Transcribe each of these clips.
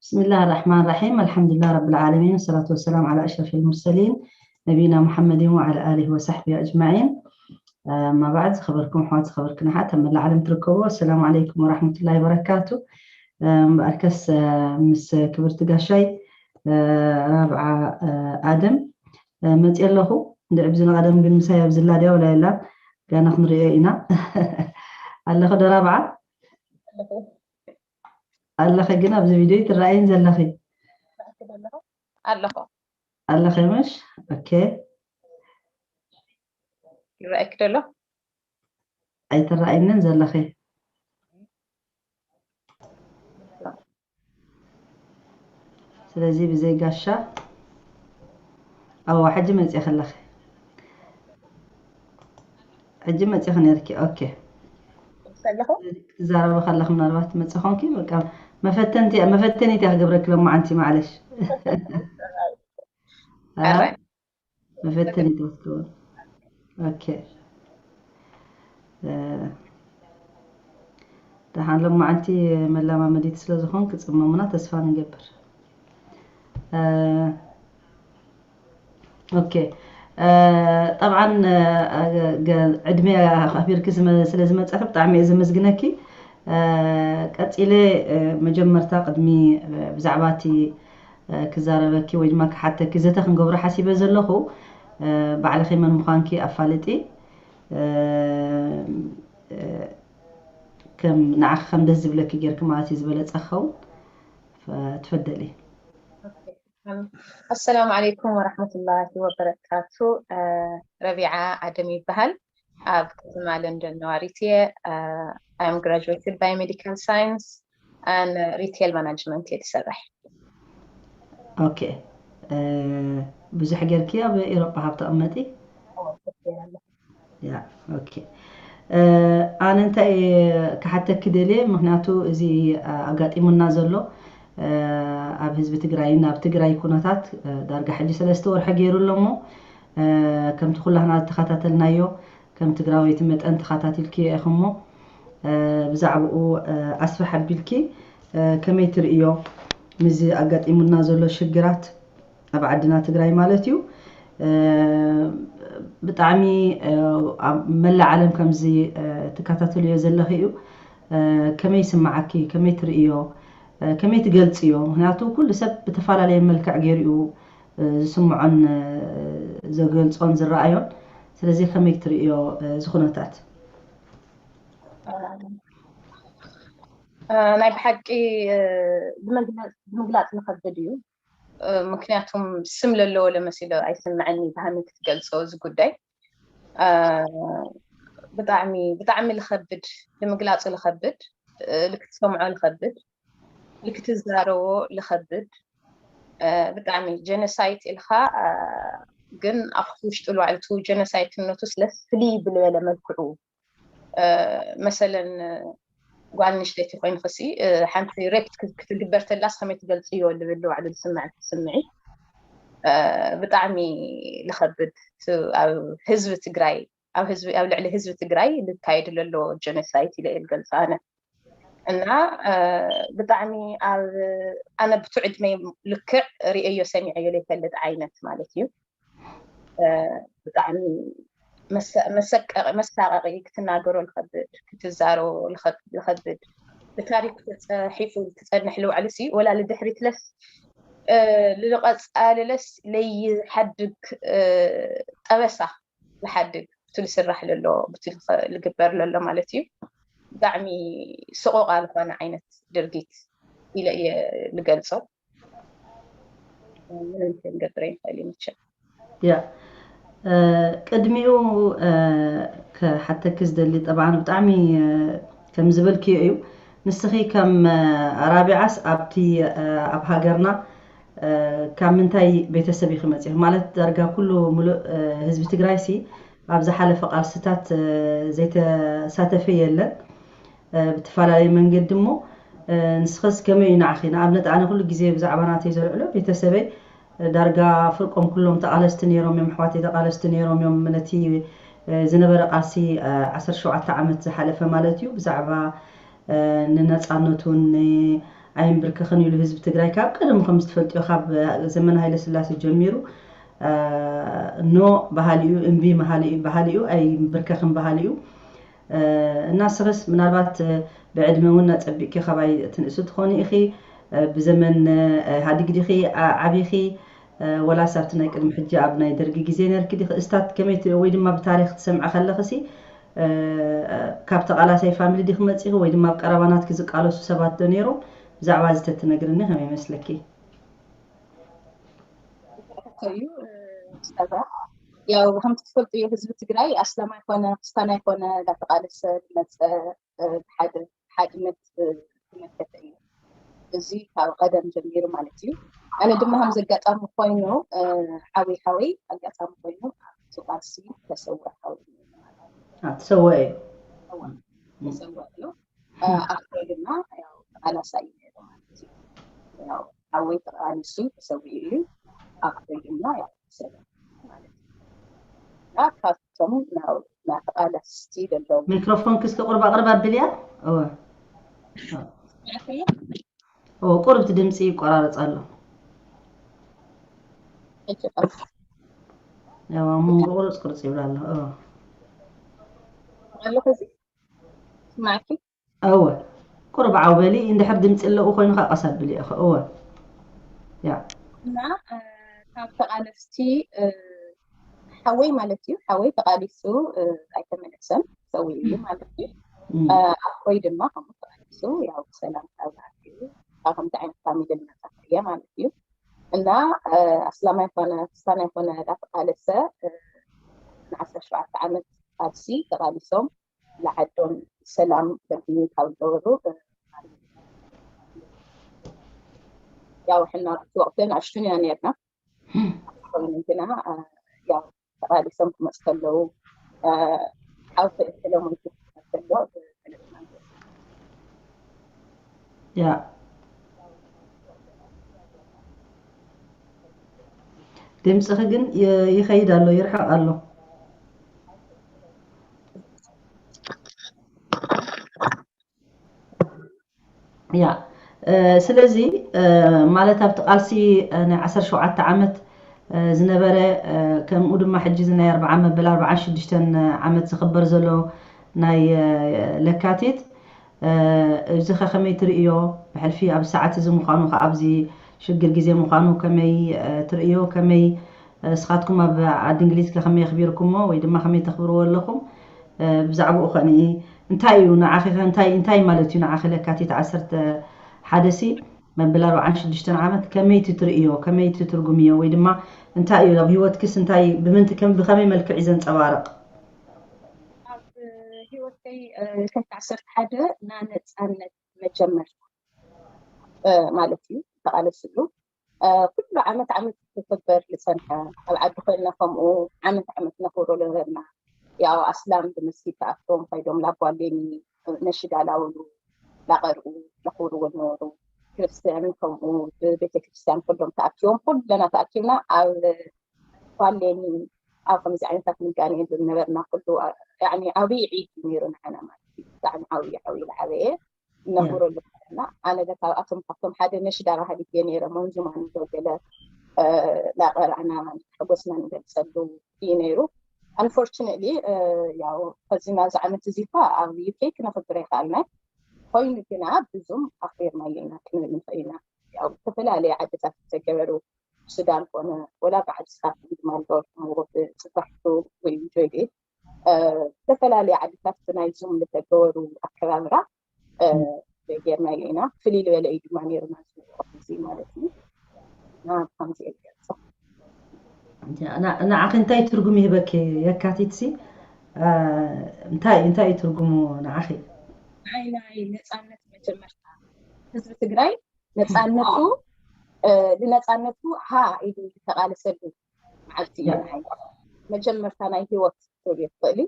بسم الله الرحمن الرحيم. الحمد لله رب العالمين، والصلاة والسلام على أشرف المرسلين نبينا محمد وعلى آله وصحبه أجمعين. أما بعد، ዝኸበርኩም ኣሕዋት፣ ዝኸበርክን ኣሓት ኣብ መላእ ዓለም ትርከቡ፣ السلام عليكم ورحمة الله وبركاته. እምበኣርከስ ምስ ክብርቲ ጋሻይ ራብዓ ኣደም መፅየ ኣለኹ። እንድዒ ብዚ ንቐደም ግን ምሳይ ኣብዚ ላድያ ወላ የላን፣ ጋና ክንሪኦ ኢና። ኣለኸ ዶ ራብዓ? ኣለኸ፣ ግን ኣብዚ ቪድዮ ኣይትረኣይን ዘለኺ። ኣለኹ። ኣለኸ ምሽ? ኦኬ። ይረኣይክ ደሎ? ኣይትረኣይንን ዘለኺ። ስለዚ ብዘይ ጋሻ፣ ኣዋ፣ ሕጂ መፂእኺ ኣለኺ። ሕጂ መፂእኺ ነርኪ። ኦኬ። ኣለኹ። ትዛረቢ ከለኺ ምናልባት ትመፂ ኾንኪ፣ በቃ መፈተንቲ፣ መፈተኒት እያ ክገብረኪ ሎማዓንቲ፣ ማዕለሽ። ኣረ። መፈተኒት ክትከውን። ኦኬ። እ፣ ደሓን ሎማዓንቲ መለማመዲት ስለ ዝኾንኪ ክጽመሙና ተስፋ ንገብር። እ፣ ኦኬ። እ፣ ጠብዓን፣ እ፣ ገ-፣ ዕድመ ኣኽቢርኪ ዝመ-፣ ስለ ዝመጻኺ ብጣዕሚ እየ ዘመስግነኪ። እ፣ ቀጺለ፣ እ፣ መጀመርታ ቅድሚ፣ እ፣ ብዛዕባ እቲ፣ እ፣ ክዛረበኪ ወይ ድማ ክሓተኪ ዘተ ክንገብሮ ሓሲበ ዘለኹ፣ እ፣ ባዕልኺ መን ምዃንኪ ኣፋልጢ፣ እ፣ እ፣ ከም ንዓኺ ከም ደስ ዝብለኪ ጌርኪ ማለት እዩ ዝበለጸ ክኸውን። ፈ-፣ ትፈደሊ። ኣሰላሙ ዓለይኩም ወራህመቱላሂ ወበረካቱ። እ፣ ረቢዓ ኣደም ይበሃል። ኣብ ከተማ ለንደን ነዋሪት እየ። እ፣ I am graduated by medical science and retail management እየ ዝሰርሕ። ኦኬ። እ፣ ብዙሕ ጌርኪ ኣብ ኤውሮጳ ካብ ትቕመጢ? ያ፣ ኦኬ። እ፣ ኣነ እንታይ እየ ክሓተኪ ደልየ፣ ምኽንያቱ እዚ፣ እ፣ ኣጋጢሙና ዘሎ፣ እ፣ ኣብ ህዝቢ ትግራይን ኣብ ትግራይ ኩነታት፣ እ፣ ዳርጋ ሕጂ ሰለስተ ወርሒ ገይሩ ኣሎ እሞ፣ እ፣ ከምቲ ኩላህና ዝተኸታተልናዮ፣ ከም ትግራወይቲ መጠን ተኸታቲልክዮ ኢኺ እሞ፣ እ፣ ብዛዕባኡ፣ እ፣ ኣስፍሕ ኣቢልኪ፣ እ፣ ከመይ ትርእዮ? ምስዚ ኣጋጢሙና ዘሎ ሽግራት ኣብ ዓድና ትግራይ ማለት እዩ። እ፣ ብጣዕሚ፣ እ፣ ኣብ መላእ ዓለም ከምዚ፣ እ፣ ትከታተልዮ ዘለኺ እዩ። እ፣ ከመይ ይስምዓኪ? ከመይ ትርእዮ? እ፣ ከመይ ትገልጽዮ? ምኽንያቱ ኩሉ ሰብ ብተፈላለየ መልክዕ ገይሩ እዩ፣ እ፣ ዝስምዖን፣ እ፣ ዘገልጾን ዝረኣዮን። ስለዚ ከመይ ትርእዮ፣ እ፣ እዚ ኩነታት? እ፣ ናይ ብሓቂ፣ እ፣ ብመግለ-፣ ብምግላጽ ዝኸብድ እዩ። እ፣ ምክንያቱም ስም ለለዎ ለመሲሎ ኣይስምዐኒ ብሃኒ ክትገልጾ እዚ ጉዳይ። እ፣ ብጣዕሚ፣ ብጣዕሚ ልኸብድ፣ ንምግላጹ ልኸብድ፣ እ፣ ልክትሰምዖ ልኸብድ፣ ልክትዛረቦ ልኸብድ። እ፣ ብጣዕሚ ጀኖሳይድ ኢልካ፣ እ፣ ግን ኣብ ውሽጡ ልባዕልቱ ጀኖሳይድነቱ ስለ ፍልይ ብልበለ መልክዑ፣ እ፣ መሰለን ጓል ኣንስተይቲ ኮይንክሲ፣ እ፣ ሓንቲ ሬፕ ክት-፣ ክትግበር ተላስ ከመይ ትገልጽዮ ልብል ልባዕሉ ዝስምዐኪ ስምዒት፣ እ፣ ብጣዕሚ ልኸብድ። ት-፣ ኣብ ህዝቢ ትግራይ፣ ኣብ ህዝቢ፣ ኣብ ልዕሊ ህዝቢ ትግራይ ልካየድ ለሎ ጀኖሳይድ ኢለ እየ ልገልጾ ኣነ። እና፣ እ፣ ብጣዕሚ ኣብ፣ ኣነ ብቱ ዕድመይ ልክዕ ርእየዮ ሰሚዐዮ ዘይፈልጥ ዓይነት ማለት እዩ። እ፣ ብጣዕሚ መሰ-፣ መሰቀ-፣ መሳቀቂ፣ ክትናገሮ ልኸብድ፣ ክትዛረቦ ልኸብ-፣ ልኸብድ። ብታሪክ ተጸሒፉ ትጸንሕ ልውዕልሲ፣ ወላ ልድሕሪት ለስ፣ እ፣ ልቐጻልለስ ለይሓድግ፣ እ፣ ጠበሳ ልሓድግ፣ ብቱ ልስራሕ ለሎ፣ ብቱ ልኸ-፣ ልግበር ለሎ ማለት እዩ። ብጣዕሚ ሰቆቃ ልኾነ ዓይነት ድርጊት ኢለ እየ ልገልጾ። ምንም ክንገብር ኣይንኽእል እዩ መቸም። ያ፣ እ፣ ቅድሚኡ፣ እ፣ ክሓተኪ ዝደሊ ጠብዓን ብጣዕሚ፣ እ፣ ከም ዝበልክዮ እዩ። ንስኺ ከም፣ እ፣ ራቢዓስ ኣብቲ፣ እ፣ ኣብ ሃገርና፣ እ፣ ካብ ምንታይ ቤተሰብ ኢኺ መጺኺ? ማለት ዳርጋ ኩሉ ሙሉእ፣ እ፣ ህዝቢ ትግራይሲ ኣብ ዝሓለፈ ቃልስታት፣ እ፣ ዘይተሳተፈ የለን። እ፣ ብትፈላለየ መንገዲ እሞ፣ እ፣ ንስኸስ ከመይ እዩ ንዓኺ? ንኣብነት ኣነ ኩሉ ግዜ ብዛዕባ ናተይ ዘልዕሎ ቤተሰበይ፣ እ፣ ዳርጋ ፍርቆም ኩሎም ተቓለስቲ ነይሮም እዮም፣ ኣሕዋተይ ተቓለስቲ ነይሮም እዮም። ነቲ፣ እ፣ ዝነበረ ቃልሲ፣ እ፣ ዓሰርተ ሸውዓተ ዓመት ዝሓለፈ ማለት እዩ፣ ብዛዕባ፣ እ፣ ንነጻነቱን ን-፣ ኣይንብርከኽን ኢሉ ህዝቢ ትግራይ ካብ ቀደሙ ከም ዝትፈልጥዮ ካብ ዘመነ ሃይለ ስላሴ ጀሚሩ ኖ ባህሊኡ እምቢ ባህሊኡ ኣይንብርከኽን ባህሊኡ። እና ስኽስ ምናልባት ብዕድመ እውን ኣፀቢቕኪ ካባይ ትንእሱ ትኾኒ ኢኺ። ብዘመን ኢህኣዲግ ዲኺ ዓቢኺ? ወላስ ኣብቲ ናይ ቅድሚ ሕጂ ኣብ ናይ ደርጊ ግዜ ነርኪ ዲኺ? እስታት ከመይ ወይ ድማ ብታሪክ ትሰምዐ ከለኽሲ ካብ ተቓላሳይ ፋሚሊ ዲኺ መፂኺ ወይ ድማ ኣብ ቀረባ ናትኪ ዝቃለሱ ሰባት ዶ ነይሮም? ብዛዕባ እዚ ተትነግርኒ ከመይ ይመስለኪ? እዩ ስታዛ ያው ከምቲ ትፈልጡ ህዝቢ ትግራይ ኣስላማይ ኮነ ክርስታናይ ኮነ እንዳተቃለሰ ዝመፀ ሓደ ሓድነት ዝመልከተ እዩ። እዚ ካብ ቀደም ጀሚሩ ማለት እዩ። ኣነ ድማ ከም ዘጋጣሚ ኮይኑ ሓወይ ሓወይ ኣጋጣሚ ኮይኑ ኣብቲ ቃልሲ ተሰወ ሓወይ ተሰወ እዩ ተሰወ እዩ። ኣፍሮ ድማ ያው ተቃላሳይ ነይሩ ማለት እዩ። ያው ሓወይ ተቃሊሱ ተሰዊኡ እዩ። ኣፍሮ ድማ ያው ሰለ ማለት እዩ። እና ካብቶም ናው ናተቃለስቲ ዘለዉ ሚክሮፎን ክስቲ ቁርብ ኣቅርብ ኣብልያ። እወ እወ፣ ቁርብቲ ድምፂ ይቆራረፅ ኣሎ። ያው ኣብ መንጎ ቁርፅ ቁርፅ ይብል ኣሎ። እወ ኣለኹ እዚ ስማዕኪ እወ፣ ቁርብ ዓው በሊ። እንድሕር ድምፂ ኣለዎ ኮይኑ ከዓ ቀስ ኣብሊ ኢኺ። እወ፣ ያ እና ካብ ተቃለስቲ ሓወይ ማለት እዩ። ሓወይ ተቃሊሱ ኣይተመለሰን፣ ሰው እዩ ማለት እዩ። ኣቦይ ድማ ከምኡ ተቃሊሱ ያው ሰላም ካብ ኣትዩ ካብ ከምዚ ዓይነት ፋሚሊ ልመፃ እየ ማለት እዩ። እና ኣስላማይ ኮነ ክስታናይ ኮነ እንዳተቃለሰ ንዓሰርተ ሸውዓተ ዓመት ቃልሲ ተቃሊሶም ንዓዶም ሰላም በልዩ ካብ ዝነበሩ ያው ሕና ብቲ ወቅቲ ንኣሽቱን ኢና ነርና። ኮይኑ ግና ያው ተቃሊሶም ክመፁ ከለዉ ሓውቲ ሰለሞን ከሎ ያ ድምፅኺ ግን ይኸይድ ኣሎ፣ ይርሕቕ ኣሎ። ያ ስለዚ ማለት ኣብቲ ቃልሲ ናይ ዓሰርተ ሸውዓተ ዓመት ዝነበረ ከምኡ ድማ ሕጂ እዚ ናይ ኣርብዓ መበል ኣርብዓን ሽዱሽተን ዓመት ዝኽበር ዘሎ ናይ ለካቲት እዚ ከ ከመይ ትርእዮ? ብሕልፊ ኣብ ሰዓት እዚ ምዃኑ ከ ኣብዚ ሽግር ግዜ ምዃኑ ከመይ ትርእዮ? ከመይ እስኻትኩም ኣብ ዓዲ እንግሊዝ ከ ከመይ ኣኽቢርኩሞ ወይ ድማ ከመይ ተኽብርዎ ኣለኹም? ብዛዕባኡ ከ እንታይ እዩ ንዓኺ ከ እንታይ እንታይ ማለት እዩ ንዓኺ ለካቲት ዓሰርተ ሓደ ሲ መበል ኣርብዓን ሽዱሽተን ዓመት ከመይ ትርእዮ? ከመይ ትትርጉምዮ? ወይ ድማ እንታይ እዩ ኣብ ህይወትክስ እንታይ ብምንቲ ከም ብኸመይ መልክዕ እዩ ዘንጸባርቕ? ኣብ ህይወተይ ከቲ ዓሰርተ ሓደ ናነፃነት መጀመርታ ማለት እዩ ተቃለስሉ ኩሉ ዓመት ዓመት ክኽበር ዝፀንሐ ኣብ ዓዲ ኮይንና ከምኡ ዓመት ዓመት ነኽብሮ ነበርና። ያው ኣስላም ብመስጊድ ተኣቶም ከይዶም ላቧሌኒ ነሽዳ ላውሉ ላቀርኡ ለኽብርዎ ነበሩ። ክርስትያን ከምኡ ብቤተክርስትያን ኩሎም ተኣኪቦም ኩለና ተኣኪብና ኣብ ኳሌኒ ኣብ ከምዚ ዓይነታት ንጋኔ ዝነበርና ኩሉ ዓብይ ዒድ እዩ ነይሩ ንዓና ማለት እዩ። ብጣዕሚ ዓብይ ዓብይ ዝዓበየ እነኽብረሉ ነበርና። ኣነ ካብኣቶም ካብቶም ሓደ ነሽዳ ባህሊት እየ ነይረ መንዙማ ንዶ ገለ ላቀራዕና ሓጎስና ንገልፀሉ እዩ ነይሩ። Unfortunately ያው ከዚ ናዚ ዓመት እዚ እኳ ኣብ ዩኬ ክነኽብር ኣይከኣልናይ። ኮይኑ ግና ብዙም ኣኽቢርናዮ ኢና ክንብል ንኽእል ኢና። ያው ዝተፈላለየ ዓድታት ዝተገበሩ ሱዳን ኮነ ወላ በዓል ስኻት ድማ ልበልኩምዎ ብፅባሕቱ ወይ ጆይዴ ዝተፈላለየ ዓድታት ናይዞም ዝተገበሩ ኣከባብራ ጌርናዮ ኢና። ፍልይ ዝበለ እዩ ድማ ነይሩ ናዚ ማለት እዩ። ከምዚ እየ ዝገልፆ። ንዓኺ እንታይ ትርጉም ይህበኪ የካቲት ሲ እንታይ እንታይ እዩ ትርጉሙ ንዓኺ? ናይ ናይ ነፃነት መጀመርታ ህዝቢ ትግራይ ነፃነቱ ንነፃነቱ ሃ ኢሉ ዝተቃለሰሉ መዓልቲ እዩ። ንዓይ መጀመርታ ናይ ህይወት ትብል ትኽእሊ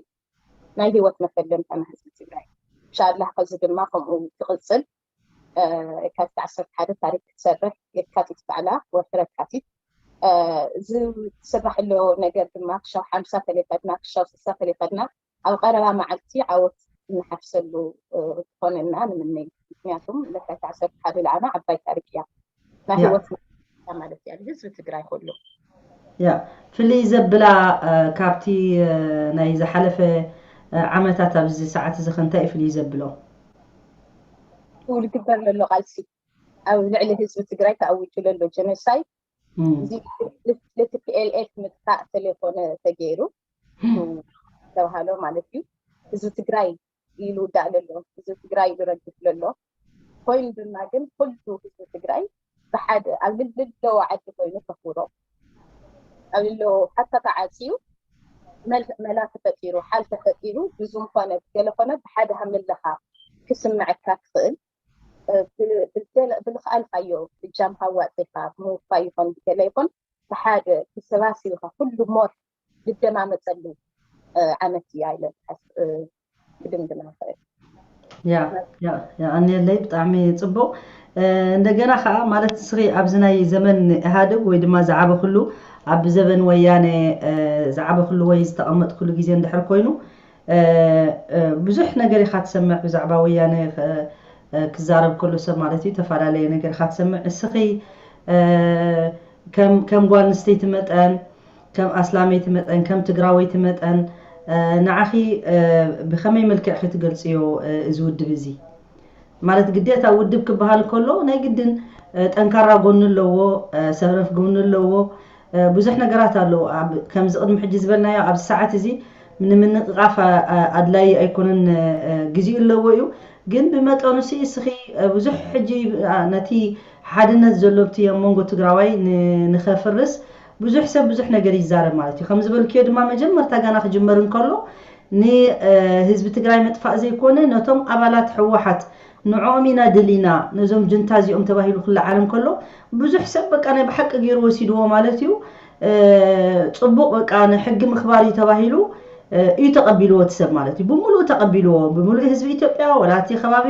ናይ ህይወት መፈለምታ ናይ ህዝቢ ትግራይ። ኢንሻላህ ከዚ ድማ ከምኡ ክቕፅል የካቲት ዓሰርተ ሓደ ታሪክ ክትሰርሕ የካቲት ባዕላ ወርሒ ለካቲት እዚ ዝስራሕ ኣሎ ነገር ድማ ክሻው ሓምሳ ተለይኸድና ክሻው ስሳ ተለይኸድና ኣብ ቀረባ መዓልቲ ዓወት እንሓፍሰሉ ክኾነና ንምነይ። ምክንያቱም ለካቲት ዓሰርተ ሓደ ለዓና ዓባይ ታሪክ እያ ናይ ህይወት ማለት እያ ህዝቢ ትግራይ ከሎ። ያ ፍልይ ዘብላ ካብቲ ናይ ዝሓለፈ ዓመታት ኣብዚ ሰዓት እዚ ከ እንታይ እዩ ፍልይ ዘብሎ? ዝግበር ዘሎ ቃልሲ ኣብ ልዕሊ ህዝቢ ትግራይ ተኣዊጁ ዘሎ ጀኖሳይድ እዚ ለ ቲ ፒ ኤል ኤፍ ምጥፋእ ተለይኮነ ተገይሩ ተባሃሎ ማለት እዩ። ህዝቢ ትግራይ ኢሉ ውዳእ ለሎ፣ ህዝቢ ትግራይ ኢሉ ረጊፍ ለሎ። ኮይኑ ድማ ግን ኩሉ ህዝቢ ትግራይ ብሓደ ኣብ ልለዎ ዓዲ ኮይኑ ከኽብሮ ኣብ ልለዎ ሓታ ተዓፅዩ መላ ተፈጢሩ ሓል ተፈጢሩ ብዙም ኮነ ገለ ኮነ ብሓደ ሃምለኻ ክስምዐካ ትኽእል ብልክኣልካዮ እጃምካ ኣዋፂኻ ብምውፋይ ይኾን ብገለ ይኾን ብሓደ ተሰባሲብካ ኩሉ ሞር ዝደማመፀሉ ዓመት እያ ኢለ ክድምድም ንኽእል። ያ ያ የቐንየለይ ብጣዕሚ ፅቡቕ። እንደገና ከዓ ማለት ንስኺ ኣብዚ ናይ ዘመን ኢህኣዴግ ወይ ድማ ዝዓበኽሉ ኣብ ዘበን ወያነ ዝዓበኽሉ ወይ ዝተቐመጥክሉ ግዜ እንድሕር ኮይኑ ብዙሕ ነገር ኢኻ ትሰምዕ ብዛዕባ ወያነ ክዛረብ ከሎ ሰብ ማለት እዩ ተፈላለየ ነገር ኢኻ ትሰምዕ። ንስኺ ከም ጓል ኣንስተይቲ መጠን ከም ኣስላመይቲ መጠን ከም ትግራወይቲ መጠን ንዓኺ ብኸመይ መልክዕ ክትገልፅዮ እዚ ውድብ እዚ? ማለት ግዴታ ውድብ ክበሃል ከሎ ናይ ግድን ጠንካራ ጎኒ ኣለዎ፣ ሰረፍ ጎኒ ኣለዎ፣ ብዙሕ ነገራት ኣለዎ። ከምዚ ቅድሚ ሕጂ ዝበልናዮ ኣብዚ ሰዓት እዚ ንምንቕቓፍ ኣድላዪ ኣይኮነን፣ ግዜኡ ኣለዎ እዩ። ግን ብመጠኑ ሲ እስኺ ብዙሕ ሕጂ ነቲ ሓድነት ዘሎ ኣብቲ ኣብ መንጎ ትግራዋይ ንኸፍርስ ብዙሕ ሰብ ብዙሕ ነገር ይዛረብ ማለት እዩ። ከም ዝበልክዮ ድማ መጀመርታ ጋና ክጅመር እንከሎ ንህዝቢ ትግራይ ምጥፋእ ዘይኮነ ነቶም ኣባላት ህወሓት ንዕኦም ኢና ደሊና ነዞም ጅንታ እዚኦም ተባሂሉ ክለዓል እንከሎ ብዙሕ ሰብ በቃ ናይ ብሓቂ ገይሩ ወሲድዎ ማለት እዩ። ፅቡቕ በቃ ንሕጊ ምኽባር እዩ ተባሂሉ እዩ ተቐቢልዎ እቲ ሰብ ማለት እዩ። ብምሉእ ተቐቢልዎ ብምሉእ ህዝቢ ኢትዮጵያ ወላ እቲ ከባቢ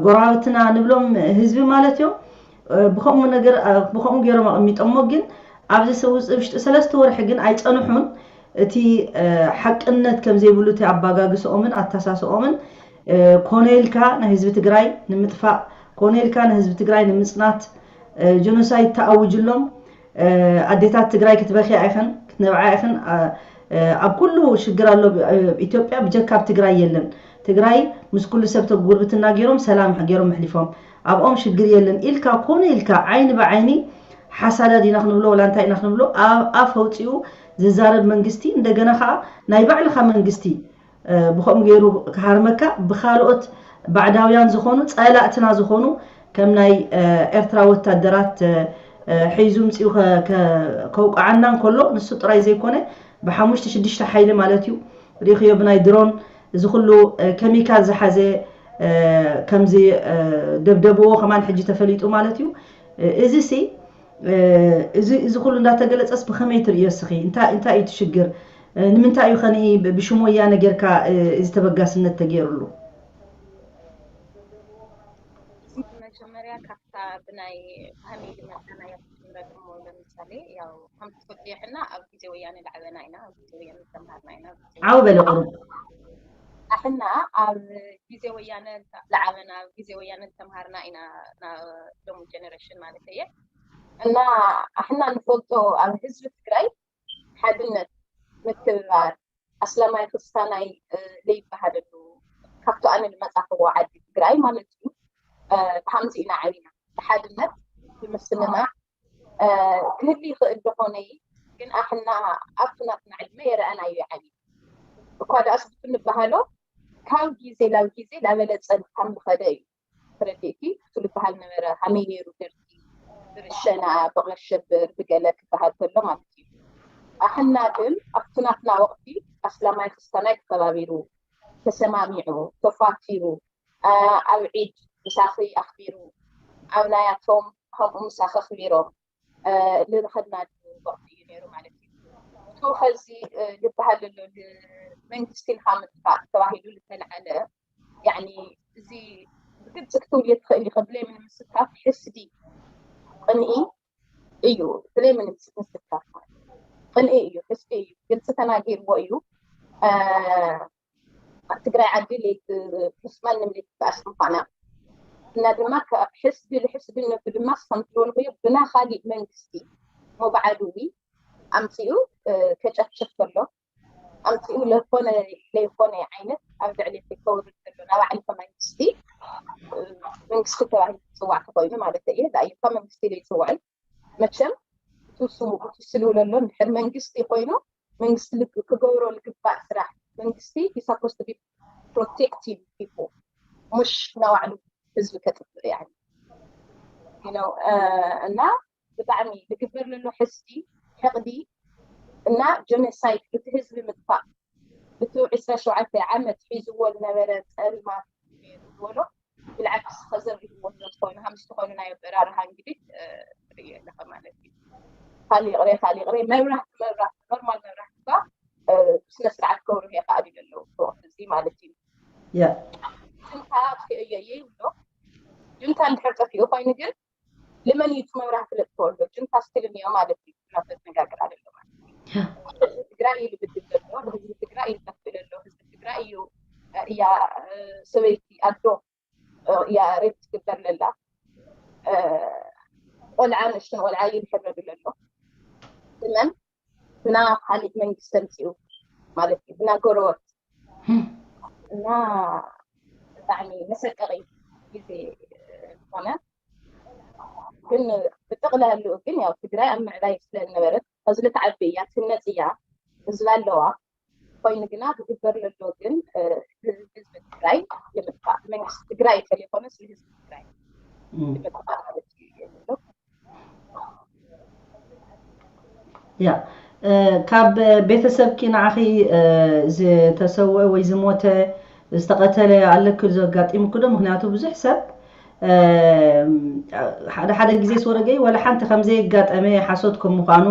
ጎረባብትና ንብሎም ህዝቢ ማለት እዮም። ብኸምኡ ነገር ብኸምኡ ገይሮም ኣቐሚጦሞ ግን ኣብዚ ውሽጢ ሰለስተ ወርሒ ግን ኣይፀንሑን። እቲ ሓቅነት ከም ዘይብሉ እቲ ኣባጋግስኦምን ኣተሳስኦምን ኮነ ኢልካ ናይ ህዝቢ ትግራይ ንምጥፋእ ኮነ ኢልካ ንህዝቢ ትግራይ ንምፅናት ጀኖሳይድ ተኣውጅሎም ኣዴታት ትግራይ ክትበክያ ኢኽን ክትነብዓ ኢኽን ኣብ ኩሉ ሽግር ኣሎ ኢትዮጵያ ብጀካ ኣብ ትግራይ የለን። ትግራይ ምስ ኩሉ ሰብ ተጉርብትና ገይሮም ሰላም ገይሮም ኣሕሊፎም ኣብኦም ሽግር የለን ኢልካ ኮነ ኢልካ ዓይኒ ብዓይኒ ሓሳዳድ ኢና ክንብሎ ወላ እንታይ ኢና ክንብሎ ኣብ ኣፍ ኣውፂኡ ዝዛረብ መንግስቲ እንደገና ከዓ ናይ ባዕልኻ መንግስቲ ብከምኡ ገይሩ ክሃርመካ ብካልኦት ባዕዳውያን ዝኾኑ ፀላእትና ዝኾኑ ከም ናይ ኤርትራ ወታደራት ሒዙ ምፅኡ ከውቃዓና እንከሎ ንሱ ጥራይ ዘይኮነ ብሓሙሽተ ሽዱሽተ ሓይሊ ማለት እዩ ሪእኽዮ ብናይ ድሮን እዚ ኩሉ ከሚካል ዝሓዘ ከምዚ ደብደብዎ ከማን ሕጂ ተፈሊጡ ማለት እዩ። እዚ ሲ እዚ ኩሉ እንዳተገለፀስ ብኸመይ ትርእዮ እስኺ? እንታይ እዩ እቲ ሽግር? ንምንታይ እዩ ኸንኢ ብሽም ወያነ ጌርካ እዚ ተበጋስነት ተገይሩሉ? መጀመርያ ካብታ ብናይ ባህሊ ዝመፀናዮ ክትምረጥ እሞ ለምሳሌ ያው ከም ትፈልጥዮ ሕና ኣብ ግዜ ወያነ ላዕበና ኢና ኣብ ግዜ ወያነ ዝተምሃርና ኢና ዓው በለ ቁሩብ ኣሕና ኣብ ግዜ ወያነ ለዓበና ኣብ ግዜ ወያነ ዝተምሃርና ኢና ሎሚ ጀነሬሽን ማለት እየ እና ኣሕና ንፈልጦ ኣብ ህዝቢ ትግራይ ሓድነት ምክብባር ኣስላማይ ክርስታናይ ለይበሃለሉ ካብቲ ኣነ ዝመፃኽዎ ዓዲ ትግራይ ማለት እዩ ብሃምዚ ኢና ዓቢና ብሓድነት ብምስምማዕ ክህሉ ይኽእል ዝኾነ ግን ኣሕና ኣብቲ ናትና ዕድመ የረኣናዮ ዓብዩ እኳ ደኣስ ብትንበሃሎ ካብ ግዜ ናብ ግዜ ላበለፀን ከም ዝኸደ እዩ ተረዲእኪ እቲ ዝበሃል ነበረ ከመይ ነይሩ ደርጊ ብርሸና ብቀሸብር ብገለ ክበሃል ከሎ ማለት እዩ ኣሕና ግን ኣብቲ ናትና ወቅቲ ኣስላማይ ክስተናይ ተኸባቢሩ ተሰማሚዑ ተፋቲሩ ኣብ ዒድ ምሳኺ ኣኽቢሩ ኣብ ናያቶም ከምኡ ምሳኺ ኣኽቢሮም ልንኸድናሉ ወቅቲ እዩ ነይሩ ማለት እዩ። ቱ ከዚ ዝበሃል ዘሎ መንግስቲ ኢልካ ምጥፋእ ተባሂሉ ዝተልዓለ ያኒ እዚ ብግልፂ ክትብልዮ ትኽእል ኢኸ ብለይ ምንም ስካፍ ሕስዲ ቅንኢ እዩ ብለይ ምንም ስካፍ ማለት ቅንኢ እዩ ሕስዲ እዩ ግልፂ ተናጊርዎ እዩ ኣብ ትግራይ ዓዲ ለይት ምስ ማንም ለይትበኣስ ምዃና እና ድማ ካብ ሕስዲ ንሕስድነቱ ድማ ስኸም ትበልኹዮ ብና ካሊእ መንግስቲ ሞባዓድዊ ኣምፅኡ ከጨፍጭፍ ከሎ ኣምፅኡ ለኮነ ለይኮነ ዓይነት ኣብ ልዕሊ ከውርድ ከሎ ናብ ዓሊፈ መንግስቲ መንግስቲ ተባሂሉ ዝፅዋዕ ተኮይኑ ማለት እዩ። ዳይካ መንግስቲ ለይፅውዕን መቸም እቲ ስልውለሎ እንድሕር መንግስቲ ኮይኑ መንግስቲ ክገብሮ ልግባእ ስራሕ መንግስቲ ሂሳኮስት ቢ ፕሮቴክቲቭ ፒፕል ሙሽ ናባዕሉ ህዝቢ ከጥፍእ ያኒ እና ብጣዕሚ ዝግበር ዘሎ ሕስዲ ሕቕዲ እና ጀኖሳይድ እቲ ህዝቢ ምጥፋእ እቲ ዕስራ ሸውዓተ ዓመት ሒዝዎ ዝነበረ ፀልማት ዝበሎ ብልዓል ክስኸ ዘሪእዎ ኮይኑ ሃምስቲ ኮይኑ ናይ ኣበራርሃ እንግዲህ ርኢ ኣለኸ ማለት እዩ። ካሊእ ቅሬ ካሊእ ቅሬ መብራህቲ መብራህቲ ኖርማል መብራህቲ ባ ብስነ ስርዓት ከብርህ የኽኣል እዩ ዘለዉ እዚ ማለት እዩ። ያ ጅንታ ኣጥፊኦ እየ ይብሎ ጅንታ እንድሕር ጠፊኡ ኮይኑ ግን ልመን እዩ መብራህቲ ለጥፈወሎ ጅንታ ስትልም እዮ ማለት እዩ። ናተነጋገር ኣለሎ ማለት እዩ። ትግራይ እዩ ልብድል ዘሎ ህዝቢ ትግራይ እዩ ጠፍእ ለሎ ህዝቢ ትግራይ እዩ እያ ሰበይቲ ኣዶ እያ ሬፕ ትግበር ለላ ቆልዓ ንእሽተን ቆልዓ እዩ ዝሕረዱ ለሎ ትመን ብና ካሊእ መንግስቲ ተምፅኡ ማለት እዩ ብና ጎረወት እና ብጣዕሚ መሰቀቂ ግዜ ዝኾነ ግን ብጠቕላልኡ ግን ያው ትግራይ ኣብ ምዕባይ ስለዝነበረት ከዚ ልትዓቢ እያ ትህነፅ እያ ህዝቢ ኣለዋ ኮይኑ ግና ዝግበር ዘሎ ግን ህዝቢ ትግራይ ንምጥፋእ መንግስቲ ትግራይ ከለይኮነስ ንህዝቢ ትግራይ ንምጥፋእ ማለት እዩ ዘሎ። ያ ካብ ቤተሰብኪ ንዓኺ ዝተሰወ ወይ ዝሞተ ዝተቐተለ ኣለክ ዘጋጢምኩ ዶ? ምክንያቱ ብዙሕ ሰብ ሓደ ሓደ ግዜ ስወረገይ ወላ ሓንቲ ከምዘየጋጠመ ሓሶት ከም ምዃኑ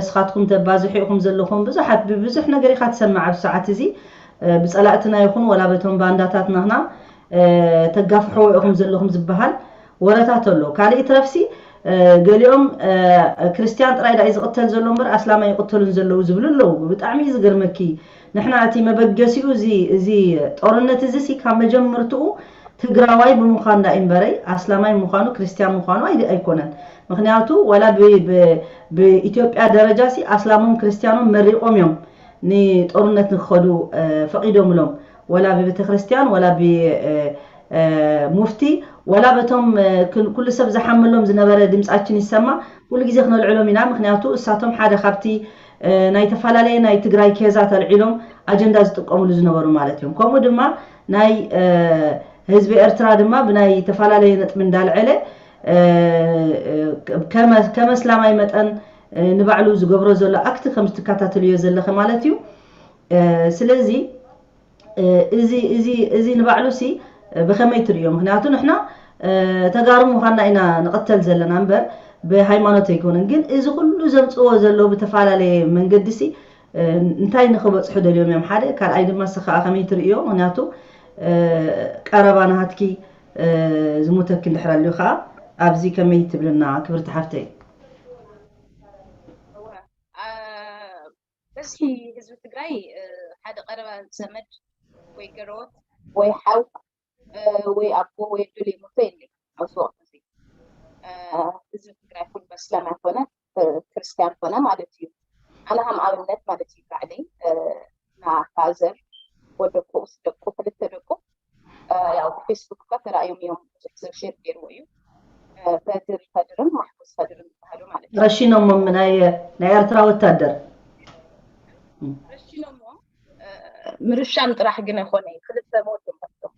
እስኻትኩም ተባዝሑ ኢኹም ዘለኹም ብዙሓት ብብዙሕ ነገር ኢኻ ትሰምዕ ኣብ ሰዓት እዚ ብፀላእትና ይኹን ወላ በቶም ባንዳታት ናህና ተጋፍሕዎ ኢኹም ዘለኹም ዝበሃል ወረታት ኣሎ። ካልእ ትረፍሲ ገሊኦም ክርስትያን ጥራይ ዳኣ ዝቕተል ዘሎ እምበር ኣስላማይ ይቕተሉን ዘለዉ ዝብሉ ኣለዉ። ብጣዕሚ እዩ ዝገርመኪ። ንሕና እቲ መበገሲኡ እዚ እዚ ጦርነት እዚ ሲ ካብ መጀመርትኡ ትግራዋይ ብምዃን ዳ እምበረይ ኣስላማይ ምዃኑ ክርስትያን ምዃኑ ኣይኮነን። ምክንያቱ ዋላ ብኢትዮጵያ ደረጃ ሲ ኣስላሞም ክርስትያኖም መሪቖም እዮም ንጦርነት ንክኸዱ ፈቒዶምሎም። ወላ ብቤተክርስትያን ወላ ብሙፍቲ ወላ በቶም ኩሉ ሰብ ዝሓመሎም ዝነበረ ድምፃችን ይሰማ ኩሉ ግዜ ክነልዕሎም ኢና። ምክንያቱ እሳቶም ሓደ ካብቲ ናይ ተፈላለየ ናይ ትግራይ ኬዛት ኣልዒሎም ኣጀንዳ ዝጥቀምሉ ዝነበሩ ማለት እዮም። ከምኡ ድማ ናይ ህዝቢ ኤርትራ ድማ ብናይ ተፈላለየ ነጥቢ እንዳልዐለ ከመስላማይ መጠን ንባዕሉ ዝገብሮ ዘሎ ኣክት ከም ትከታተልዮ ዘለኸ ማለት እዩ። ስለዚ እዚ እዚ እዚ ንባዕሉ ሲ ብኸመይ ትርእዮ? ምክንያቱ ንሕና ተጋሩ ምዃንና ኢና ንቐተል ዘለና እምበር ብሃይማኖት ኣይኮነን። ግን እዚ ኩሉ ዘምፅዎ ዘለዉ ብተፈላለየ መንገዲ ሲ እንታይ ንኽበፅሑ ደልዮም እዮም ሓደ ካልኣይ ድማ ሲ ከዓ ከመይ ትርእዮ? ምክንያቱ ቀረባ ናሃትኪ ዝሙተኪ እንድሕር ኣልዩ ከዓ ኣብዚ ከመይ ትብልና ክብርቲ ሓፍተይ? በዝሒ ህዝቢ ትግራይ ሓደ ቀረባ ዘመድ ወይ ገረወት ወይ ሓው ወይ ኣቦ ወይ ኣዶ ለይሞቶ የለይ ኣብዚ ወቅቲ እዚ ህዝቢ ትግራይ ኩሉ በስላም ኣይኮነ ክርስትያን ኮነ ማለት እዩ። ኣነ ከም ኣብነት ማለት እዩ ባዕለይ እና ፋዘር ወደቁ ምስ ደቁ ክልተ ደቁ ያው ብፌስቡክ እኳ ተራእዮም እዮም ብዙሕ ሰብ ሼር ገይርዎ እዩ። ከድር ከድርን ማሕፉዝ ከድርን ዝበሃሉ ማለት እዩ። ረሺኖሞም ናይ ናይ ኤርትራ ወታደር ረሺኖሞም ምርሻን ጥራሕ ግን ኣይኮነ ክልተ ሞት እዮም ከፍቶም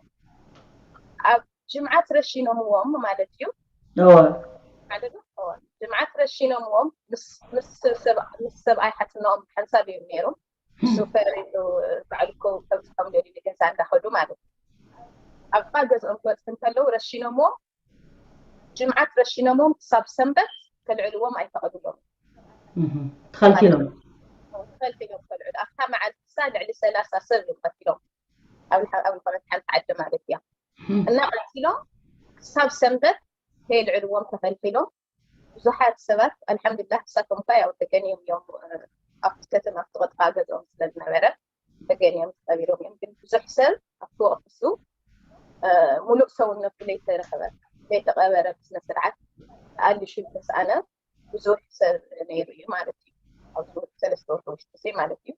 ኣብ ጅምዓት ረሺኖምዎም ማለት እዩ። እወ ሓደ ዶ? እወ። ጅምዓት ረሺኖምዎም ምስ ምስ ሰብ- ምስ ሰብኣይ ሓትናኦም ሓንሳብ እዮም ነይሮም። እሱ ፈሪሑ ባዕሉ እኮ ከምዝኾም ደሊ ንገዛ እንዳኸዱ ማለት እዩ። ኣብታ ገዝኦም ክወፅ እንከለዉ ረሺኖምዎም ጅምዓት ረሺኖምዎም ክሳብ ሰንበት ከልዕልዎም ኣይፈቐድሎም። ተኸልኪሎም ተኸልኪሎም ከልዕሉ ኣብታ መዓልቲ ክሳ ልዕሊ ሰላሳ ሰብ እዮም ቀቲሎም። ኣብ ልሓ- ኣብ ዝኾነት ሓንቲ ዓዲ ማለት እያ። እና ቀቲሎም ክሳብ ሰንበት ከየልዕልዎም ተኸልኪሎም። ብዙሓት ሰባት ኣልሓምዱላህ ክሳቶም እኳ ያው ተገንዮም እዮም ኣብቲ ከተማ ኣብቲ ቀጥታ ገዝኦም ስለዝነበረ ደቂ ተመስገን እዮም፣ ተቐቢሮም እዮም። ግን ብዙሕ ሰብ ኣብቲ ወቕቲ እሱ፣ እ፣ ሙሉእ ሰውነቱ ለይተረኸበ፣ ለይተቐበረ ብስነ ስርዓት ተኣሊሹ ዝተሰኣነ ብዙሕ ሰብ ነይሩ እዩ ማለት እዩ። ኣብዚ ሰለስተ ወርሒ ውሽጢ ማለት እዩ።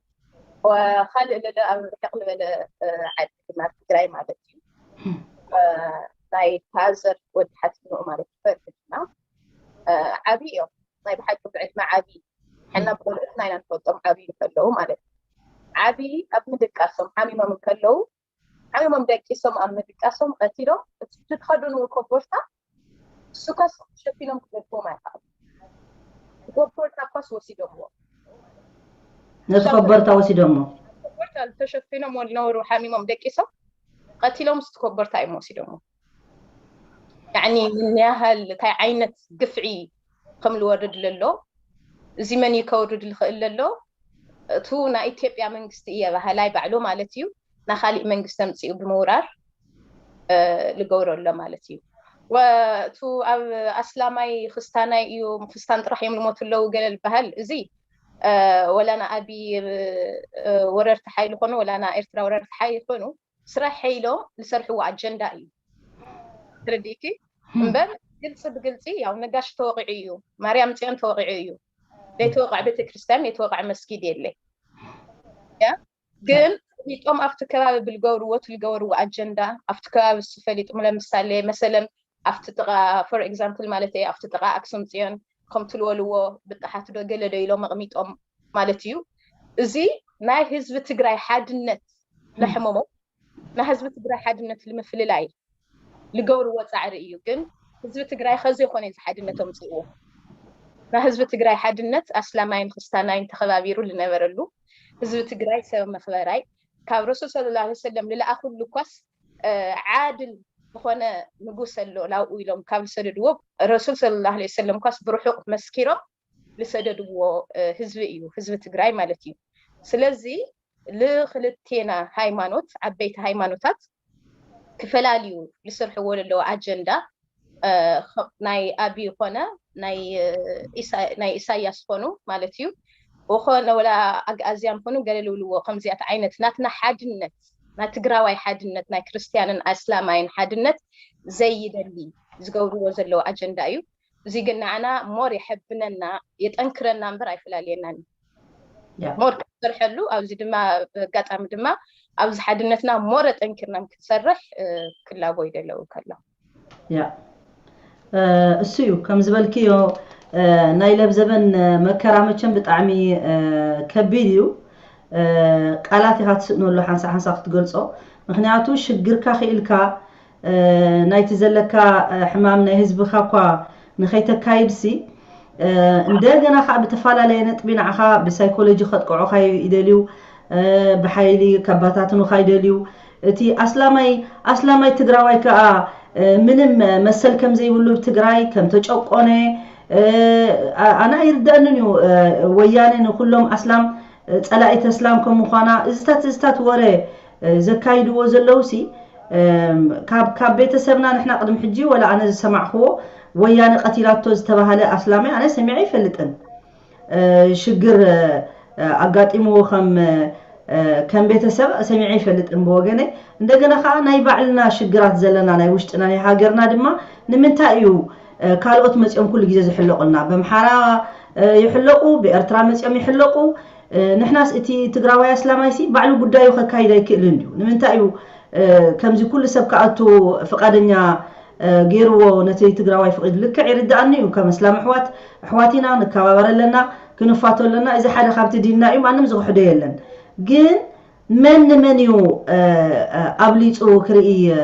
ወካልእ ለለ ኣብ ርሕቕ ዝበለ፣ እ፣ ዓዲ ድማ ኣብ ትግራይ ማለት እዩ። እ፣ ናይ ፋዘር ወዲ ሓትንኡ ማለት እዩ። ፈርዲ ድማ፣ እ፣ ዓብዪ እዮም። ናይ ብሓቂ ብዕድመ ዓብዪ። ሕና ብቆልዑትና ኢና ንፈልጦም ዓብዪ ከለዉ ማለት እዩ። ዓብዪ ኣብ ምድቃሶም ሓሚሞም እንከለዉ፣ ሓሚሞም ደቂሶም ኣብ ምድቃሶም ቀቲሎም፣ እቲ ዝኸደንዎ ኮቦርታ እሱኳስ ሸፊኖም ክገድፍዎም ኣይከኣሉ። ኮቦርታ እኳስ ወሲዶምዎ። ነቲ ኮቦርታ ወሲዶሞ። ኮቦርታ ተሸፊኖም ዝነበሩ ሓሚሞም ደቂሶም ቀቲሎም፣ እቲ ኮቦርታ እዮም ወሲዶምዎ። ያዕኒ ምን ያህል እንታይ ዓይነት ግፍዒ ከም ዝወርድ ለሎ፣ እዚ መን እዩ ከውርድ ዝኽእል ለሎ? እቱ ናይ ኢትዮጵያ መንግስቲ እየ ባህላይ ባዕሉ ማለት እዩ፣ ናይ ካሊእ መንግስቲ ኣምፅኡ ብምውራር፣ እ፣ ዝገብሮ ኣሎ ማለት እዩ። ወእቱ ኣብ ኣስላማይ ክስታናይ እዩ፣ ክስታን ጥራሕ እዮም ዝሞቱ ኣለዉ ገለ ዝበሃል፣ እዚ፣ እ፣ ወላ ንኣብይ፣ እ፣ ወረርቲ ሓይሊ ይኾኑ፣ ወላ ንኤርትራ ወረርቲ ሓይሊ ይኾኑ፣ ስራሕ ኢሎም ዝሰርሕዎ ኣጀንዳ እዩ። ትርድእኪ? እምበር ግልፂ ብግልፂ ያው ነጋሽ ተወቂዑ እዩ፣ ማርያም ፅዮን ተወቂዑ እዩ። ዘይተወቃዕ ቤተክርስትያን፣ ዘይተወቃዕ መስጊድ የለ። ያ ግን ሊጦም ኣብቲ ከባቢ ብልገብርዎ ትልገበርዎ ኣጀንዳ ኣብቲ ከባቢ ዝፈሊጥም፣ ለምሳሌ መሰለን ኣብቲ ጥቓ፣ ፎር ኤግዛምፕል ማለት እየ፣ ኣብቲ ጥቓ ኣክሱም ፅዮን ከም ትልወልዎ ብጣሓት ዶ ገለ ዶ ኢሎም ኣቕሚጦም ማለት እዩ። እዚ ናይ ህዝቢ ትግራይ ሓድነት ለሕመሞ፣ ናይ ህዝቢ ትግራይ ሓድነት ልምፍልላይ ልገብርዎ ፃዕሪ እዩ። ግን ህዝቢ ትግራይ ከዚ ይኾነ እዚ ሓድነት ኣምፅእዎ። ናይ ህዝቢ ትግራይ ሓድነት ኣስላማይን ክስታናይን ተኸባቢሩ ልነበረሉ፣ ህዝቢ ትግራይ ሰብ መኽበራይ፣ ካብ ረሱል ሰለላሁ ዐለይሂ ወሰለም ልለኣኹሉ እኳስ፣ እ፣ ዓድል ዝኾነ ንጉስ ኣሎ ናብኡ ኢሎም ካብ ዝሰደድዎ፣ ረሱል ሰለላሁ ዐለይሂ ወሰለም እኳስ ብርሑቕ መስኪሮም ዝሰደድዎ፣ እ፣ ህዝቢ እዩ፣ ህዝቢ ትግራይ ማለት እዩ። ስለዚ ልክልቴና ሃይማኖት፣ ዓበይቲ ሃይማኖታት ክፈላልዩ ዝሰርሕዎ ዘለዉ ኣጀንዳ፣ እ፣ ኸ-፣ ናይ ኣብይ ኾነ ናይ፣ እ፣ ኢሳ-፣ ናይ ኢሳያስ ኾኑ ማለት እዩ። ወኾነ ወላ ኣግኣዝያን ኾኑ ገለ ልብልዎ ከምዚኣት ዓይነት ናትና ሓድነት፣ ናይ ትግራዋይ ሓድነት፣ ናይ ክርስትያንን ኣስላማይን ሓድነት ዘይደሊ ዝገብርዎ ዘለዉ ኣጀንዳ እዩ። እዚ ግን ንዓና ሞር የሐብነና፣ የጠንክረና እምበር ኣይፈላልየናን እዩ። ያ። ሞር ክንሰርሐሉ፣ ኣብዚ ድማ፣ ኣጋጣሚ ድማ ኣብዚ ሓድነትና ሞር ኣጠንኪርና ክንሰርሕ፣ እ፣ ክላቦ ይደለዉ ከሎ። ያ። እ፣ እሱ እዩ፣ ከም ዝበልክዮ፣ እ፣ ናይ ለብዘበን፣ እ፣ መከራ መቸም ብጣዕሚ፣ እ፣ ከቢድ እዩ። እ፣ ቃላት ኢኻ ትስእነሉ ሓንሳ ሓንሳ ክትገልጾ። ምኽንያቱ ሽግርካ ክኢልካ፣ እ፣ ናይቲ ዘለካ፣ እ፣ ሕማም ናይ ህዝብኻ እኳ ንኸይተካይድሲ፣ እ፣ እንደገና ኸዓ ብተፈላለየ ነጥቢ ንዓኻ ብሳይኮሎጂ ከጥቅዑኻ ይደልዩ፣ እ፣ ብሓይሊ ከባታትኑኻ ይደልዩ። እቲ ኣስላማይ፣ ኣስላማይ ትግራዋይ ከኣ፣ እ፣ ምንም መሰል ከም ዘይብሉ ብትግራይ ከም ተጨቆነ፣ እ፣ ኣ-፣ ኣነ ኣይርደኣንን እዩ። እ፣ ወያነ ንኩሎም ኣስላም፣ እ፣ ጸላኢት ኣስላም ከም ምዃና እዝታት፣ እዝታት ወረ፣ እ፣ ዘካይድዎ ዘለውሲ፣ እም፣ ካብ፣ ካብ ቤተሰብና ንሕና ቅድሚ ሕጂ ወላ ኣነ ዝሰማዕክዎ ወያነ ቀቲላቶ ዝተባሃለ ኣስላማይ ኣነ ሰሚዐ ኣይፈልጥን። እ፣ ሽግር፣ እ፣ ኣጋጢምዎ ከም፣ እ፣ ከም ቤተሰብ ሰሚዐ ኣይፈልጥን ብወገነይ። እንደገና ኸዓ ናይ ባዕልና ሽግራት ዘለና ናይ ውሽጥና ናይ ሃገርና ድማ ንምንታይ እዩ፣ እ፣ ካልኦት መፂኦም ኩሉ ግዜ ዝሕለቑልና? በምሓራ፣ እ፣ ይሕለቑ፣ ብኤርትራ መፂኦም ይሕለቑ። እ፣ ንሕናስ እቲ ትግራዋይ ኣስላማይሲ ባዕሉ ጉዳዩ ከካይድ ኣይክእልን ድዩ? ንምንታይ እዩ፣ እ፣ ከምዚ ኩሉ ሰብ ክኣቱ ፍቓደኛ፣ እ፣ ገይርዎ ነቲ ትግራዋይ ፍቒድ? ልክዕ ይርድኣኒ እዩ፣ ከም ኣስላም ኣሕዋት፣ ኣሕዋት ኢና፣ ንከባበር ኣለና፣ ክንፋቶ ኣለና። እዚ ሓደ ካብቲ ዲንና እዩ፣ ማንም ዝኽሕዶ የለን። ግን መን ንመን እዩ፣ እ፣ እ፣ ኣብሊፁ ክርኢ፣ እ፣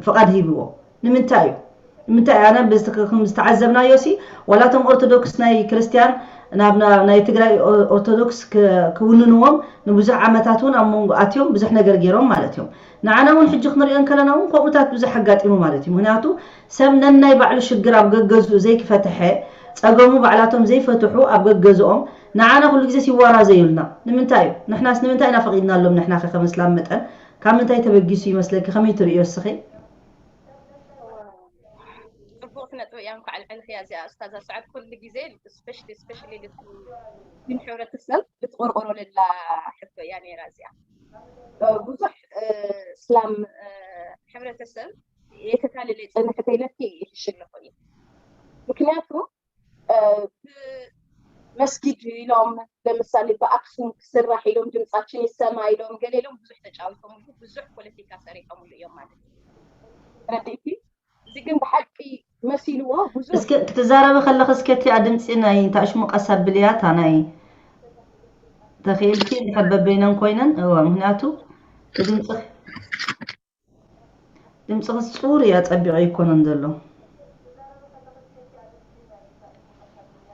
ፍቓድ ሂብዎ? ንምንታይ እዩ? ንምንታይ ኣነ ብዝተ-፣ ከም ዝተዓዘብናዮ ሲ፣ ዋላ እቶም ኦርቶዶክስ ናይ ክርስትያን ናብ፣ ናብ ናይ ትግራይ ኦ-፣ ኦርቶዶክስ ክ-፣ ክውንንዎም ንብዙሕ ዓመታት እውን ኣብ መንጎ ኣትዮም ብዙሕ ነገር ገይሮም ማለት እዮም። ንዓና እውን ሕጂ ክንሪኦ እንከለና እውን ከምኡታት ብዙሕ ኣጋጢሙ ማለት እዩ። ምኽንያቱ ሰብ ነናይ ባዕሉ ሽግር ኣብ ገገዝኡ ዘይክፈትሐ፣ ጸገሙ ባዕላቶም ዘይፈትሑ ኣብ ገገዝኦም፣ ንዓና ኩሉ ግዜ ሲዋራ ዘዩልና ንምንታይ እዩ? ንሕናስ ንምንታይ ኢና ፈቒድናሎም? ንሕና ከ ከም እስላም መጠን ካብ ምንታይ ተበጊሱ ይመስለኪ? ከመይ ትርእዮ እስኺ? ጽቡቕቲ ነጥቢ እያ፣ እንኳዕ ኣልዕልኽያ እዚኣ ኡስታዛ ሰዓድ። ኩሉ ግዜ ስፔሻሊ፣ ስፔሻሊ ግን ሕብረተሰብ ልትቆርቆሮ ለላ ሕቶ እያ ነይራ እዚኣ። ብዙሕ እስላም ሕብረተሰብ የተካለለ ጸንሕተ ኢለኪ ይሕሽ ኣለኹ እዩ። ምክንያቱ መስጊድ ኢሎም ለምሳሌ ብኣክሱም ክስራሕ ኢሎም ድምፃችን ይሰማ ኢሎም ገለ ኢሎም ብዙሕ ተጫዊቶምሉ ብዙሕ ፖለቲካ ሰሪሖምሉ እዮም ማለት እዩ። ረድእቲ እዚ ግን ብሓቂ መሲልዎ ብዙሕ እስኪ ክትዛረቢ ከለኺ እስኪ እቲኣ ድምፂ ናይ ታሽሙ ቀስ ኣብልያ እታ ናይ ተኽኢልኪ እንድሕር በበይነን ኮይነን እወ ምክንያቱ ድምፂ ድምፅኽስ ፅሩይ እዩ ኣፀቢቑ ኣይኮነን ዘሎ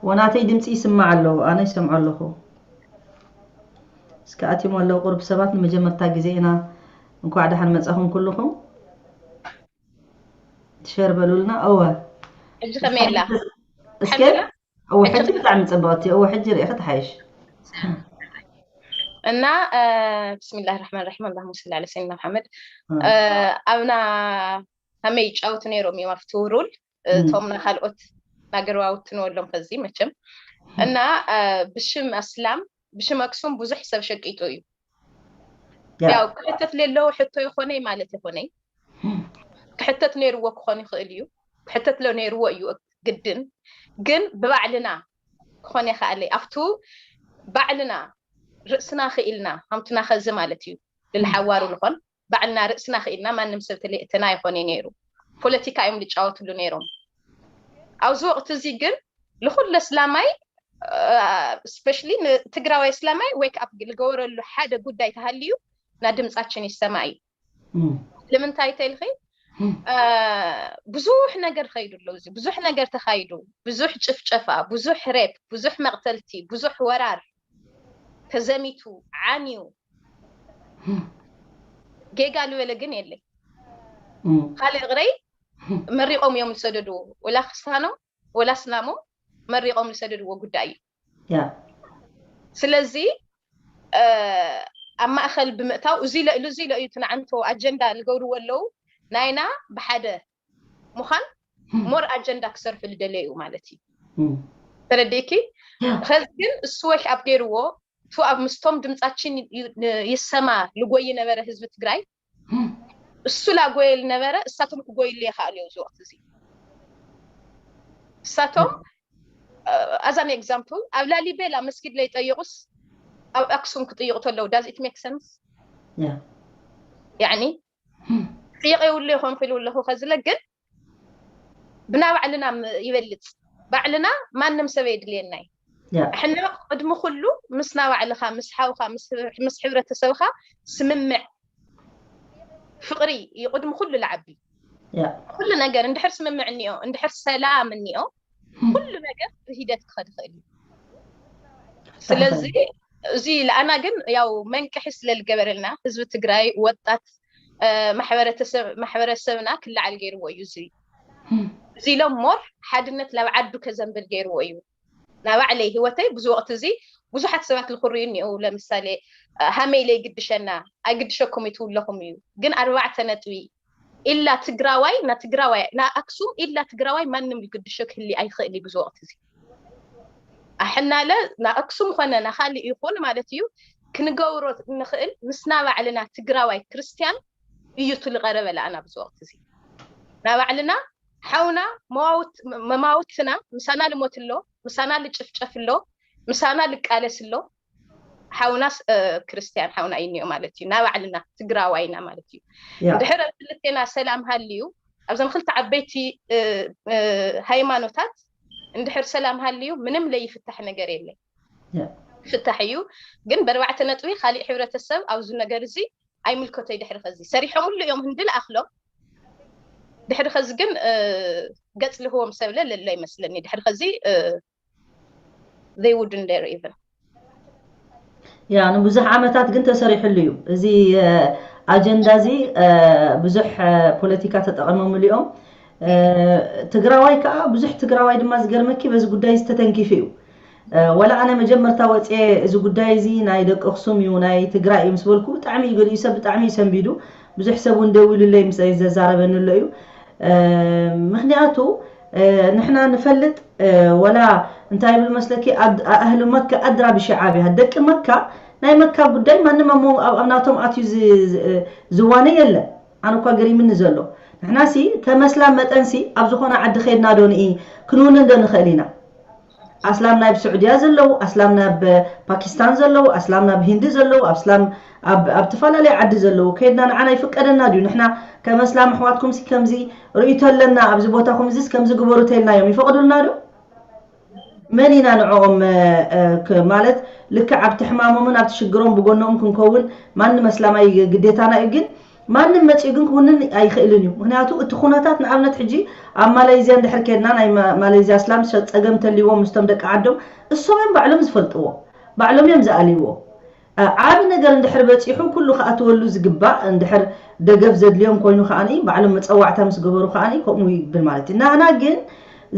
ወናተይ ድምፂ ይስማዕ ኣለዎ ኣነ ይሰምዖ ኣለኹ እስከ ኣትዮም ኣለዉ ቁሩብ ሰባት ንመጀመርታ ግዜ ኢና እንኳዕ ደሓን መፃኹም ኩልኹም ሸር በሉልና እወ ሕጂ ከመይ ኣላ እስከ እወ ሕጂ ብጣዕሚ ፅብቕቲ እወ ሕጂ ርኢኺ ትሓይሽ እና ብስሚላህ ራሕማን ራሒም ኣላሁመ ሰሊ ዓላ ሰይድና መሓመድ ኣብና ከመይ ይጫወቱ ነይሮም እዮም ኣብቲ ውሩል እቶም ናካልኦት ናገርባውቲ ንወሎም ከዚ መቸም እና ብሽም ኣስላም ብሽም ኣክሱም ብዙሕ ሰብ ሸቂጡ እዩ ያው ክሕተት ለለዎ ሕቶ ይኾነይ ማለት ይኾነይ ክሕተት ነይርዎ ክኾን ይኽእል እዩ ክሕተት ለ ነይርዎ እዩ ግድን ግን ብባዕልና ክኾን ይኽኣለይ ኣብቱ ባዕልና ርእስና ክኢልና ሃምትና ከዚ ማለት እዩ ልልሓዋሩ ልኾን ባዕልና ርእስና ክኢልና ማንም ሰብ ተለእትና ይኾነ ነይሩ ፖለቲካ እዮም ልጫወትሉ ነይሮም ኣብዚ ወቅት እዚ ግን ልኩለ እስላማይ ስፔሻሊ ንትግራዋይ እስላማይ ዌክ ኣፕ ልገበረሉ ሓደ ጉዳይ ተሃልዩ ና ድምፃችን ይሰማ እዩ ንምንታይ ተልኺ ብዙሕ ነገር ኸይዱ ኣሎ እዚ ብዙሕ ነገር ተኻይዱ ብዙሕ ጭፍጨፋ ብዙሕ ሬፕ ብዙሕ መቕተልቲ ብዙሕ ወራር ተዘሚቱ ዓንዩ ጌጋ ዝበለ ግን የለይ ካልእ እግረይ መሪቆም እዮም ዝሰደድዎ ወላ ክስታኖም ወላ ስላሞም መሪቆም ዝሰደድዎ ጉዳይ እዩ ስለዚ ኣብ ማእኸል ብምእታው እዚ ኢለ ኢሉ እዚ ኢለ እዩ ትንዓንቶ ኣጀንዳ ዝገብርዎ ኣለዉ ናይና ብሓደ ምዃን ሞር ኣጀንዳ ክሰርሑ ዝደለዩ ማለት እዩ ተረዲእኪ ኸዚ ግን እሱ ወክ ኣብ ገይርዎ እቱ ኣብ ምስቶም ድምፃችን ይሰማ ልጎይ ነበረ ህዝቢ ትግራይ እሱ ላጎየ ዝነበረ እሳቶም ክጎይሉ ይኽኣሉ እዮም እዚ ወቅት እዚ እሳቶም ኣዛን ኤግዛምፕል ኣብ ላሊቤላ መስጊድ ለይጠይቁስ ኣብ ኣክሱም ክጥይቁ ተለው does it make sense ያኒ ጥይቅ የብሉ ይኾን ክሉ ኣለኹ ከዝለ ግን ብና ባዕልና ይበልፅ ባዕልና ማንም ሰብ የድልየናይ ሕና ቅድሚ ኩሉ ምስና ባዕልኻ ምስ ሓውካ ምስ ሕብረተሰብካ ስምምዕ ፍቅሪ እዩ ቅድሚ ኩሉ ልዓቢ ኩሉ ነገር እንድሕር ስምምዕ እኒኦ እንድሕር ሰላም እኒኦ ኩሉ ነገር ብሂደት ክኸድ ይኽእል እዩ ስለዚ እዚ ለኣና ግን ያው መንቅሒ ስለልገበረልና ህዝቢ ትግራይ ወጣት ማሕበረሰብና ክለዓል ገይርዎ እዩ እዚ እዚ ኢሎም ሞር ሓድነት ናብ ዓዱ ከዘንብል ገይርዎ እዩ ናባዕለይ ህይወተይ ብዙ ወቅት እዚ ብዙሓት ሰባት ዝኽርዩ እኒኡ ለምሳሌ ሃመይ ለይግድሸና ኣይግድሸኩም ይትውለኹም እዩ ግን ኣርባዕተ ነጥቢ ኢላ ትግራዋይ ና ትግራዋይ ና ኣክሱም ኢላ ትግራዋይ ማንም ይግድሾ ክህሊ ኣይኽእል ብዙ ወቅት እዚ ኣሕናለ ና ኣክሱም ኾነ ና ካልእ ይኹን ማለት እዩ ክንገብሮ ንኽእል ምስና ባዕልና ትግራዋይ ክርስትያን እዩ ትልቀረበ ለኣና ብዙ ወቅት እዚ ናባዕልና ሓውና መማውትና ምሳና ልሞት ኣሎ ምሳና ልጭፍጨፍ ኣሎ ምሳና ልቃለስ ኣሎ ሓውና ክርስትያን ሓውና እዩ እኒኦ ማለት እዩ ናባዕልና ትግራዋይና ማለት እዩ ድሕር ኣብ ክልቴና ሰላም ሃልዩ ኣብዞም ክልተ ዓበይቲ ሃይማኖታት እንድሕር ሰላም ሃልዩ ምንም ለይፍታሕ ነገር የለ ይፍታሕ እዩ ግን በርባዕተ ነጥቢ ካሊእ ሕብረተሰብ ኣብዚ ነገር እዚ ኣይምልከቶይ ድሕሪ ከዚ ሰሪሖምሉ እዮም ህንዲ ልኣኽሎም ድሕሪ ከዚ ግን ገፅ ልህቦም ሰብለ ለሎ ይመስለኒ ድሕሪ ከዚ they wouldn't dare even ያ ንብዙሕ ዓመታት ግን ተሰሪሕሉ እዩ እዚ ኣጀንዳ እዚ ብዙሕ ፖለቲካ ተጠቐሞምሉ እዮም ትግራዋይ ከዓ ብዙሕ ትግራዋይ ድማ ዝገርመኪ በዚ ጉዳይ ዝተተንኪፉ እዩ ወላ ኣነ መጀመርታ ወፅየ እዚ ጉዳይ እዚ ናይ ደቂ ኣክሱም እዩ ናይ ትግራይ እዩ ምስ በልኩ ብጣዕሚ እዩ ገሊኡ ሰብ ብጣዕሚ እዩ ሰንቢዱ ብዙሕ ሰብ እውን ደዊሉለይ ምስ ዘዛረበኒ ኣሎ እዩ ምክንያቱ ንሕና ንፈልጥ ወላ እንታይ ይብል መስለኪ ኣህሉ መካ ኣድራ ብሽዓብያ ደቂ መካ ናይ መካ ጉዳይ ማንም ኣብ ሞ- ኣብ ኣብ ናቶም ኣትዩ ዝ- ዝ- ዝዋነ የለን። ኣነ እኳ ገሪምኒ ዘሎ ንሕና ሲ ከም ኣስላም መጠን ሲ ኣብ ዝኾነ ዓዲ ከድና ዶ ንኢ ክንውንን ዶ ንኽእል ኢና? ኣስላም ናብ ስዑድያ ዘለዉ፣ ኣስላም ናብ ፓኪስታን ዘለዉ፣ ኣስላም ናብ ሂንዲ ዘለዉ፣ ኣስላም ኣብ ኣብ ዝተፈላለየ ዓዲ ዘለዉ ከድና ንዓና ይፍቀደና ድዩ? ንሕና ከም ኣስላም ኣሕዋትኩም ሲ ከምዚ ርእይቶ ኣለና ኣብዚ ቦታኹም እዚስ ከምዚ ግበሩ ተልናዮም ይፈቕዱልና ዶ? መን ኢና ንዕኦም እ፣ እ፣ ክ- ማለት ልክዕ ኣብቲ ሕማሞምን ኣብቲ ሽግሮም ብጎኖም ክንከውን ማንም ኣስላማይ ግዴታና እዩ። ግን ማንም መፂኡ ግን ክውንን ኣይኽእልን እዩ። ምክንያቱ እቲ ኩነታት ንኣብነት ሕጂ ኣብ ማለይዝያ እንድሕር ከድና ናይ ማ- ማለይዝያ ኣስላም ሸ- ፀገም ተልዎም ምስቶም ደቂ ዓዶም እሶም እዮም ባዕሎም ዝፈልጥዎ፣ ባዕሎም እዮም ዝኣልይዎ። እ፣ ዓቢ ነገር እንድሕር በፂሑ ኩሉ ክኣትወሉ ዝግባእ እንድሕር ደገፍ ዘድልዮም ኮይኑ ከዓኒ ባዕሎም መፀዋዕታ ምስ ገበሩ ከዓኒ ከምኡ ይብል ማለት እዩ። ናህና ግን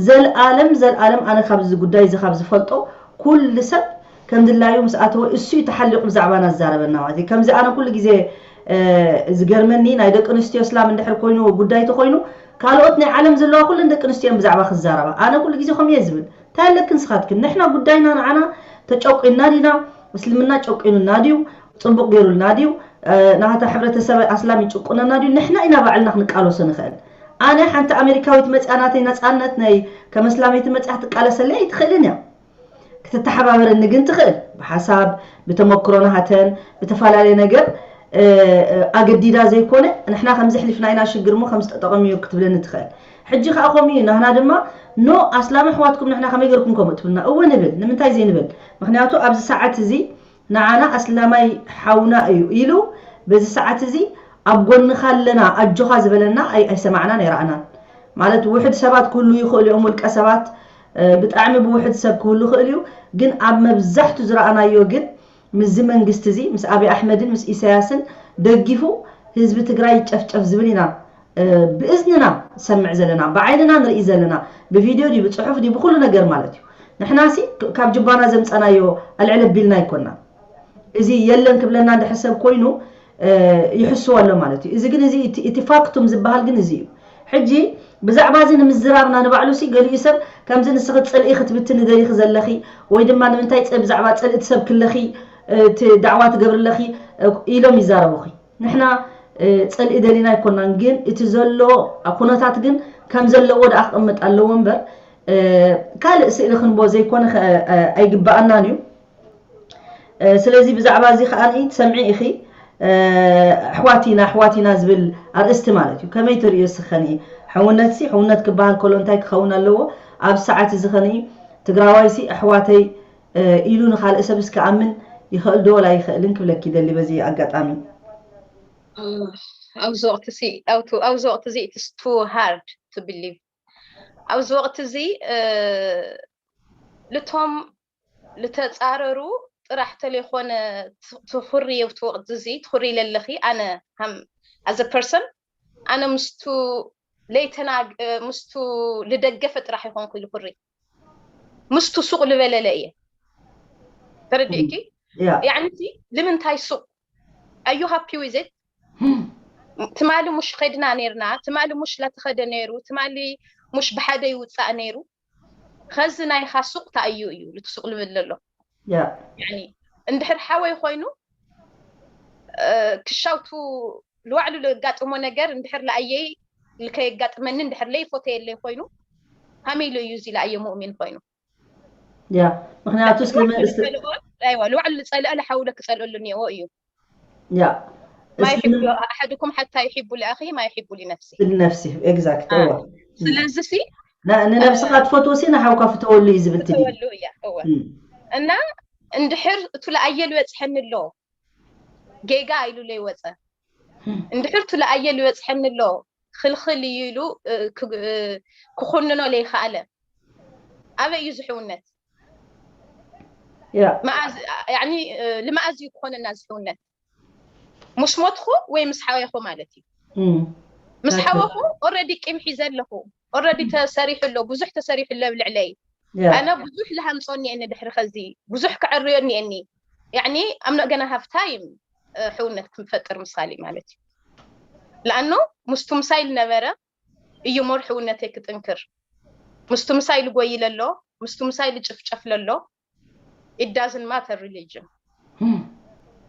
ዘልኣለም ዘልኣለም ኣነ ካብዚ ጉዳይ እዚ ካብ ዝፈልጦ ኩሉ ሰብ ከም ድላዩ ምስ ኣተወ እሱ እዩ ተሓሊቑ ብዛዕባና ዝዛረበና ማለት እዩ። ከምዚ ኣነ ኩሉ ግዜ እ፣ ዝገርመኒ ናይ ደቂ ኣንስትዮ እስላም እንድሕር ኮይኑ ጉዳይ ተኮይኑ ካልኦት ናይ ዓለም ዘለዋ ኩለን ደቂ ኣንስትዮ እየን ብዛዕባ ክዛረባ። ኣነ ኩሉ ግዜ ከምኡ እየ ዝብል። እንታይ ኣለክን ስኻትክን? ንሕና ጉዳይና ንዓና ተጨቂንና ዲና? እስልምና ጨቂኑና ድዩ? ፅቡቅ ገይሩልና ድዩ? እ፣ ናታ ሕብረተሰብ ኣስላም ይጭቁነና ድዩ? ንሕና ኢና ባዕልና ክንቃለሶ ንኽእል። ኣነ ሓንቲ ኣሜሪካዊት መፅያ ናተይ ነፃነት ናይ ከም ኣስላመይቲ መፅያ ክትቃለሰለይ ኣይትኽእልን እያ። ክትተሓባበረኒ ግን ትኽእል። ብሓሳብ ብተመክሮ ናሃተን ብተፈላለየ ነገር እ፣ እ፣ ኣገዲዳ ዘይኮነ ንሕና ከምዚ ኣሕሊፍና ኢና ሽግር እሞ ከምዚ ጠጠቐም እዩ ክትብለኒ ትኽእል። ሕጂ ከዓ ከምኡ እዩ ናህና ድማ ኖ ኣስላም ኣሕዋትኩም ንሕና ከመይ ገርኩም ከምኡ ትብልና እወ ንብል። ንምንታይ ዘይንብል? ምክንያቱ ኣብዚ ሰዓት እዚ ንዓና ኣስላማይ ሓውና እዩ ኢሉ በዚ ሰዓት እዚ ኣብ ጎንኻ ኣለና ኣጆኻ ዝበለና ኣይ- ኣይሰማዕናን ኣይረኣናን። ማለት ውሕድ ሰባት ክህሉ ይኽእሉ እዮም ውልቀ ሰባት እ፣ ብጣዕሚ ብውሕድ ሰብ ክህሉ ይኽእል እዩ። ግን ኣብ መብዛሕቱ ዝረኣናዮ ግን ምስዚ መንግስቲ እዚ ምስ ኣብይ ኣሕመድን ምስ ኢሳያስን ደጊፉ ህዝቢ ትግራይ ይጨፍጨፍ ዝብል ኢና እ፣ ብእዝንና ሰምዕ ዘለና ብዓይንና ንርኢ ዘለና ብቪድዮ ድዩ ብፅሑፍ ድዩ ብኩሉ ነገር ማለት እዩ። ንሕናሲ ክ- ካብ ጅባና ዘምፀናዮ ኣልዕል ኣቢልና ኣይኮና። እዚ የለን ክብለና እንድሕር ሰብ ኮይኑ እ፣ ይሕስዎ ኣሎ ማለት እዩ። እዚ ግን እዚ እቲ እቲ ፋክቱም ዝበሃል ግን እዚ እዩ። ሕጂ ብዛዕባ እዚ ንምዝራብና ንባዕሉ ሲ ገሊኡ ሰብ ከምዚ ንስኺ ፅልኢ ክትብትኒ ደሊኺ ዘለኺ ወይ ድማ ንምንታይ ፅ- ብዛዕባ ፅልኢ ትሰብኪ ኣለኺ እ፣ እቲ ዳዕዋ ትገብሪ ኣለኺ እ፣ ኢሎም ይዛረቡኺ። ንሕና እ፣ ፅልኢ ደሊና ኣይኮናን፣ ግን እቲ ዘሎ ኩነታት ግን ከም ዘለዎ ደኣ ክቕመጥ ኣለዎ እምበር እ፣ ካልእ ስእሊ ክንቦ ዘይኮነ ከ- እ፣ ኣይግበኣናን እዩ። እ፣ ስለዚ ብዛዕባ እዚ ከኣ ትሰምዒ ኢኺ እ፣ ኣሕዋት ኢና ኣሕዋት ኢና ዝብል ኣርእስቲ ማለት እዩ። ከመይ ትርእዮ እስኸኒ? ሕውነትሲ ሕውነት ክበሃል ከሎ እንታይ ክኸውን ኣለዎ? ኣብ ሰዓት እዚ ኸኒ ትግራዋይሲ ኣሕዋተይ እ፣ ኢሉ ንኻልእ ሰብስ ክኣምን ይኽእል ዶ ወላ ኣይኽእልን ክብለኪ ይደሊ በዚ ኣጋጣሚ። ኣብዚ ወቅቲ እዚ it's too hard to believe። ኣብዚ ወቅቲ እዚ እ፣ ልቶም ልተፃረሩ ጥራሕ ተለይኮነ ትኹሪ ኣብቲ ወቅቲ እዚ ትኹሪ ኢለ ኣለኺ ኣነ ከም as a person ኣነ ምስቱ ለይተናግ ምስቱ ልደገፈ ጥራሕ ይኮንኩ ኢሉ ኩሪ ምስቱ ሱቅ ልበለለ እየ ተረዲእኪ ያ ያዕንቲ ልምንታይ ሱቅ ኣዩ ሃፒ ዊዘት ትማሊ ሙሽ ኸድና ነርና ትማሊ ሙሽ ላተኸደ ነይሩ ትማሊ ሙሽ ብሓደ ይውፃእ ነይሩ ኸዚ ናይኻ ሱቅ ተኣዩ እዩ ልትሱቅ ልብል ዘሎ ያ ያኒ እንድሕር ሓወይ ኮይኑ ክሻውቱ ልዋዕሉ ለጋጥሞ ነገር እንድሕር ለኣየይ ልከየጋጥመኒ እንድሕር ለይፎተየለይ ኮይኑ ከመይ ኢሉ እዩ እዚ ለኣየ ሙእሚን ኮይኑ ያ ምክንያቱ እስልምና ልዋዕሉ ዝፀልኦ ኣይዋ ልዋዕሉ ዝፀልአ ለሓውለ ክፀልአሉ እኒኦ እዩ ያ ما يحب أحدكم حتى يحب لأخيه ما يحب لنفسه ነፍሲ ኤግዛክት እዋ ስለዚ ሲ ንነብስኻ ትፈትዎ ሲ ንሓውካ ፍተወሉ እዩ ዝብል ትዲ ተወሉ እያ እወ እና እንድሕር እቱ ለኣየ ልበፅሐኒ ኣሎ ጌጋ ኢሉ ለይወፀ እንድሕር እቱ ለኣየ ልበፅሐኒ ኣሎ ክልኽል እዩ ኢሉ ክኹንኖ ለይኸኣለ ኣበይ እዩ ዝሕውነት ያ መኣዝ ያኒ ልመኣዝ እዩ ክኾነና ዝሕውነት ምስ ሞትኹ ወይ ምስ ሓወኹ ማለት እዩ ምስ ሓወኹ ኦረዲ ቂም ሒዘ ኣለኹ ኦረዲ ተሰሪሑ ኣሎ ብዙሕ ተሰሪሑ ኣሎ ኣብ ልዕለይ ኣነ ብዙሕ ልሃንፆ እኒአኒ ድሕሪ ኸዚ ብዙሕ ክዕርዮ እኒአኒ ያኒ ኣምኖ ገና ሃፍ ታይም ሕውነት ክንፈጥር ምሳሌ ማለት እዩ ለኣኖ ምስቱ ምሳይ ልነበረ እዩ ሞር ሕውነተይ ክጥንክር ምስቱ ምሳይ ልጎይለ ኣሎ ምስቱ ምሳይ ልጭፍጨፍ ለሎ it doesn't matter religion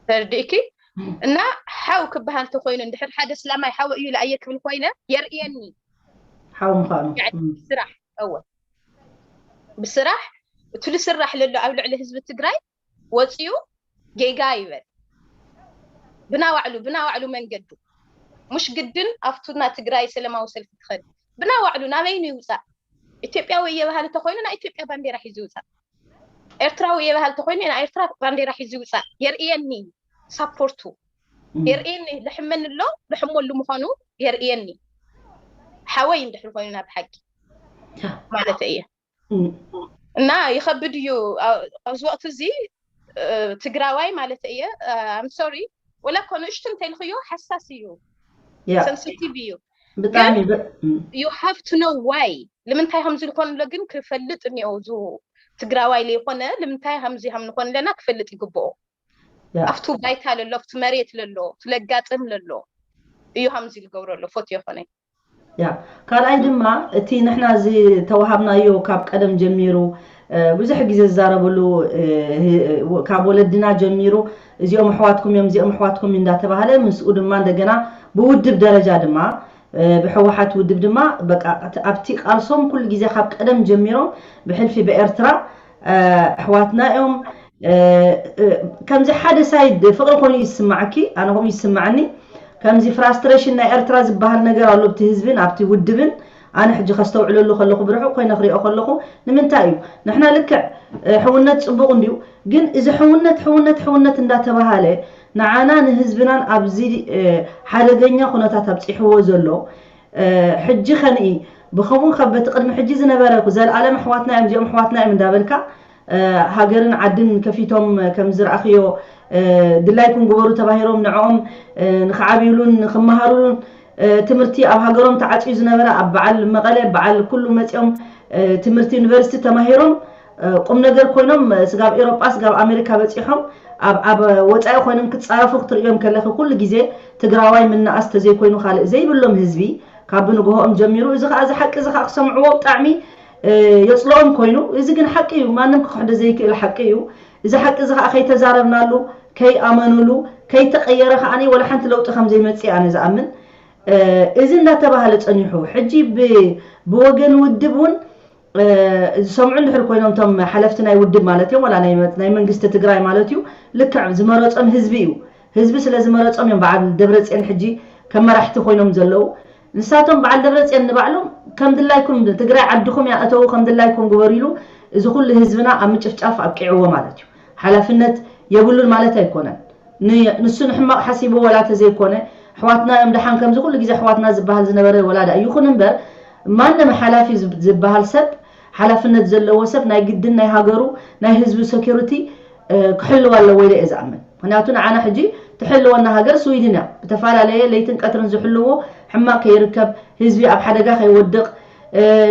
ተርዲእኪ እና ሓው ክበሃል ተኮይኑ እንድሕር ሓደ ስላማይ ሓው እዩ ለኣየ ክብል ኮይነ የርእየኒ ሓው ምዃኑ ብስራሕ እወ ብስራሕ እቲ ልስራሕ ለሎ ኣብ ልዕሊ ህዝቢ ትግራይ ወፅዩ ጌጋ ይበል ብናባዕሉ ብናባዕሉ መንገዱ ሙሽ ግድን ኣብቱ ና ትግራይ ሰለማዊ ሰልፊ ትኸድ ብናባዕሉ ናበይኑ ይውፃእ ኢትዮጵያዊ እየ በሃል እንተኮይኑ ናይ ኢትዮጵያ ባንዴራ ሒዙ ይውፃእ ኤርትራዊ እየ በሃል እንተኮይኑ ናይ ኤርትራ ባንዴራ ሒዙ ይውፃእ የርእየኒ ሳፖርቱ የርእየኒ ልሕመኒ ኣሎ ልሕመሉ ምዃኑ የርእየኒ ሓወይ እንድሕር ኮይኑ ናብ ሓቂ ማለት እየ እና ይኸብድ እዩ ኣብዚ ወቅቲ እዚ ትግራዋይ ማለት እየ I'm sorry ወላ እኮ ንእሽቱ እንተልክዮ ሓሳስ እዩ ያ sensitive እዩ ብጣዕሚ በ- እም፣ you have to know why ንምንታይ ከምዚ ልኮንሎ ግን ክፈልጥ እኒኦ ዙ ትግራዋይ ለይኮነ ንምንታይ ከምዚ ከም ንኮን ለና ክፈልጥ ይግብኦ ያ ኣብቱ ባይታ ለሎ ኣብቱ መሬት ለሎ ኣብቱ ለጋጥም ለሎ እዩ ከምዚ ልገብረሎ ፎት የኮነ ያ ካልኣይ ድማ እቲ ንሕና ዝተዋሃብናዮ ካብ ቀደም ጀሚሩ እ፣ ብዙሕ ግዜ ዝዛረበሉ እ፣ ህ- ካብ ወለድና ጀሚሩ እዚኦም ኣሕዋትኩም እዮም እዚኦም ኣሕዋትኩም እዩ እንዳተባሃለ ምስኡ ድማ እንደገና ብውድብ ደረጃ ድማ እ፣ ብህወሓት ውድብ ድማ በቃ እቲ- ኣብቲ ቃልሶም ኩሉ ግዜ ካብ ቀደም ጀሚሮም ብሕልፊ ብኤርትራ እ፣ ኣሕዋትና እዮም እ፣ እ፣ ከምዚ ሓደ ሳይድ ፍቅሪ ኮይኑ ይስማዓኪ ኣነ ከምኡ ይስማዓኒ ከምዚ ፍራስትሬሽን ናይ ኤርትራ ዝበሃል ነገር ኣሎ ኣብቲ ህዝብን ኣብቲ ውድብን ኣነ ሕጂ ከስተውዕለሉ ከለኹ ብርሑቕ ኮይነ ክሪኦ ከለኹ ንምንታይ እዩ ንሕና ልክዕ እ፣ ሕውነት ፅቡቕ እንድዩ ግን እዚ ሕውነት ሕውነት ሕውነት እንዳተባሃለ ንዓና ንህዝብናን ኣብዚ እ፣ ሓደገኛ ኩነታት ኣብፂሕዎ ዘሎ እ፣ ሕጂ ከንኢ ብከምኡ ከበቲ ቅድሚ ሕጂ ዝነበረ ዘለኣለም ኣሕዋትና እዮም እዚኦም ኣሕዋትና እዮም እንዳበልካ ሃገርን ዓድን ከፊቶም ከም ዝረኣኽዮ ድላይኩም ግበሩ ተባሂሮም ንዕኦም ንክዓብዩሉን ንክመሃሩሉን ትምህርቲ ኣብ ሃገሮም ተዓፅዩ ዝነበረ ኣብ በዓል መቐለ በዓል ኩሉ መፂኦም ትምህርቲ ዩኒቨርሲቲ ተማሂሮም ቁም ነገር ኮይኖም ስጋብ ኤሮጳ ስጋብ ኣሜሪካ በፂሖም ኣብ ኣብ ወፃኢ ኮይኖም ክፃረፉ ክትርእዮም ከለኺ ኩሉ ግዜ ትግራዋይ ምንኣስ ተዘይኮይኑ ካልእ ዘይብሎም ህዝቢ ካብ ብንግሆኦም ጀሚሩ እዚ ከዓ እዚ ሓቂ እዚ ከዓ ክሰምዕዎ ብጣዕሚ የፅልኦም ኮይኑ እዚ ግን ሓቂ እዩ ማንም ክክሕዶ ዘይክእል ሓቂ እዩ እዚ ሓቂ እዚ ከዓ ከይተዛረብናሉ ከይኣመኑሉ ከይተቀየረ ከዓ ወላ ሓንቲ ለውጢ ከም ዘይመፅእ ኣነ ዝኣምን እዚ እንዳተባሃለ ፀኒሑ ሕጂ ብወገን ውድብ እውን ዝሰምዑ እንድሕር ኮይኖም እቶም ሓለፍቲ ናይ ውድብ ማለት እዮም ዋላ ናይ መንግስቲ ትግራይ ማለት እዩ ልክዕ ዝመረፆም ህዝቢ እዩ ህዝቢ ስለ ዝመረፆም እዮም በዓል ደብረፅዮን ሕጂ ከም መራሕቲ ኮይኖም ዘለዉ ንሳቶም በዓል ደብረፅዮን ንባዕሎም ከም ድላይኩም ትግራይ ዓድኹም እያ እተዉ ከም ድላይኩም ግበሩ ኢሉ እዚ ኩሉ ህዝብና ኣብ ምጭፍጫፍ ኣብቂዕዎ ማለት እዩ ሓላፍነት የብሉን ማለት ኣይኮነን ንሱ ንሕማቕ ሓሲቡ ወላ ተዘይኮነ ኣሕዋትና እዮም ደሓን ከምዚ ኩሉ ግዜ ኣሕዋትና ዝበሃል ዝነበረ ወላዳ ይኹን እምበር ማንም ሓላፊ ዝበሃል ሰብ ሓላፍነት ዘለዎ ሰብ ናይ ግድን ናይ ሃገሩ ናይ ህዝቡ ሴኩሪቲ ክሕልው ኣለዎ ኢለ እየ ዝኣምን ምክንያቱ ንዓና ሕጂ ትሕልወና ሃገር ስዊድን እያ ብተፈላለየ ለይትን ቀትርን ዝሕልዎ ሕማቅ ከይርከብ ህዝቢ ኣብ ሓደጋ ከይወድቅ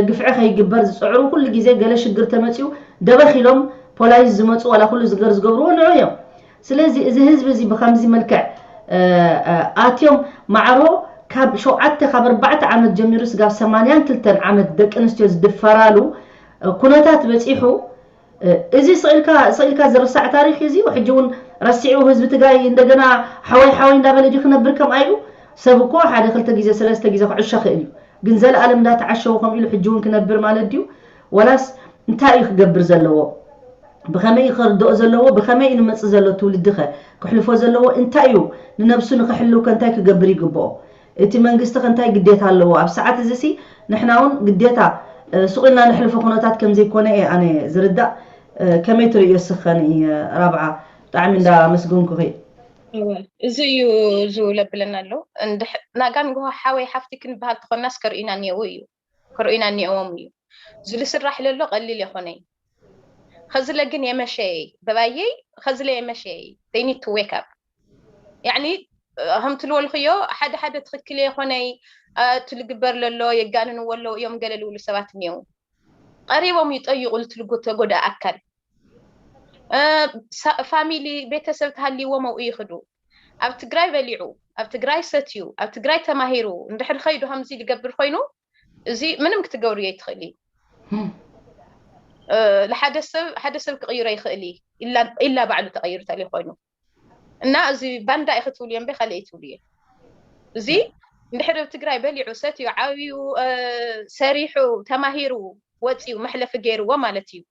ግፍዒ ከይግበር ዝፅዕሩ ኩሉ ግዜ ገለ ሽግር ተመፅዩ ደበኽ ኢሎም ፖላይስ ዝመፁ ዋላ ኩሉ ዝገር ዝገብርዎ ንዑ እዮም ስለዚ እዚ ህዝቢ እዚ ብከምዚ መልክዕ ኣትዮም ማዕሮ ካብ ሸውዓተ ካብ ኣርባዕተ ዓመት ጀሚሩ ስጋብ ሰማንያን ክልተን ዓመት ደቂ ኣንስትዮ ዝድፈራሉ ኩነታት በፂሑ እዚ ስኢልካ ስኢልካ ዝርሳዕ ታሪክ እዚ ሕጂ እውን ረሲዑ ህዝቢ ትግራይ እንደገና ሓወይ ሓወይ እንዳበለ ድዩ ክነብር ከም ኣይሉ ሰብ እኮ ሓደ ክልተ ግዜ ሰለስተ ግዜ ክዕሾ ክእል እዩ ግን ዘለኣለም እንዳተዓሸው ከም ኢሉ ሕጂ እውን ክነብር ማለት ድዩ ወላስ እንታይ እዩ ክገብር ዘለዎ ብኸመይ እዩ ክርድኦ ዘለዎ ብኸመይ እዩ ንመፅእ ዘሎ ትውልዲ ኸ ክሕልፎ ዘለዎ እንታይ እዩ ንነብሱ ንክሕልው ከ እንታይ ክገብር ይግብኦ እቲ መንግስቲ ከ እንታይ ግዴታ ኣለዎ ኣብ ሰዓት እዚ ሲ ንሕና እውን ግዴታ ሱቕ ኢልና ንሕልፎ ኩነታት ከም ዘይኮነ እየ ኣነ ዝርዳእ ከመይ ትርእዮ ስኸን ራብዓ ብጣዕሚ እንዳመስገንኩኺ እዚ እዩ ዝውለብለና ኣሎ ናጋን ጎሆ ሓወይ ሓፍቲ ክንበሃል ተኾናስ ከርእዩና እኒአው እዩ ከርእዩና እኒአዎም እዩ ዝልስራሕ ለሎ ቀሊል የኾነይ ኸዝለ ግን የመሸየይ በባየይ ኸዝለ የመሸየይ they need to wake up ያዕኒ ከም ትልወልክዮ ሓደ ሓደ ትኽክል የኾነይ ትልግበር ለሎ የጋንንዎ ኣለዉ እዮም ገለ ልብሉ ሰባት እኒአው ቀሪቦም ይጠይቑ ልትልጎ ተጎዳ ኣካል ፋሚሊ ቤተሰብ ተሃልይዎም ኣብኡ ይኽዱ ኣብ ትግራይ በሊዑ ኣብ ትግራይ ሰትዩ ኣብ ትግራይ ተማሂሩ እንድሕር ኸይዱ ከምዚ ዝገብር ኮይኑ እዚ ምንም ክትገብርዮ ይትኽእል እዩ ሓደ ሰብ ሓደ ሰብ ክቕይሮ ይኽእል እዩ ኢላ ባዕሉ ተቐይሩ ተልዩ ኮይኑ እና እዚ ባንዳ ኢኺ ትብልዮ እምበይ ካልእ ኣይትብልዮ። እዚ እንድሕር ኣብ ትግራይ በሊዑ ሰትዩ ዓብዩ፣ እ፣ ሰሪሑ ተማሂሩ ወፂኡ መሕለፊ ገይርዎ ማለት እዩ።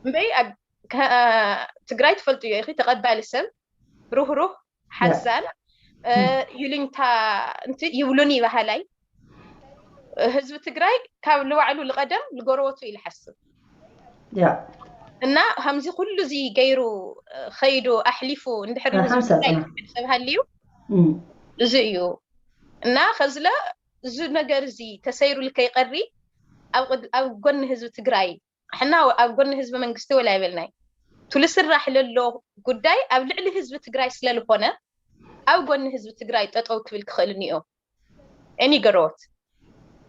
እምበይ ኣብ ከ-፣ ትግራይ ትፈልጥዮ ኢኺ፣ ተቐባሊ ሰብ፣ ሩህሩህ፣ ሓዛን፣ እ፣ ይሉኝታ፣ እንት ይብሉኒ በሃላይ። ህዝቢ ትግራይ ካብ ንባዕሉ ልቐደም ልጎረበቱ ኢሉ ሓስብ። ያ እና ከምዚ ኩሉ እዚ ገይሩ፣ እ፣ ኸይዱ ኣሕሊፉ እንድሕር ንህዝቢ ሓምሳ ትግራይ ጽናሕ። ዝብል ሰብ ሃልዩ እም፣ እዚ እዩ። እና ከዝለ እዚ ነገር እዚ ተሰይሩ ልከይቀሪ ኣብ ቅድ-፣ ኣብ ጎኒ ህዝቢ ትግራይ ሕና ኣብ ጎኒ ህዝቢ መንግስቲ ወላ ይበልናይ ቱልስራሕ ለሎ ጉዳይ ኣብ ልዕሊ ህዝቢ ትግራይ ስለልኾነ ኣብ ጎኒ ህዝቢ ትግራይ ጠጠው ክብል ክኽእል እኒኦ። ኤኒ ገሮት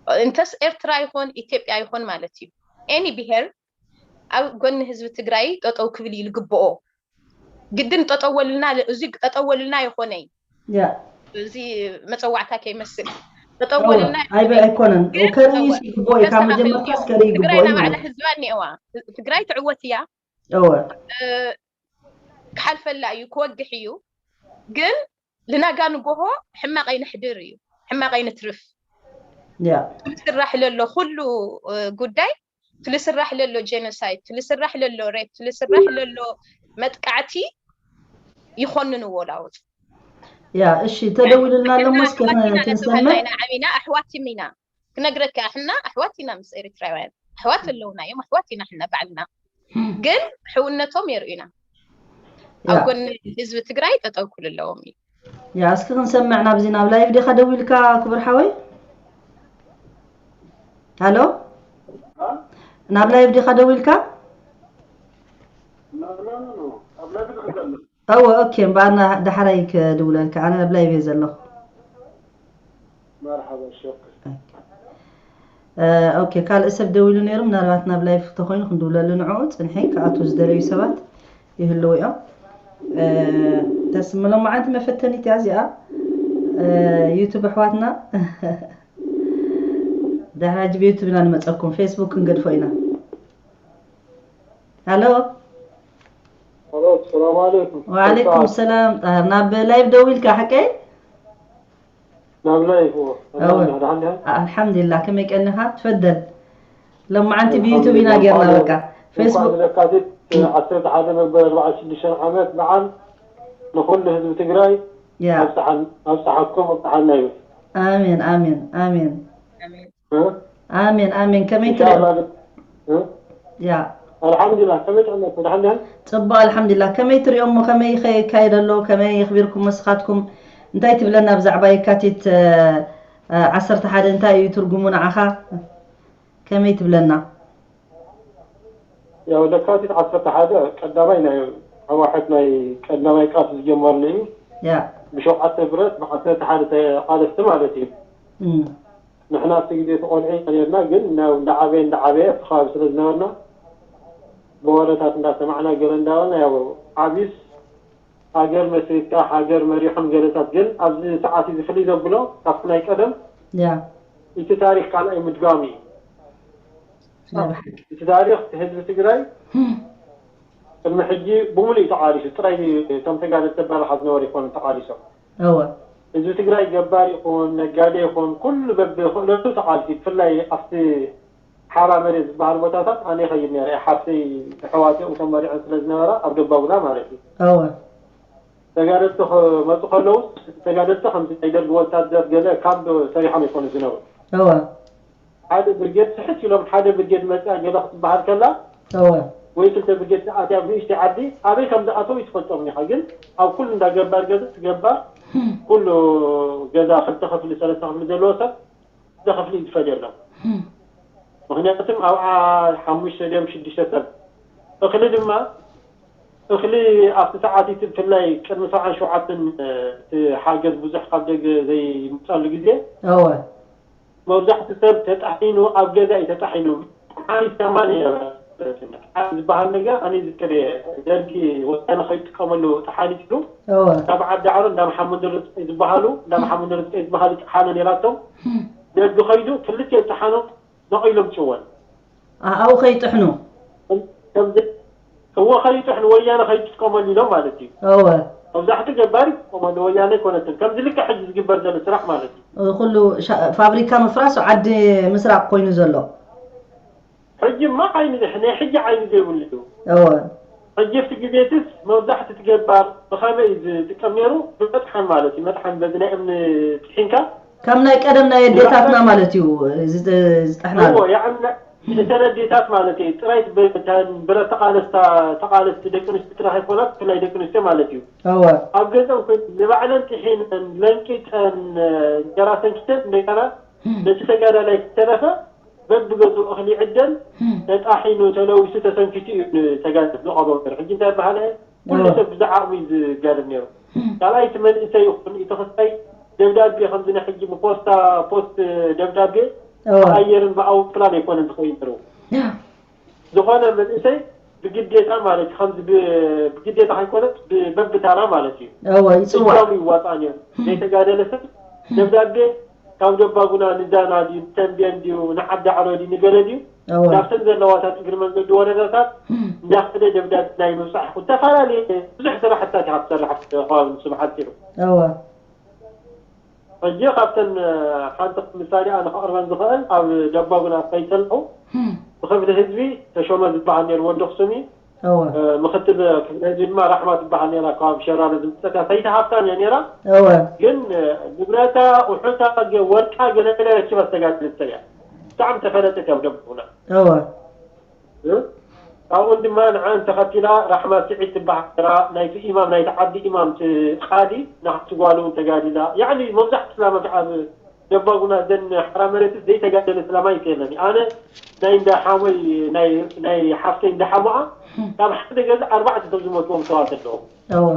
እንተስ ኤርትራ ይኾን ኢትዮጵያ ይኾን ማለት እዩ። ኤኒ ብሄር ኣብ ጎኒ ህዝቢ ትግራይ ጠጠው ክብል እዩ ልግብኦ። ግድን ጠጠወልና፣ እዚ ጠጠወልና ይኾነይ ያ እዚ መፀዋዕታ ከይመስል ጠጠወልና ኣይበ ኣይኮነን። ከርእይስ ይግብኦ እዩ። ካብ መጀመርታስ ከርኢ ይግብኦ ትግራይና እዩ ባዕላ ማለት ህዝባ እኒአዋ። ትግራይ ትዕወት እያ። እወ እ፣ ክሓልፈላ እዩ፣ ክወግሕ እዩ። ግን ልናጋ ንጎሆ ሕማቕ ኣይነሕድር እዩ፣ ሕማቕ ኣይነትርፍ። ያ ትልስራሕ ለሎ ኩሉ፣ እ፣ ጉዳይ ትልስራሕ ለሎ ጄኖሳይድ፣ ትልስራሕ ለሎ ሬፕ፣ ትልስራሕ ለሎ መጥቃዕቲ ይኾንንዎ ላውጥ ያ እሺ፣ ተደውልና ኣሎ እሞ እስከ ክንሰምዕ። ኢና ዓሚና ኣሕዋት ኢና ክነግረካ። ሕና ኣሕዋት ኢና ምስ ኤርትራውያን ኣሕዋት ኣለውና እዮም፣ ኣሕዋት ኢና ሕና ባዕልና። ግን ሕውነቶም የርእዩና። ኣብ ያ ጎኒ ህዝቢ ትግራይ ጠጠው ክሉ ኣለዎም እዩ። ያ እስኪ ክንሰምዕ ናብዚ ናብ ላይቭ ዲኻ ደዊልካ ክቡር ሓወይ? ሃሎ፣ ናብ ላይቭ ዲኻ ደዊልካ? እወ ኦኬ፣ እምበኣር ና-፣ ዳሕራይ ክድውለልካ፣ ኣነ ኣብ ላይቭ እየ ዘለኹ። መርሓባ ሸክ እ፣ ኦኬ፣ ካልእ ሰብ ደዊሉ ነይሩ፣ ምናልባት ናብ ላይቭ ተኾይኑ ክንድውለሉ ንዕኡ ጽንሒ ክኣትዉ ዝደለዩ ሰባት ይህልዉ እዮም። እ፣ ተስምሎም መዓንቲ መፈተኒት እያ እዚኣ። እ፣ ዩቱብ ኣሕዋትና ዳሕራጅ ብዩቱብ ኢና ንመጸኩም፣ ፌስቡክ ክንገድፎ ኢና። ሃሎ ሰላም ኣለይኩም። ወዓለይኩም ሰላም። ጣህር፣ ናብ ላይቭ ደዊልካ ሓቀይ? ናብ ላይቭ ኣወ። ደሓን ኣልሓምዱሊላህ፣ ከመይ ቀኒኻ? ትፈደል። ሎማዓንቲ ኣልሓምዱሊላህ፣ ብዩቱብ ኢና ጌርና ፋኖ። በቃ። እንኳዕ ፌስቡክ ለካቲት ዓሰርተ ሓደ መበል ኣርባዓ ሽዱሽተ ዓመት በዓል ንኹሉ ህዝቢ ትግራይ ያ ኣብፅሓን ኣብፅሓኩም ኣብፅሓና እዩ። ኣሜን ኣሜን ኣሜን እ? ኣሜን ኣሜን። ከመይ ትሪኦ? ኢንሻላህ እ? ያ ኣልሓምዱሊላህ ከመይ ጥዕናኩም ደሓን ዲኹም? ጽቡቕ ኣልሓምዱሊላህ። ከመይ ትሪኦ እሞ ከመይ ይኸ-፣ ይካየድ ኣሎ? ከመይ የኽቢርኩም ንስኻትኩም? እንታይ ትብለና ብዛዕባ የካቲት እ፣ እ፣ ዓሰርተ ሓደ እንታይ እዩ ትርጉሙ ንዓኻ? ከመይ ትብለና? ያው ለካቲት ዓሰርተ ሓደ ቀዳማይ ናይ ኣዋሕት ናይ ቀዳማይ ቃልሲ ዝጀመርሉ እዩ። ያ ብሸውዓተ ብረት ብዓሰርተ ሓደ ተቓለስቲ ማለት እዩ። እም፣ ንሕና ኣብቲ ግዜ ተቆልዑ ኢና ነርና፣ ግን ናብ እንዳዓበየ እንዳዓበየ ኣብቲ ከባቢ ስለ ዝነበርና ብወረታት እንዳሰማዕና ገለ እንዳበልና ያው ዓብዩስ ሃገር መስሪትካ ሃገር መሪሖም ገለታት፣ ግን ኣብዚ ሰዓት እዚ ፍልይ ዘብሎ ካብቲ ናይ ቀደም ያ እቲ ታሪክ ካልኣይ ምድጋም እዩ። ናይ ብሓቂ እቲ ታሪክ ህዝቢ ትግራይ ቅድሚ ሕጂ ብምሉእ እዩ ተቃሊሱ። ጥራይ እቶም ተጋደልቲ ኣባላሓ ዝነበሩ ይኮኑ ተቃሊሶም። እወ ህዝቢ ትግራይ ገባር ይኹን ነጋዴ ይኹን ኩሉ በብክእለቱ ተቃሊሱ። ብፍላይ ኣብቲ ሓራ መሬት ዝበሃል ቦታታት ኣነ ይኸይድ ነይረ። ሓፍተይ ኣሕዋተይ እቶም መሪዐን ስለ ዝነበራ ኣብ ደባጉላ ማለት እዩ። እወ ተጋደልቲ ክመፁ ከለውስ ተጋደልቲ ከምዚ ናይ ደርጊ ወታደር ገለ ካምፕ ሰሪሖም ይኮኑ ዝነበሩ። እወ ሓደ ብርጌድ ስሕት ኢሎም ሓደ ብርጌድ መፅኣ ገለ ክትበሃል ከላ እወ ወይ ክልተ ብርጌድ ኣትያ ኣብ ንእሽተይ ዓዲ ኣበይ ከም ዝኣተው ይትፈልጦም ኢኻ። ግን ኣብ ኩሉ እንዳ ገባር ገዛ ትገባር ኩሉ ገዛ ክልተ ክፍሊ ሰለስተ ክፍሊ ዘለዎ ሰብ ክልተ ክፍሊ እዩ ዝፈልየሎም። ምክንያቱም ኣብኣ ሓሙሽተ ድዮም ሽዱሽተ ሰብ እኽሊ ድማ እኽሊ ኣብቲ ሰዓት እቲ ብፍላይ ቅድሚ ሰብዓን ሸውዓተን እቲ ሓገዝ ብዙሕ ካብ ደገ ዘይምፃሉ ግዜ እወ መብዛሕቱ ሰብ ተጣሒኑ ኣብ ገዛ እዩ ተጣሒኑ። ሓኒት ከማን ዝበሃል ነገር ኣነ ዝክር ደርጊ ወያነ ከይጥቀመሉ ተሓኒት ኢሉ እወ ካብ ዓዲ ዓሮ እንዳ መሓመድ ርዝቂ ዝበሃሉ እንዳ መሓመድ ርዝቂ ዝበሃሉ ጠሓነ ነይራቶም ደርጊ ከይዱ ክልተ ጠሓኖ ነቒሎም ጭወን ኣኣው ከይጥሕኑ ከምዚ እዎ ከይጥሕኑ ወያነ ከይጥቀመሉ ኢሎም ማለት እዩ። እወ መብዛሕትኡ ገባር ይጥቀመሉ፣ ወያነ ኣይኮነትን። ከምዚ ልክዕ ሕጂ ዝግበር ዘሎ ስራሕ ማለት እዩ። ኩሉ ፋብሪካ ምፍራስ ዓዲ ምስራቕ ኮይኑ ዘሎ። ሕጂ ማ ዓይኒ ናይ ሕጂ ዓይኒ ዘይብሉ እዩ። እወ። ሕጂ ኣብቲ ግዜትስ መብዛሕትኡ እቲ ገባር ብኸመይ እዩ ዝጥቀም ነይሩ? ብመጥሓን ማለት እዩ። መጥሓን በዚ ናይ እምኒ ጥሒንካ ከም ናይ ቀደም ናይ ኣዴታትና ማለት እዩ ዝጠሕናሉ። እዎ፣ ያዕኒ እተን ኣዴታት ማለት እዩ። ጥራይ ብረት ተቓለስታ ተቓለስቲ ደቂ ኣንስትዮ ጥራሕ ኣይኮናት፣ ብፍላይ ደቂ ኣንስትዮ ማለት እዩ። እወ። ኣብ ገዝአን ኮይነን ንባዕለን ጥሒነን ለንቂጠን እንጀራ ሰንኪተን እንደገና ነቲ ተጋዳላይ ዝተረፈ በብገዝኡ እኽሊ ይዕደል፣ ተጣሒኑ፣ ተለዊሱ፣ ተሰንኪቱ እዩ ንተጋደልቲ ዝቐርቦ ነይሩ። ሕጂ እንታይ በሃለ? ኩሉ ሰብ ብዝዓቕሙ እዩ ዝጋደል ነይሩ። ካልኣይ እቲ መንእሰይ ይኹን እቲ ክስታይ ደብዳቤ ከምዚ ናይ ሕጂ ብፖስታ ፖስት ደብዳቤ ብኣየርን ብኣውሮፕላን ኣይኮነን ዝኸይድ ነይሩ። ዝኾነ መንእሰይ ብግዴታ ማለት እዩ፣ ከምዚ ብ- ብግዴታ ከይኮነስ ብ- በብታራ ማለት እዩ። እወ ይፅዋዕ። እጃሙ ይዋፃእ ነይሩ። ዘይተጋደለ ሰብ ደብዳቤ ካብ ደባጉና ንዛና ድዩ ንተንቤን ድዩ ንዓዲ ዓሎ ድዩ ንገለ ድዩ እወ ናብተን ዘለዋታት እግሪ መንገዲ ወረዳታት እንዳኸደ ደብዳቤ ናይ ምብፃሕ ዝተፈላለዩ ብዙሕ ስራሕታት ኢኻ ትሰርሕ ኣብቲ ከባቢ ንሱ ብሓፂሩ። እወ ሕጂ ካብተን ሓንቲ ምሳሌ ኣነ ከቕርበን ዝኽእል ኣብ ደባጉና ከይተለኹ ብክፍሊ ህዝቢ ተሾመ ዝበሃል ነይሩ ወዲ ኣኽሱም እዩ። እወ ምክትል ክፍሊ ህዝቢ ድማ ራሕማ ትበሃል ነይራ ከባቢ ሸራሮ ዝምፀት እያ ሰይቲ ሃብታም እያ ነይራ። እወ ግን ንብረታ ኣቑሑታ ገ- ወርቃ ገለገለ ረኪባ ዝተጋደለት ሰብ እያ። ብጣዕሚ ተፈለጠት እያ ኣብ ደባጉና። እወ እ? ካብኡን ድማ ንዓን ተኸቲላ ራሕማ ስዒድ ትበሃል ነይራ፣ ናይቲ ኢማም ናይቲ ዓዲ ኢማም ቃዲ ናሕቲ ጓል እውን ተጋዲላ። ያዕኒ መብዛሕትኡ እስላማት ኣብ ደባጉና ዘን ሓራ መሬትስ ዘይተጋደለ እስላማይ የለን። ኣነ ናይ እንዳ ሓሞይ ናይ ናይ ሓፍተይ እንዳ ሓሞኣ ካብ ሓደ ገዛ ኣርባዕተ ሰብ ዝሞትዎም ሰባት ኣለዉ። እወ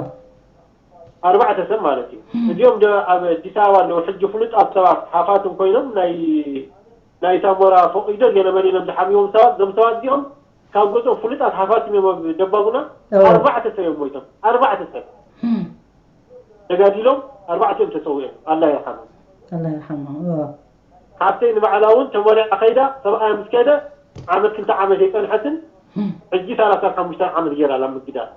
ኣርባዕተ ሰብ ማለት እዩ። እዚኦም ደ ኣብ ኣዲስ ኣበባ ኣለዉ። ሕጂ ፍሉጣት ሰባት ሃፋትም ኮይኖም ናይ ናይ ሳሞራ ፎቕ ኢዶ ገለ መለ ኢሎም ዝሓምዎም ሰባት፣ እዞም ሰባት እዚኦም ካብ ገዝኦም ፍሉጣት ሃፋትም እዮም። ኣብ ደባጉና እወ። ኣርባዕተ ሰብ እዮም ሞይቶም። ኣርባዕተ ሰብ እም። ተጋዲሎም ኣርባዕተ እዮም ተሰዊኦም። ኣላ ይርሓሞም። ኣላ ይርሓሞም። እወ። ሓፍተይ ንባዕላ እውን ተመሪዓ ከይዳ፣ ሰብኣያ ምስ ከደ ዓመት ክልተ ዓመት ኣይፀንሐትን። እም። ሕጂ ሰላሳን ሓሙሽተን ዓመት ገይራ ኣላ ምግዳል።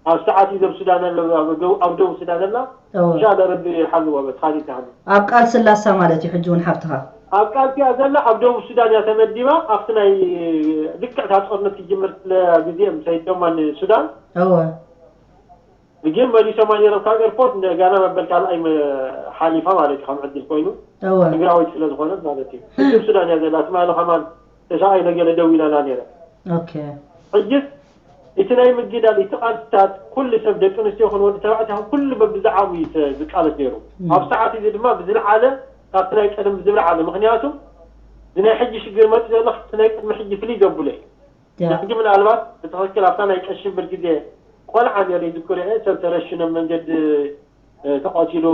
ኣብ ሰዓት እዩ ደብ ሱዳን ኣሎ፣ ኣብ ደቡብ ኣብ ደቡብ ሱዳን ኣላ። እወ። ኢንሻኣላ ረቢ ይሓልዋ በቲ ካሊእ ተሃኒ። ኣብ ቃል ስላሳ ማለት እዩ ሕጂ እውን ሓብትኻ። ኣብ ቃልሲ እያ ዘላ፣ ኣብ ደቡብ ሱዳን እያ ተመዲባ። ኣብቲ ናይ ልክዕ እታ ጦርነት ክጅምር ስለ ግዜ ምስ ሰይዶማ ንሱዳን እወ። ግን መሊሶማ ነይሮም ካብ ኤርፖርት እንደጋና መበል ካልኣይ መ- ሓሊፋ ማለት እዩ ከም ዕድል ኮይኑ እወ። ትግራወይቲ ስለ ዝኾነት ማለት እዩ። ሕጂ ኣብ ሱዳን እያ ዘላ። ትማሊ ከማን ተሻቒለ ገለ ደዊላላ ነይረ። ኦኬ። ሕጅስ እቲ ናይ ምግዳል እቲ ቃልስታት ኩሉ ሰብ ደቂ ኣንስትዮ ይኹን ወዲ ተባዕታይ ይኹን ኩሉ በብዝዓሙ እዩ ተ- ዝቃለስ ነይሩ። እም። ኣብ ሰዓት እዚ ድማ ብዝለዓለ ካብቲ ናይ ቀደም ብዝለዓለ ምክንያቱ እዚ ናይ ሕጂ ሽግር መፂ ዘሎ ካብቲ ናይ ቅድሚ ሕጂ ፍልይ ዘብሎ እዩ። ያ። ሕጂ ምናልባት ብትኽክል ኣብታ ናይ ቀሽብር ግዜ ቆልዓ ነይረ ይዝክሮ እየ ሰብ ተረሽኖም መንገዲ ተቐቲሉ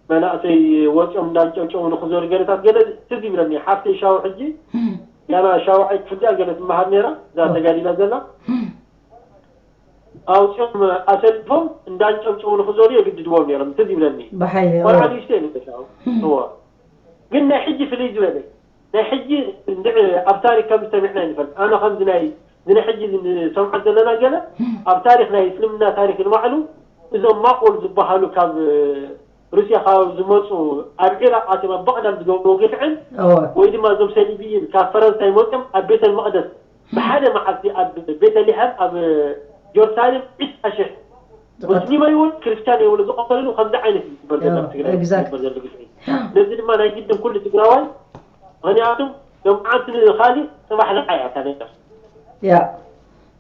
መናእሰይ ወፂኦም እንዳንጨብጨቡ ንክዞሩ ገለታት ገለ ትዝ ይብለኒ ሓፍተይ ሻው ሕጂ ያና ሻውዓይ ክፍሊ እያ ገለ ትመሃር ነይራ እዛ ተጋዲላ ዘላ ኣውፂኦም ኣሰሊፎም እንዳንጨብጨቡ ንክዞሩ የግድድዎም ነይሮም ትዝ ይብለኒ ብሓይሊ ቆልዓ ንእሽተይ ነሻው እወ ግን ናይ ሕጂ ፍልይ ዝበለ ናይ ሕጂ እንድዒ ኣብ ታሪክ ከም ዝሰሚዕና ይንፈልጥ ኣነ ከምዚ ናይ እዚ ናይ ሕጂ ንሰምዖ ዘለና ገለ ኣብ ታሪክ ናይ እስልምና ታሪክ ንባዕሉ እዞም ማቆል ዝበሃሉ ካብ ሩስያ ካብ ዝመፁ ኣብ ዒራቅ ኣትዮም ኣብ በቕዳም ዝገብርዎ ግፍዕን እወ ወይ ድማ እዞም ሰሊብይን ካብ ፈረንሳይ መፅኦም ኣብ ቤተል መቅደስ ብሓደ መዓልቲ ኣብ ቤተልሔም ኣብ ጀሩሳሌም ዒስራ ሽሕ ሙስሊም ኣይውን ክርስቲያን የብሉ ዝቐተልሉ ከምዚ ዓይነት እዩ ዝግበር ዘሎ ኣብ ትግራይ exactly። ዝግበር ዘሎ ግፍዒ ነዚ ድማ ናይ ግድን ኩሉ ትግራዋይ ምክንያቱ ሎምዓንቲ ንካሊእ ፅባሕ ንዓይ እያ እታ ነገር ያ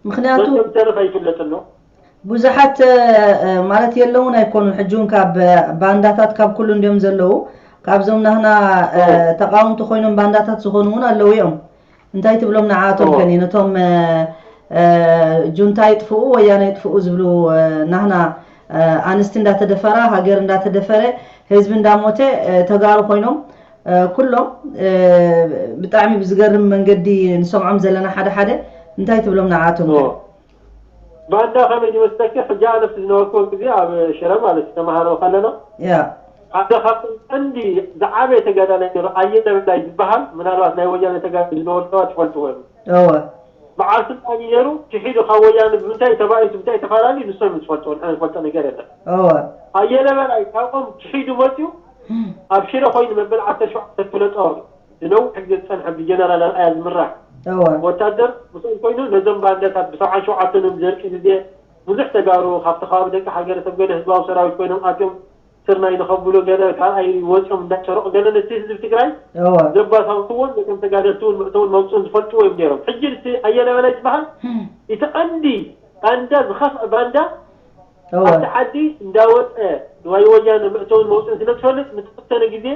ምክንያቱ መቸም ተርፍ ኣይፍለጥን ነው ብዙሓት እ፣ ማለት የለውን ኣይኮኑን ሕጂ እውን ካብ ባንዳታት ካብ ኩሉ እንዲዮም ዘለዉ ካብዞም ናህና እ፣ ተቃወምቲ ኮይኖም ባንዳታት ዝኾኑ እውን ኣለዉ እዮም እንታይ ትብሎም ንዓኣቶም ከ ነቶም ጁንታ ይጥፍኡ ወያነ ይጥፍኡ ዝብሉ ናህና ኣንስቲ እንዳተደፈራ ሃገር እንዳተደፈረ ህዝቢ እንዳሞተ ተጋሩ ኮይኖም ኩሎም ብጣዕሚ ብዝገርም መንገዲ ንሰምዖም ዘለና ሓደ ሓደ እንታይ ትብሎም ንዓኣቶም ከ? ባንዳ ከመይ ዝመስለኪ ሕጂ ኣነ ኣብቲ ዝነበርኩዎ ግዜ ኣብ ሽረ ማለት እዩ ተምሃሮ ከለና ያ ሓደ ካብቶም ቀንዲ ዝዓበየ ተጋዳላይ ነይሩ ኣየለ በላይ ዝበሃል ምናልባት ናይ ወያነ ተጋዳላይ ዝነበሩ ሰባት ይፈልጥዎ እዮም እወ በዓል ስልጣን እዩ ነይሩ። ክሒዱ ካብ ወያነ ብምንታይ ተባኢሱ፣ ብምንታይ ተፈላለዩ፣ ንሶም እዮም ዝፈልጥዎ፣ ንሕና ንፈልጦ ነገር የለን። እወ ኣየለ በላይ ካብኦም ክሒዱ መፅዩ ኣብ ሽረ ኮይኑ መበል ዓሰርተ ሸውዓተ ክፍለ ጦር ንነዊሕ ግዜ ዝፀንሐ ብጀነራል ኣርኣያ ዝምራሕ እወ ወታደር ምስኦም ኮይኑ ነዞም ባንዳታት ብሰብዓን ሸውዓተን ዘርቂ ግዜ ብዙሕ ተጋሩ ካብቲ ከባቢ ደቂ ሃገረ ሰብ ገለ ህዝባዊ ሰራዊት ኮይኖም ኣትዮም ስርናይ ንኸብሉ ገለ ካልኣይ ወፂኦም እንዳሰረቑ ገለ ነቲ ህዝቢ ትግራይ እወ ዘባሳብትዎን ነቶም ተጋደልቲ እውን ምእተውን መውፅኡን ዝፈልጥዎ እዮም ነይሮም። ሕጂ እቲ ኣየለ በላይ ዝበሃል እቲ ቀንዲ ባንዳ ዝኸፍአ ባንዳ እወ ኣብቲ ዓዲ እንዳወፀ ንዋይ ወያነ መእተውን መውፅእን ስለ ዝፈልጥ ንተወሰነ ግዜ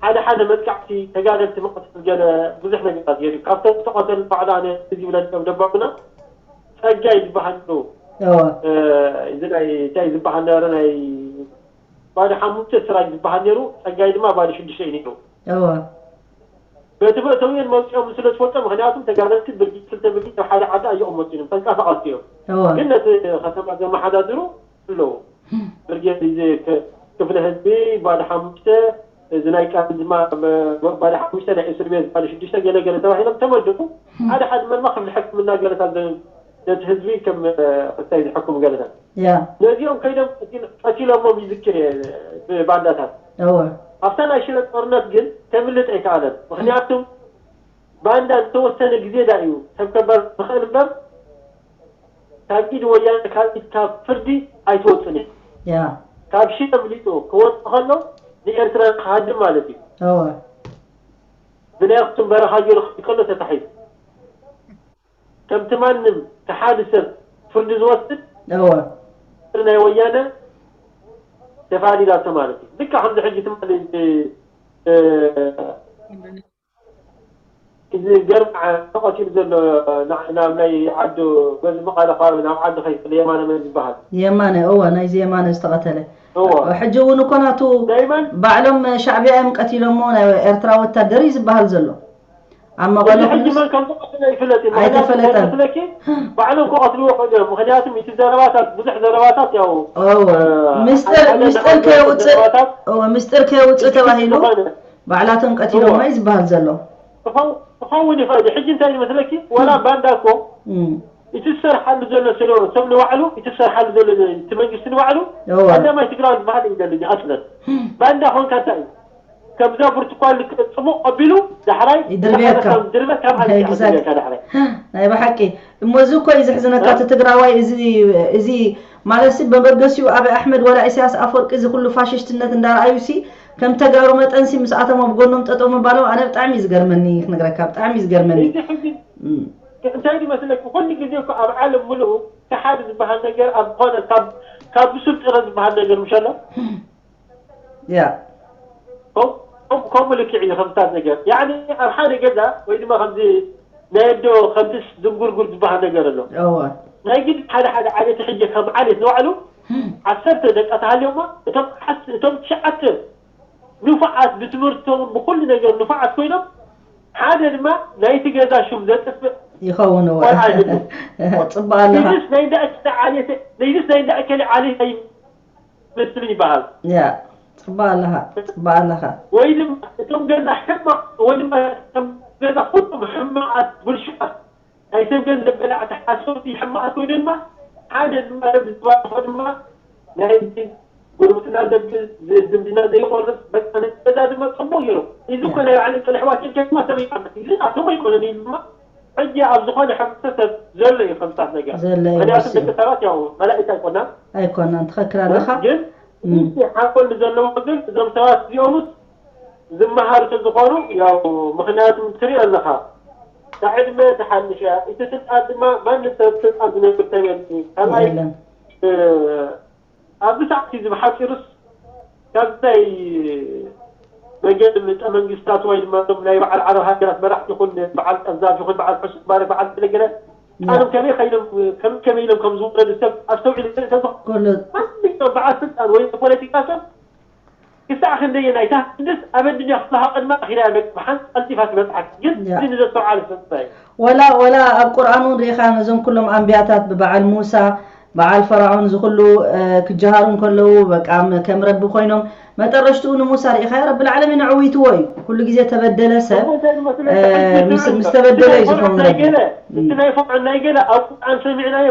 ሓደ ሓደ መጥቃዕቲ ተጋደልቲ መቐተል ገለ ብዙሕ ነገራት ገይሩ ካብቶም ዝተቐተሉ ባዕሉ ኣነ እዚ ይብለልኩም ደባብና ጸጋይ ዝበሃል ነይሩ። እወ እ፣ እዚ ናይ እንታይ ዝበሃል ነበረ ናይ ባዲ ሓሙሽተ ስራጅ ዝበሃል ነይሩ። ጸጋይ ድማ ባዲ ሽዱሽተ እዩ ነይሩ። እወ በቲ መእተውየን መውፅኦም ስለ ዝፈልጦ ምክንያቱም ተጋደልቲ ብርጊድ ክልተ ብርጊድ ናብ ሓደ ዓዲ ኣይቕመጡ እዮም ተንቀሳቐስቲ እዮም። እወ ግን ነቲ ከተማ ዘመሓዳድሩ ኣለዉ። ብርጌድ እዚ ክ- ክፍለ ህዝቢ ባዲ ሓሙሽተ እዚ ናይ ቃል ድማ ብ- ባዲ ሓሙሽተ ናይ እስር ቤት ባዲ ሽዱሽተ ገለ ገለ ተባሂሎም ተመደቡ። ሓደ ሓደ መልማ ክፍሊ ሕክምና ገለታት ዘ- ነቲ ህዝቢ ከም እ፣ ክስታይ ዝሕክሙ ገለታት ያ ነዚኦም ከይዶም ቀቲል- ቀቲሎሞም ይዝክር እየ ብባንዳታት። እወ ኣብታ ናይ ሽረ ጦርነት ግን ከምልጥ ኣይከኣለን። ምክንያቱም ባንዳ ዝተወሰነ ግዜ ዳ እዩ ሰብ ከባር ዝኽእል እምበር ካብ ኢድ ወያነ ካብ ኢድ ካብ ፍርዲ ኣይትወፅን እዩ። ያ ካብ ሽረ ኣምሊጡ ክወፅእ ከሎ ንኤርትራ ክሃድም ማለት እዩ። እወ ብናይ ኣክሱም በረኻ ገይሩ ክኸይድ ከሎ ተታሒዙ ከምቲ ማንም ተሓዲ ሰብ ፍርዲ ዝወስድ እወ ፍርዲ ናይ ወያነ ተፋዲዳቶ ማለት እዩ። ልክዕ ከምዚ ሕጂ ትማሊ እዚ እ፣ እዚ ገርማዕ ተቐቲሉ ዘሎ ና- ናብ ናይ ዓዱ በዚ መቐለ ከባቢ ናብ ዓዱ ከይፍለ የማነ መን ዝበሃል የማነ እወ ናይዚ የማነ ዝተቐተለ እዎ ሕጂ እውን እኮ ናቱ ናይ መን ባዕሎም ሻዕቢያ እዮም ቀቲሎሞ ናይ ኤርትራ ወታደር እዩ ዝበሃል ዘሎ ኣብ መቐለ እዚ ሕጂ ኩሉስ መን ከም ዝቐተለ ይፍለጥ እዩ። ኣይተፈለጠን። ምክንያቱ መስለኪ ባዕሎም ክቐትልዎ ክእሉ እዮም። ምክንያቱም እቲ ዘረባታት ብዙሕ ዘረባታት ያው እወ እ፣ ምስጢር ሓደ ምስጢር ንሓደ ከየውፅእ ዘረባታት እወ ምስጢር ከየውፅእ ተባሂሉ ዝኾነ ባዕላቶም ቀቲሎሞ እዩ ዝበሃል ዘሎ ክኸው- ክኸውን ይኽእል እዩ። ሕጂ እንታይ ይመስለኪ ወላ ባንዳ እኮ እም። እቲ ዝሰርሓሉ ዘሎ ስለ ሰብ ንባዕሉ እቲ ዝሰርሓሉ ዘሎ እቲ መንግስቲ ንባዕሉ እወ ቀዳማይ ትግራዊ ዝበሃል እዩ ዘለኒ ኣስለን ባንዳ ኾንካ እንታይ እዩ ከምዛ ብርቱኳን ልክዕ ፅሙቕ ኣቢሉ ዳሕራይ ይድርብየካ። ዝሓረካ ድርበ ካብ ዓዲ Exactly። ይድርብየካ ዳሕራይ ናይ ብሓቂ እሞ እዚ እኮ እዩ ዘሕዝነካ እቲ ትግራዋይ እዚ እዚ ማለት ሲ በበገሲኡ ኣበይ ኣሕመድ ወላ ኢሳያስ ኣፈወርቂ እዚ ኩሉ ፋሽስትነት እንዳረኣዩ ሲ ከም ተጋሩ መጠን ሲ ምስኣቶም ኣብ ጎኖም ጠጠው ምባሎም ኣነ ብጣዕሚ እዩ ዝገርመኒ ክነግረካ ብጣዕሚ እዩ ዝገርመኒ እዚ ሕጂ እም። እንታይ ይመስለኪ ኩሉ ግዜ እኮ ኣብ ዓለም ምሉኡ ተሓድ ዝበሃል ነገር ኣብ ዝኾነ ካብ ካብ ብሱል ጥረ ዝበሃል ነገር ምሸሎ ያ ከም- ከም- ከምኡ ልክዕ እዩ ከምታት ነገር ያኒ ኣብ ሓደ ገዛ ወይ ድማ ከምዚ ናይ ኣዶ ከምዚስ ዝንጉርጉር ዝበሃል ነገር ኣሎ እወ ናይ ግድ ሓደ ሓደ ዓሌት ሕጂ ከም ዓሌት ንባዕሉ ዓሰርተ ደቂ ተሃልዮማ እቶም ዓስ- እቶም ትሽዓተ ንፉዓት ብትምህርቶም ብኩሉ ነገር ንፉዓት ኮይኖም ሓደ ድማ ናይቲ ገዛ ሽም ዘጥፍእ ይኸውን እወ ቆልዓ ይህሉ ፅቡቅ ኣለኻ ንስ ናይ እንዳእከለ ዓሌት ንስ ናይ እንዳእከለ ዓሌት ኣይመስልን ይበሃል ያ ፅቡቅ ኣለኻ ፅቡቅ ኣለኻ ወይ ድማ እቶም ገዛ ሕማቅ ወይ ድማ እቶም ገዛ ኩሎም ሕማቃት ብልሹዓት ናይ ሰብ ገንዘብ በላዕቲ ሓሰውቲ ሕማቃት ኮይኑ ድማ ሓደ ድማ ረቢ ዝባረኾ ድማ ናይ ጉርብትና ዘብል ዝምድና ዘይቆርፅ በቃ ነቲ ገዛ ድማ ፅቡቅ ገይሩ እዚ እኮ ናይ ባዕለን ቅልሕዋት ኢልካ ድማ ሰብ ይቃመት ኢሉ ኣቶም ኣይኮነን ኢሉ ድማ ሕጂ ኣብ ዝኾነ ሕብረተሰብ ዘሎ እዩ ከምታት ነገር ዘሎ እዩ ምክንያቱ ወሲኑ ደቂ ሰባት ያው መላእክት ኣይኮናን ኣይኮናን ትኽክል ኣለኻ ግን እም። እቲ ሓንኮል ንዘለዎ ግን እዞም ሰባት እዚኦምስ ዝመሃሩ ተዝኾኑ ያው ምክንያቱ ትሪኦ ኣለኻ ካብ ዕድመ ተሓንሸ እቲ ስልጣን ድማ ማንም ሰብ ስልጣን ዝነብር ሰብ የለን ካልኣይ የለን እ፣ ኣብዚ ሰዓት እዚ ብሓፂሩስ ካብ ናይ መገድ ምጠ መንግስታት ወይ ድማ እቶም ናይ በዓል ዓረብ ሃገራት መራሕቲ ይኹን በዓል ቀዛፍ ይኹን በዓል ሕሱን ባርክ በዓል ገለገለ ኣነም ከመይ ከይኖም ከመይ ከመይ ኢሎም ከም ዝወረዱ ሰብ ኣስተውዒሉ ስለ ተዝኾ ኩሉ ማንኛውም በዓል ስልጣን ወይ ፖለቲካ ሰብ ክሳዕ ክንደየናይ እታ ህንድስ ኣብ ኣዱንያ ክትለሃ ቅድማ ኣኺላ እያ መጽ ብሓን ቀልጢፋ ትበጽሓ ግን ያ። እዚ ንዘስተውዓለ ሰብ ጥራይ ወላ ወላ ኣብ ቁርኣን እውን ርኢኻ ነዞም ኩሎም ኣንብያታት ብበዓል ሙሳ በዓል ፈርዖን ዝኹሉ ክጀሃሩ እንከለዉ በቃ ከም ረቢ ኮይኖም መጠረሽትኡ ንሙሳ ርኢኻዮ። ረብል ዓለሚን ኣዕዊትዎ እዩ። ኩሉ ግዜ ተበደለ ሰብ ምስ ተበደለ እዩ ዝኸውን ረቢ። እቲ ናይ ፈርዖን ናይ ገለ ኣብ ቁርኣን ሰሚዕናዮ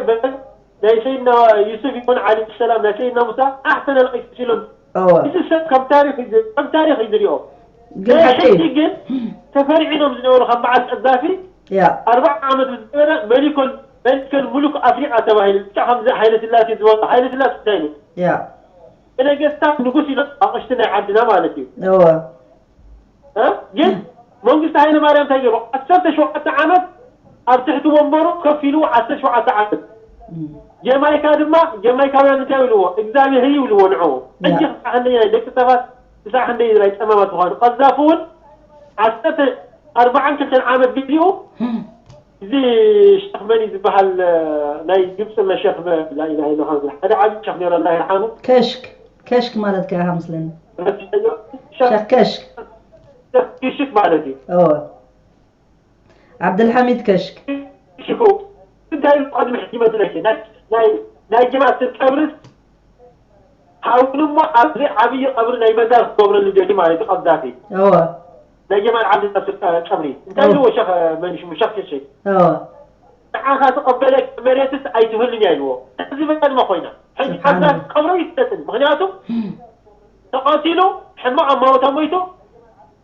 ናይ ሰይድና ዩሱፍ ይኹን ዓለይሂ ሰላም ናይ ሰይድና ሙሳ ኣሕሰነ ልቂሶስ ኢሎም። እዚ ሰብ ከም ታሪኽ እዩ ከም ታሪኽ እዩ ዝሪኦ። ግን ናይ ሓቂ ሕጂ እዩ። ግን ተፈሪዒኖም ዝነበሩ ከም በዓል ቀዛፊ ያ ኣርባዓ ዓመት ምስ ነበረ መሊኮል መሊከል ሙሉክ ኣፍሪቃ ተባሂሉ ብቻ ከምዚ ሓይለ ስላሴ ዝበሉ ሓይለ ስላሴ እንታይ ኢሉ ያ ነገስታት ንጉስ ኢሎም ኣቕሽቲ ናይ ዓድና ማለት እዩ። እወ እ? ግን መንግስቲ ሃይለ ማርያም እንታይ ገይሩ ዓሰርተ ሸውዓተ ዓመት ኣብ ትሕቲ ወንበሩ ከፍ ኢሉ ዓሰርተ ሸውዓተ ዓመት ጀማይካ ድማ ጀማይካውያን እንታይ ይብልዎ እግዚኣብሔር ይብልዎ ንዑ ሕጂ ክሳዕ ክንደይ ናይ ደቂ ሰባት ክሳዕ ክንደይ ናይ ጠማማት ምዃኑ ቀዛፉ እውን ዓሰርተ ኣርባዓን ክልተን ዓመት ግዚኡ እዚ ሸኽ መን እዩ ዝበሃል ናይ ግብፂ መሸኽ ላኢላሃ ኢለላ ሓደ ዓብዪ ሸኽ ነይሩ ኣላ ይርሓሙ ከሽክ ከሽክ ማለት ከ ኢኻ መስለኒ ረሲዐዮ ሸኽ ሸኽ ከሽክ ሸኽ ክሽክ ማለት እዩ እወ ዓብደልሓሚድ ከሽክ ሽኩ እንታይ ኢሉ ቅድሚ ሕጂ መስለኪ ናይ ናይ ናይ ጀማዓ ስር ቀብርስ ሓውንሞ ኣብዚ ዓብዪ ቀብሪ ናይ መዛር ክገብረሉ ደሊ ማለት እዩ ቀዛፊ እወ ናይ ጀማል ዓብዲ ናስር ቀብሪ እንታይ ኢልዎ ሸኽ መን ሽሙ ሸኽ ክሽክ እወ ንዓኻ ትቐበለ መሬትስ ኣይትህልን እያ ኢልዎ እዚ በልማ ኮይና ሕጂ ስብሓን ቀዛፊ ቀብሮ ይፍለጥን ምክንያቱ ተቐቲሉ ሕማቕ ኣማውታ ሞይቱ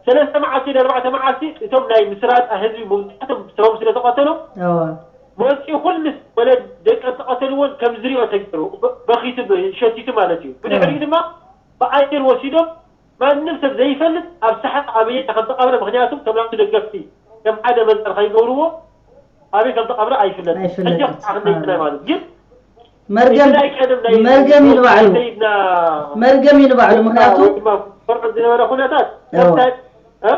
ሰለስተ መዓልቲ ን ኣርባዕተ መዓልቲ እቶም ናይ ምስራጣ ህዝቢ መብዛሕቶም ሰቦም ስለ ተቐተሎም እወ መፂኡ ኩሉ ወለድ ደቂ ተቐተልዎን ከም ዝሪኦ ተገይሩ በኺቱ ሸቲቱ ማለት እዩ ብድሕሪኡ ድማ ብኣየር ወሲዶም ማንም ሰብ ዘይፈልጥ ኣብ ሰሓት ኣበየ ከም ተቐብረ ምክንያቱ ከም ናቱ ደገፍቲ ከም ሓደ መዘር ከይገብርዎ ኣበይ ከም ተቐብረ ኣይፍለጥ ኣይፍለጥን። ሕጂ ክሳዕ ክንደይ ይፍለ ማለት ግን መርገም እቲ ናይ ቀደም ናይ መርገም እዩ ንባዕሉ ሰይድና መርገም እዩ ንባዕሉ ምክንያቱ ወይ ድማ ፈርዖን ዝነበረ ኩነታት እወ። እንታይ እ?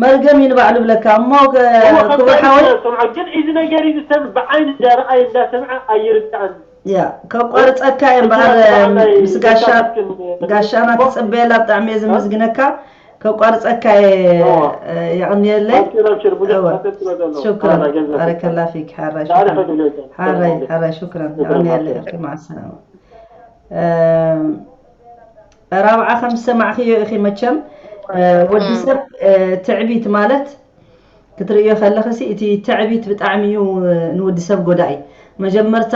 መርገም እዩ ንባዕሉ ብለካ እሞ ከ- እሞ ክቡር ከም ሓወይ ሰምዖ ግን እዚ ነገር እዚ ሰብ ብዓይኒ እንዳረኣየ እንዳሰምዐ ኣይርዳእን ያ ከቋርፀካ እየ እምበኣር ምስ ጋሻ ጋሻና ትፅበየላ ብጣዕሚ እየ ዝምስግነካ ከቋርፀካ እየ እወ። የቕንየለይ ኣብሽር ኣብሽር ብዙሕ እወ። ተሰጥሎ ዘሎ شكرا ኣላ ገንዘብ بارك الله فيك حرة تعالى شكرا خذوا ليلة. حرة حرة شكرا يغني عليك مع السلامة ራብዓ ከም ዝሰማዕኽዮ ኢኺ መቸም ወዲ ሰብ ትዕቢት ማለት ክትርእዮ ከለኽሲ እቲ ትዕቢት ብጣዕሚ እዩ ንወዲ ሰብ ጎዳኢ መጀመርታ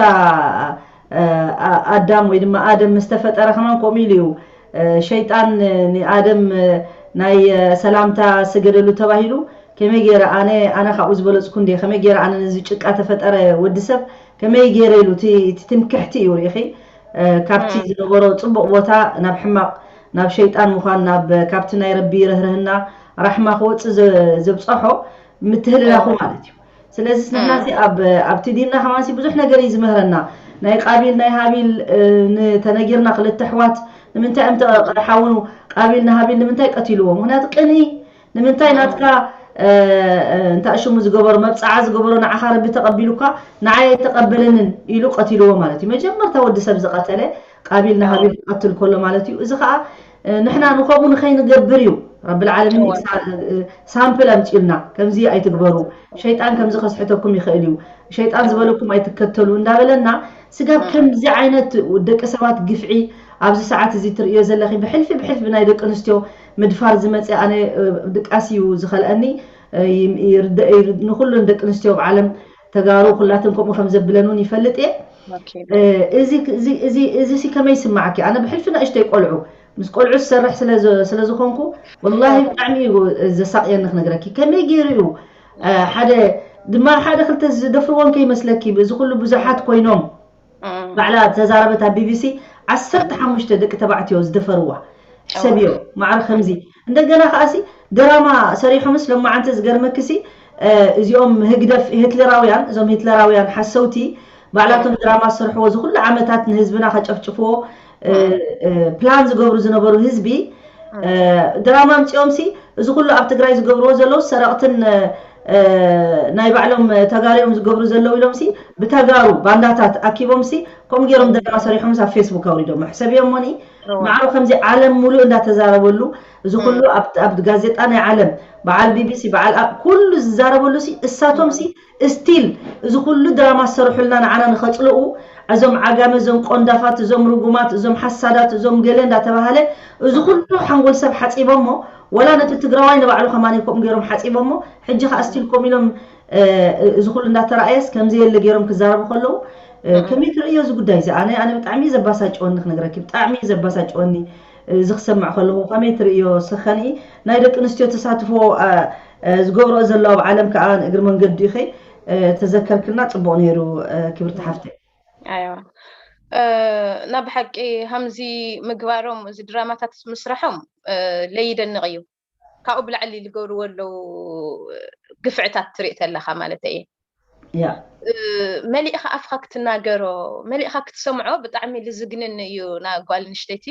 ኣዳም ወይ ድማ ኣደም ምስ ተፈጠረ ከማን ከምኡ ኢሉ እዩ ሸይጣን ንኣደም ናይ ሰላምታ ስገደሉ ተባሂሉ ከመይ ገይረ ኣነ ኣነ ካብኡ ዝበለፅኩ እንደ ከመይ ገይረ ኣነ ነዚ ጭቃ ተፈጠረ ወዲ ሰብ ከመይ ገይረ ኢሉ እቲ ትምክሕቲ እዩ ርኢኺ ካብቲ ዝነበሮ ፅቡቕ ቦታ ናብ ሕማቕ ናብ ሸይጣን ምዃን ናብ ካብቲ ናይ ረቢ ርህርህና ራሕማ ክወፅእ ዘብፀሖ ምትህልላኹ ማለት እዩ ስለዚ ንሕና ኣብቲ ዲንና ከማንሲ ብዙሕ ነገር እዩ ዝምህረና ናይ ቃቢል ናይ ሃቢል ንተነጊርና ክልተ ኣሕዋት ንምንታይ እዮም ተሓውኑ ቃቢል ንሃቢል ንምንታይ ቀቲልዎ ምክንያቱ ቅንኢ ንምንታይ ናትካ እንታይ ሽሙ ዝገበሮ መብፃዓ ዝገበሮ ንዓኻ ረቢ ተቐቢሉካ ንዓይ ኣይተቐበለንን ኢሉ ቀቲልዎ ማለት እዩ መጀመርታ ወዲ ሰብ ዝቐተለ ቃቢል ንሃቢል ክቐትል ከሎ ማለት እዩ እዚ ከዓ ንሕና ንኸምኡ ንኸይንገብር እዩ ረብል ዓለሚን ሳምፕል ኣምፂኡልና ከምዚ ኣይትግበሩ ሸይጣን ከምዚ ከስሕተኩም ይኽእል እዩ ሸይጣን ዝበለኩም ኣይትከተሉ እንዳበለና ስጋብ ከምዚ ዓይነት ደቂ ሰባት ግፍዒ ኣብዚ ሰዓት እዚ ትርእዮ ዘለኺ ብሕልፊ ብሕልፊ ናይ ደቂ ኣንስትዮ ምድፋር ዝመፀ ኣነ ድቃስ እዩ ዝኸልአኒ ንኩሉን ደቂ ኣንስትዮ ኣብ ዓለም ተጋሩ ኩላትን ከምኡ ከም ዘብለን እውን ይፈልጥ እየ እዚ ከመይ ይስማዓኪ ኣነ ብሕልፊ ንእሽተይ ቆልዑ ምስ ቆልዑ ዝሰርሕ ስለ ዝኾንኩ ወላሂ ብጣዕሚ እዩ ዘሳቅየኒ ክነግረኪ ከመይ ገይሩ እዩ ሓደ ድማ ሓደ ክልተ ዝደፍርዎን ከይመስለኪ እዚ ኩሉ ብዙሓት ኮይኖም ባዕላ ተዛረበት ኣብ ቢቢሲ ዓሰርተ ሓሙሽተ ደቂ ተባዕትዮ ዝደፈርዋ ሕሰብዮ ማዕረ ከምዚ እንደገና ከዓሲ ድራማ ሰሪሖምስ ለማዓንቲ ዝገርመክሲ እዚኦም ህግደፍ ሂትለራውያን እዞም ሂትለራውያን ሓሰውቲ ባዕላቶም ድራማ ዝሰርሕዎ እዚ ኩሉ ዓመታት ንህዝብና ከጨፍጭፍዎ ፕላን ዝገብሩ ዝነበሩ ህዝቢ ድራማ ኣምፂኦም ሲ እዚ ኩሉ ኣብ ትግራይ ዝገብርዎ ዘለዉ ሰረቕትን ናይ ባዕሎም ተጋሪኦም ዝገብሩ ዘለዉ ኢሎም ሲ ብተጋሩ ባንዳታት ኣኪቦም ሲ ከምኡ ገይሮም ድራማ ሰሪሖም ኣብ ፌስቡክ ኣውሪዶም ሕሰብዮም ሞኒ ማዕሮ ከምዚ ዓለም ሙሉእ እንዳተዛረበሉ፣ እዚ ኩሉ ኣብ ጋዜጣ ናይ ዓለም፣ በዓል ቢቢሲ፣ በዓል ኩሉ ዝዛረበሉ ሲ፣ እሳቶም ሲ ስቲል እዚ ኩሉ ድራማ ዝሰርሑልና ንዓና ንኸፅልኡ፣ እዞም ዓጋመ፣ እዞም ቆንዳፋት፣ እዞም ርጉማት፣ እዞም ሓሳዳት፣ እዞም ገለ እንዳተባሃለ፣ እዚ ኩሉ ሓንጎል ሰብ ሓፂቦሞ፣ ወላ ነቲ ትግራዋይ ንባዕሉ ከማን ከምኡ ገይሮም ሓፂቦሞ፣ ሕጂ ከዓ ስቲል ከምኡ ኢሎም እዚ ኩሉ እንዳተረኣየስ ከምዚ የለ ገይሮም ክዛረቡ ከለዉ፣ ከመይ ትርእዮ እዚ ጉዳይ እዚ? ኣነ ኣነ ብጣዕሚ እዩ ዘባሳጭወኒ ክነግረኪ፣ ብጣዕሚ እዩ ዘባሳጭወኒ እዚ ክሰምዕ ከለኹ። ከመይ ትርእዮ? ስኸኒ ናይ ደቂ ኣንስትዮ ተሳትፎ ዝገብረኦ ዘለዋ ኣብ ዓለም ከዓ ንእግሪ መንገዲ ኢኸ ተዘከርክልና ጽቡቕ ነይሩ ክብርቲ ሓፍተይ። ኣየዋ እና ብሓቂ ከምዚ ምግባሮም እዚ ድራማታት ምስራሖም ለይደንቕ እዩ። ካብኡ ብላዕሊ ዝገብርዎ ኣለዉ ግፍዕታት ትርኢ ተለኻ ማለት እየ። ያ መሊእኻ ኣፍኻ ክትናገሮ መሊእኻ ክትሰምዖ ብጣዕሚ ልዝግንን እዩ። ና ጓል ንሽተይቲ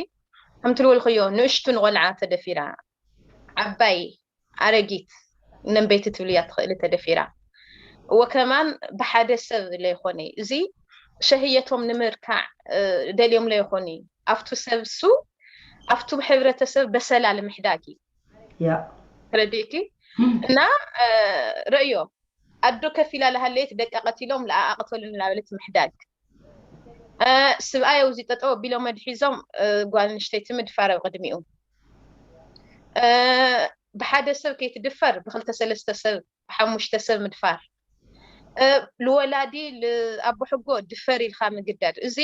ከምቲ ልበልክዮ ንእሽቱ ንቆልዓ ተደፊራ ዓባይ ኣረጊት ነንበይቲ ትብልያ ትኽእል ተደፊራ ወከማን ብሓደ ሰብ ለይኾነ እዚ ሸህየቶም ንምርካዕ ደልዮም ለይኾኑ ኣብቱ ሰብ ሱ ኣብቱ ሕብረተሰብ በሰላ ንምሕዳግ እዩ። ያ ተረዲእኪ እና ረእዮ ኣዶ ከፊላ ለሃለየት ደቂ ቀቲሎም ለኣኣቅተሉ እናበለት ምሕዳግ ስብኣይ ኣብዚ ጠጠው ኣቢሎም ኣድሒዞም ጓል ኣንስተይቲ ምድፋር ኣብ ቅድሚኡ ብሓደ ሰብ ከይትድፈር ብክልተ ሰለስተ ሰብ ብሓሙሽተ ሰብ ምድፋር ልወላዲ ልኣቦ ሕጎ ድፈር ኢልካ ምግዳድ እዚ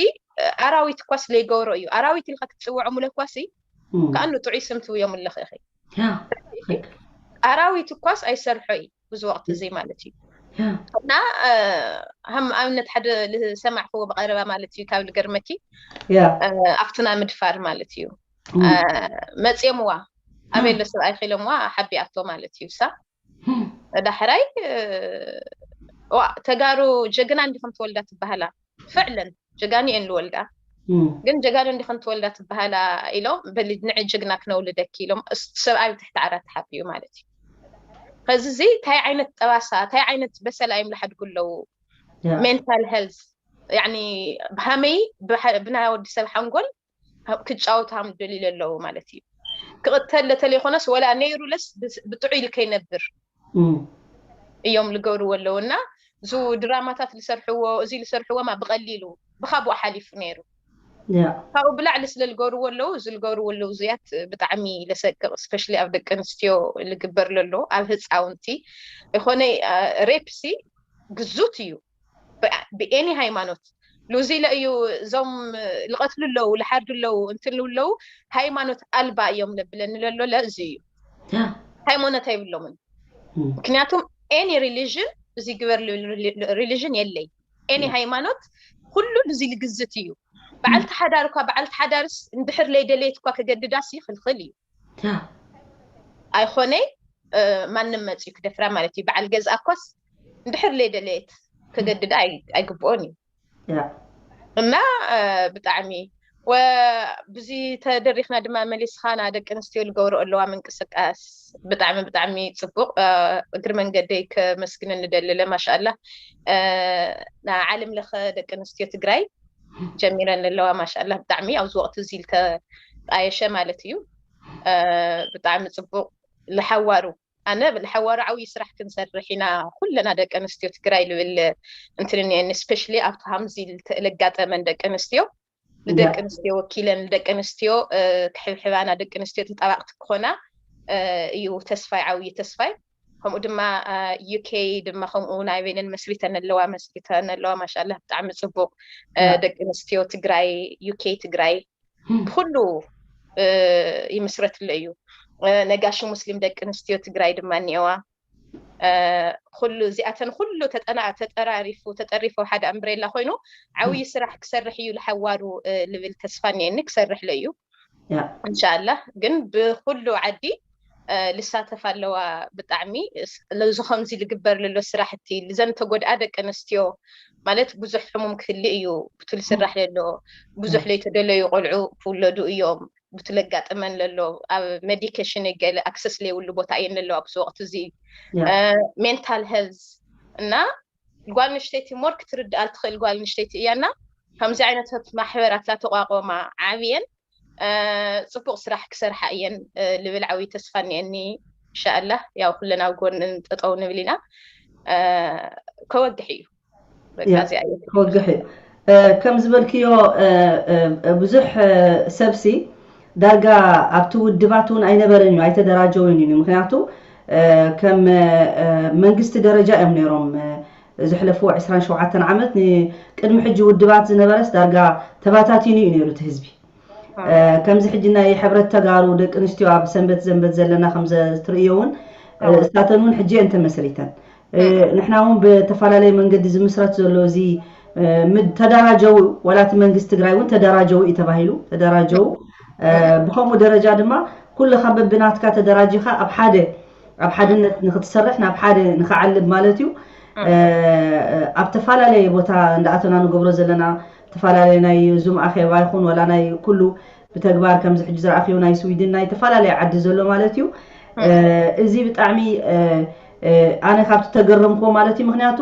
ኣራዊት እኳስ ለይገብሮ እዩ። ኣራዊት ኢልካ ክትፅውዖም ለኳሲ ከኣኑ ጥዑይ ስም ትውዮም ኣለኺ ኢኺ። ኣራዊት እኳስ ኣይሰርሖ እዩ ብዙ ወቅቲ እዚ ማለት እዩ። እና ከም ኣብነት ሓደ ዝሰማዕክዎ ብቀረባ ማለት እዩ ካብ ልገርመኪ ኣብትና ምድፋር ማለት እዩ መፅዮምዋ ኣበይ ኣሎ ሰብኣይ ኪሎምዋ ሓቢኣቶ ማለት እዩ ሳ ዳሕራይ ዋ ተጋሩ ጀግና እንዲኹም ትወልዳ ትበሃላ ፍዕለን ጀጋኑ እየን ዝወልዳ ግን ጀጋኑ እንዲኹም ትወልዳ ትበሃላ ኢሎም በሊ ንዒ ጀግና ክነውልደኪ ኢሎም ሰብኣይ ትሕቲ ዓራት ተሓቢኡ ማለት እዩ። ከዚ እዚ እንታይ ዓይነት ጠባሳ እንታይ ዓይነት በሰላ እዮም ዝሓድጉ ኣለዉ mental health ብሃመይ ብናይ ወዲ ሰብ ሓንጎል ክጫወቱ ሃም ደልዩ ኣለዉ ማለት እዩ። ክቕተል ለተለይኮነስ ወላ ነይሩ ለስ ብጥዑይ ልከይነብር እዮም ልገብርዎ ኣለዉ እና እዚ ድራማታት ልሰርሕዎ እዚ ልሰርሕዎ ማ ብቐሊሉ ብካብኡ ሓሊፉ ነይሩ። ካብኡ ብላዕሊ ስለ ልገብርዎ ኣለዉ እዚ ልገብርዎ ኣለዉ እዚያት ብጣዕሚ ለሰቅቕ ስፔሻሊ ኣብ ደቂ ኣንስትዮ ልግበር ለሎ ኣብ ህፃውንቲ ይኮነ ሬፕሲ ግዙት እዩ። ብኤኒ ሃይማኖት ሉዚ ኢለ እዩ እዞም ልቐትሉ ኣለዉ ልሓርዱ ኣለዉ እንትሉ ኣለዉ ሃይማኖት ኣልባ እዮም ለብለኒ ለሎ ለእዚ እዩ። ሃይማኖት ኣይብሎምን ምክንያቱም ኤኒ ሪሊዥን እዚ ግበር ሪሊዥን የለይ ኤኒ ሃይማኖት ኩሉ ሉዚ ልግዝት እዩ። በዓልቲ ሓዳር እኳ በዓልቲ ሓዳርስ እንድሕር ለይደለየት እኳ ከገድዳስ ይኽልኽል እዩ። ኣይኾነይ ማንም መፅዩ ክደፍራ ማለት እዩ። በዓል ገዝኣ እኳስ እንድሕር ለይደለየት ከገድዳ ኣይግብኦን እዩ። እና ብጣዕሚ ብዚ ተደሪኽና ድማ መሊስኻ ና ደቂ ኣንስትዮ ዝገብሮ ኣለዋ ምንቅስቃስ ብጣዕሚ ብጣዕሚ ፅቡቅ። እግሪ መንገደይ ከመስግን ንደልለ ማሻላ ንዓለም ለኸ ደቂ ኣንስትዮ ትግራይ ጀሚረን ኣለዋ ማሻላ ብጣዕሚ ኣብዚ ወቅቲ እዚ ዝተጣየሸ ማለት እዩ። ብጣዕሚ ፅቡቅ ልሓዋሩ ኣነ ልሓዋሩ ዓብዪ ስራሕ ክንሰርሕ ኢና ኩለና ደቂ ኣንስትዮ ትግራይ ልብል እንትን እኒአኒ ስፔሻሊ ኣብቲ ሃምዚ ልጋጠመን ደቂ ኣንስትዮ ንደቂ ኣንስትዮ ወኪለን ንደቂ ኣንስትዮ ክሕብሕባና ደቂ ኣንስትዮ ተጣባቅቲ ክኾና እዩ ተስፋይ ዓብዪ ተስፋይ። ከምኡ ድማ ዩኬ ድማ ከምኡ ናይ በይነን መስሪተን ኣለዋ መስሪተን ኣለዋ ማሻላ ብጣዕሚ ፅቡቅ። ደቂ ኣንስትዮ ትግራይ ዩኬ ትግራይ ብኩሉ ይምስረትለ እዩ። ነጋሽ ሙስሊም ደቂ ኣንስትዮ ትግራይ ድማ እኒአዋ። ኩሉ እዚኣተን ኩሉ ተጠራሪፉ ተጠሪፉ ሓደ ኣምብሬላ ኮይኑ ዓብዪ ስራሕ ክሰርሕ እዩ ልሓዋሩ ልብል ተስፋ እኒአኒ ክሰርሕለ እዩ። እንሻላ ግን ብኩሉ ዓዲ ልሳተፍ ኣለዋ። ብጣዕሚ እዚ ከምዚ ልግበር ልሎ ስራሕቲ ልዘን ተጎድኣ ደቂ ኣንስትዮ ማለት ብዙሕ ሕሙም ክህሊ እዩ ብቱ ልስራሕ ለሎ ብዙሕ ለይተደለዩ ቆልዑ ክውለዱ እዮም ብቱ ለጋጥመን ለሎ ኣብ ሜዲኬሽን ገለ ኣክሰስ ለይብሉ ቦታ እየን ለለዋ ብዚ ወቅቲ እዚ ሜንታል ሄልዝ እና ጓል ንሽተይቲ ሞር ክትርድኣ ትኽእል ጓል ንሽተይቲ እያ እና ከምዚ ዓይነታት ማሕበራት ላተቋቆማ ዓብየን እ፣ ጽቡቕ ስራሕ ክሰርሓ እየን፣ እ፣ ልብል ዓብዪ ተስፋ እኒአኒ። ኢንሻኣላህ ያው ኩለን ኣብ ጎንን ጠጠው ንብል ኢና። እ፣ ከወግሕ እዩ በቃ። ያ፣ እዚኣ እየ። ከወግሕ እዩ። እ፣ ከም ዝበልክዮ፣ እ፣ እ፣ እ፣ ብዙሕ፣ እ፣ ሰብሲ ዳርጋ ኣብቲ ውድባት እውን ኣይነበረን እዩ፣ ኣይተደራጀውን እዩ። ምክንያቱ፣ እ፣ ከም፣ እ፣ መንግስቲ ደረጃ እዮም ነይሮም፣ እ፣ ዘሕለፍዎ ዕስራን ሸውዓተን ዓመት። ንቅድሚ ሕጂ ውድባት ዝነበረስ ዳርጋ ተባታቲኑ እዩ ነይሩ እቲ ህዝቢ። እ፣ ከምዚ ሕጂ ናይ ሕብረት ተጋሩ ደቂ ኣንስትዮ ኣብ ሰንበት ዘንበት ዘለና ከም ዘ-፣ ትርእዮ እውን፣ እ፣ እወ። እሳተን እውን ሕጂ እየን ተመስሪተን። እ፣ እም። ንሕና እውን ብተፈላለየ መንገዲ ዝምስረት ዘሎ እዚ፣ እ፣ ምድ-፣ ተደራጀው፣ ዋላ እቲ መንግስቲ ትግራይ እውን ተደራጀው እዩ ተባሂሉ፣ ተደራጀው። እ፣ እም። ብኸምኡ ደረጃ ድማ ኩልኻ በብናትካ ተደራጂኻ ኣብ ሓደ፣ ኣብ ሓድነት ንክትሰርሕ፣ ናብ ሓደ ንክዓልብ ማለት እዩ። እም። እ፣ ኣብ ተፈላለየ ቦታ እንዳኣተና ንገብሮ ዘለና፣ ተፈላለየ ናይ ዙም ኣኼባ ይኹን ዋላ ናይ ኩሉ ብተግባር ከምዚ ሕጂ ዝረኣኽዮ ናይ ስዊድን ናይ ተፈላለየ ዓዲ ዘሎ ማለት እዩ። እም። እ፣ እዚ ብጣዕሚ፣ እ፣ እ፣ ኣነ ካብቲ ተገረምክዎ ማለት እዩ። ምክንያቱ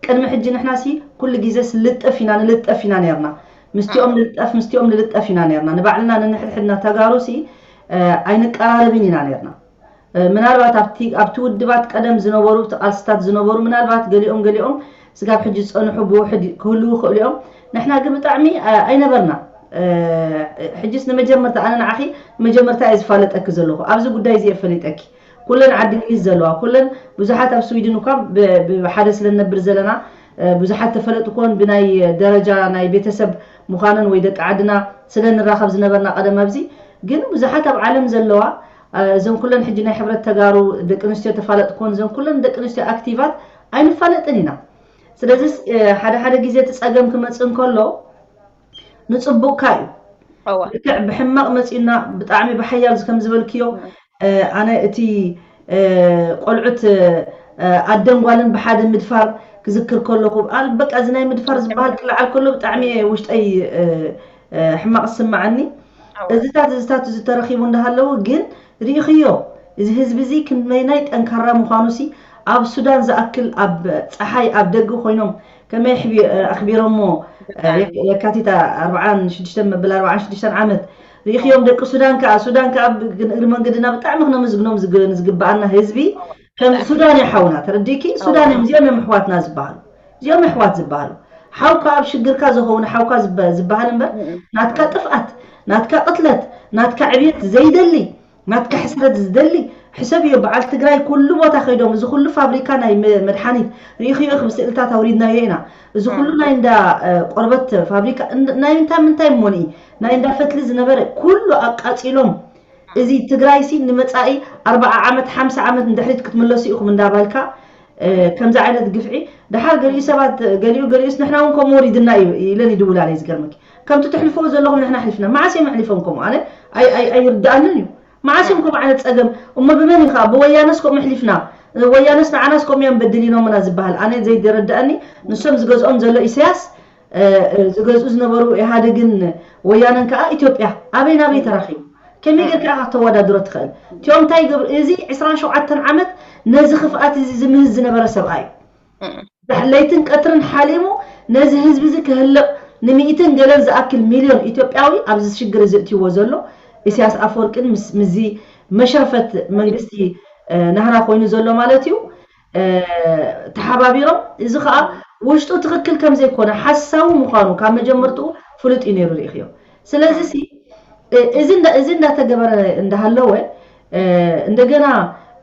ቅድሚ ሕጂ ንሕና ሲ ኩሉ ግዜስ ልጠፍ ኢና፣ ንልጠፍ ኢና ነርና። ምስቲኦም እም። ንልጠፍ፣ ምስቲኦም ንልጠፍ ኢና ነርና። ንባዕልና ንንሕድሕድና ተጋሩ ሲ፣ እ፣ ኣይንቀራረብን ኢና ነርና። እ፣ ምናልባት ኣብቲ፣ ኣብቲ ውድባት ቀደም ዝነበሩ፣ ኣብቲ ቃልስታት ዝነበሩ፣ ምናልባት ገሊኦም ገሊኦም ስጋብ ሕጂ ዝጸንሑ ብውሕድ ክህልዉ ይኽእሉ እዮም። ንሕና ግን ብጣዕሚ፣ እ፣ ኣይነበርና። እ፣ ሕጂስ ንመጀመርታ፣ ኣነ ንዓኺ መጀመርታ እየ ዝፋለጠኪ ዘለኹ። ኣብዚ ጉዳይ እዚ እየ ፈሊጠኪ። ኩለን ዓዲ እንግሊዝ ዘለዋ፣ ኩለን ብዙሓት ኣብ ስዊድን እኳ ብ-፣ ብሓደ ስለ ንነብር ዘለና፣ እ፣ ብዙሓት ተፈለጥኩዎን ብናይ ደረጃ ናይ ቤተሰብ ምዃነን ወይ ደቂ ዓድና ስለ ንራኸብ ዝነበርና ቀደም ኣብዚ። ግን ብዙሓት ኣብ ዓለም ዘለዋ፣ እ፣ እዘን ኩለን ሕጂ ናይ ሕብረት ተጋሩ ደቂ ኣንስትዮ ተፋለጥኩዎን፣ እዘን ኩለን ደቂ ኣንስትዮ ኣክቲቫት ኣይንፋለጥን ኢና። ስለዚስ፣ እ፣ ሓደ ሓደ ግዜ እቲ ጸገም ክመጽእ እንከሎ ንጽቡቕካ እዩ። እወ። ልክዕ ብሕማቕ መጺኡና ብጣዕሚ ብሓያል ከም ዝበልክዮ፣ እም። እ፣ ኣነ እቲ፣ እ፣ ቆልዑት፣ እ፣ ኣደን ጓልን ብሓደ ምድፋር ክዝክር ከለኹ፣ ኣል-፣ በቃ እዚ ናይ ምድፋር ዝበሃል ክለዓል ከሎ ብጣዕሚ እየ ውሽጠይ፣ እ፣ እ፣ ሕማቕ ዝስምዓኒ። እወ። እዚታት፣ እዚታት እዚ ተረኺቡ እንዳሃለወ ግን ርኢኽዮ፣ እዚ ህዝቢ እዚ ክንደይናይ ጠንካራ ምዃኑ ሲ፣ ኣብ ሱዳን ዝኣክል ኣብ ጸሓይ ኣብ ደገ ኮይኖም ከመይ ኣሕቢ-፣ ኣኽቢሮሞ፣ ብጣዕሚ። የክ-፣ የካቲት ኣርብዓን ሽዱሽተን መበል ኣርብዓን ሽዱሽተን ዓመት ርኢኽዮም። ደቂ ሱዳን ከኣ፣ ሱዳን ከኣ ብ-፣ እግሪ መንገድና ብጣዕሚ ክነመስግኖም ዝግ-፣ ዝግብኣና ህዝቢ ከም እወ። ሱዳን እዩ ሓውና፣ ተረዲእኪ? እወ። ሱዳን እዮም፣ እዚኦም እዮም ኣሕዋትና ዝበሃሉ። እዚኦም ኣሕዋት ዝበሃሉ። ሓውካ ኣብ ሽግርካ ዝኸውን ሓውካ ዝበ-፣ ዝበሃል እምበር፣ እም። ናትካ ጥፍኣት፣ ናትካ ቅትለት፣ ናትካ ዕብየት ዘይደሊ፣ ናትካ ሕስረት ዝደሊ፣ ሕሰብዮ፣ በዓል ትግራይ ኩሉ ቦታ ከይዶም፣ እዚ ኩሉ ፋብሪካ ናይ መ-፣ መድሓኒት ርኢኽዮ ኢኺ፣ ብስእልታት ኣውሪድናዮ ኢና። እዚ ኩሉ እም። ናይ እንዳ፣ እ፣ ቆርበት ፋብሪካ፣ እንድ-፣ ናይ እንታይ ምንታይ እሞኒ፣ ናይ እንዳ ፈትሊ ዝነበረ ኩሉ ኣቃጺሎም። እዚ ትግራይሲ ንመጻኢ ኣርብዓ ዓመት፣ ሓምሳ ዓመት ንድሕሪት ክትምለሱ ኢኹም እንዳበልካ፣ እ፣ ከምዚ ዓይነት ግፍዒ፣ ደሓር ገሊኡ ሰባት፣ ገሊኡ፣ ገሊኡስ ንሕና እውን ከምኡ ወሪድና እዩ ኢለን ይድውላ ኣለይ። ዝገርመኪ፣ ከምቲ ትሕልፍዎ ዘለኹም ንሕና ኣሕሊፍና። መዓስ እዮም ኣሕሊፎም ከምኡ? ኣነ ኣይ-፣ ኣይ-፣ ኣይርድኣንን እዩ። መዓስ እዮም ከምኡ ዓይነት ጸገም? እሞ ብመን እዩ ኸኣ? ብወያነስ ከምኡ ኣሕሊፍና። ወያነስ ንዓናስ ከምኡ እዮም በድሊኖምና ዝበሃል። ኣነ ዘይደረድኣኒ፣ ንሶም ዝገዝኦም ዘሎ ኢሳያስ፣ እ፣ እ፣ ዝገዝኡ ዝነበሩ ኢህኣዴግን ወያነን ከኣ ኢትዮጵያ። ኣበይ ናበይ ተራኺቡ? ከመይ ጌርካ ኢኻ ከተወዳድሮ ትኽእል? እቲኦም እንታይ ይገብሩ? እዚ ዕስራን ሸውዓተን ዓመት ነዚ ክፍኣት እዚ ዝምህዝ ዝነበረ ሰብኣይ እዩ። እም። ዳሕ-፣ ለይትን ቀትርን ሓሊሙ ነዚ ህዝቢ እዚ ክህልቕ፣ ንሚእትን ገለን ዝኣክል ሚልዮን ኢትዮጵያዊ ኣብዚ ሽግር እዚ እትይዎ ዘሎ ኢሳያስ ኣፈወርቅን ምስ፣ ምስዚ መሽረፈት መንግስቲ፣ እ፣ ናህና ኮይኑ ዘሎ ማለት እዩ፣ እ፣ ተሓባቢሮም፣ እዚ ኸኣ ውሽጡ ትኽክል ከም ዘይኮነ፣ ሓሳዊ ምዃኑ ካብ መጀመርትኡ ፍሉጥ እዩ ነይሩ፣ ርኢኽዮ። ስለዚ ሲ፣ እ፣ እዚ እንዳ-፣ እዚ እንዳተገበረ እንዳሃለወ፣ እ፣ እንደገና፣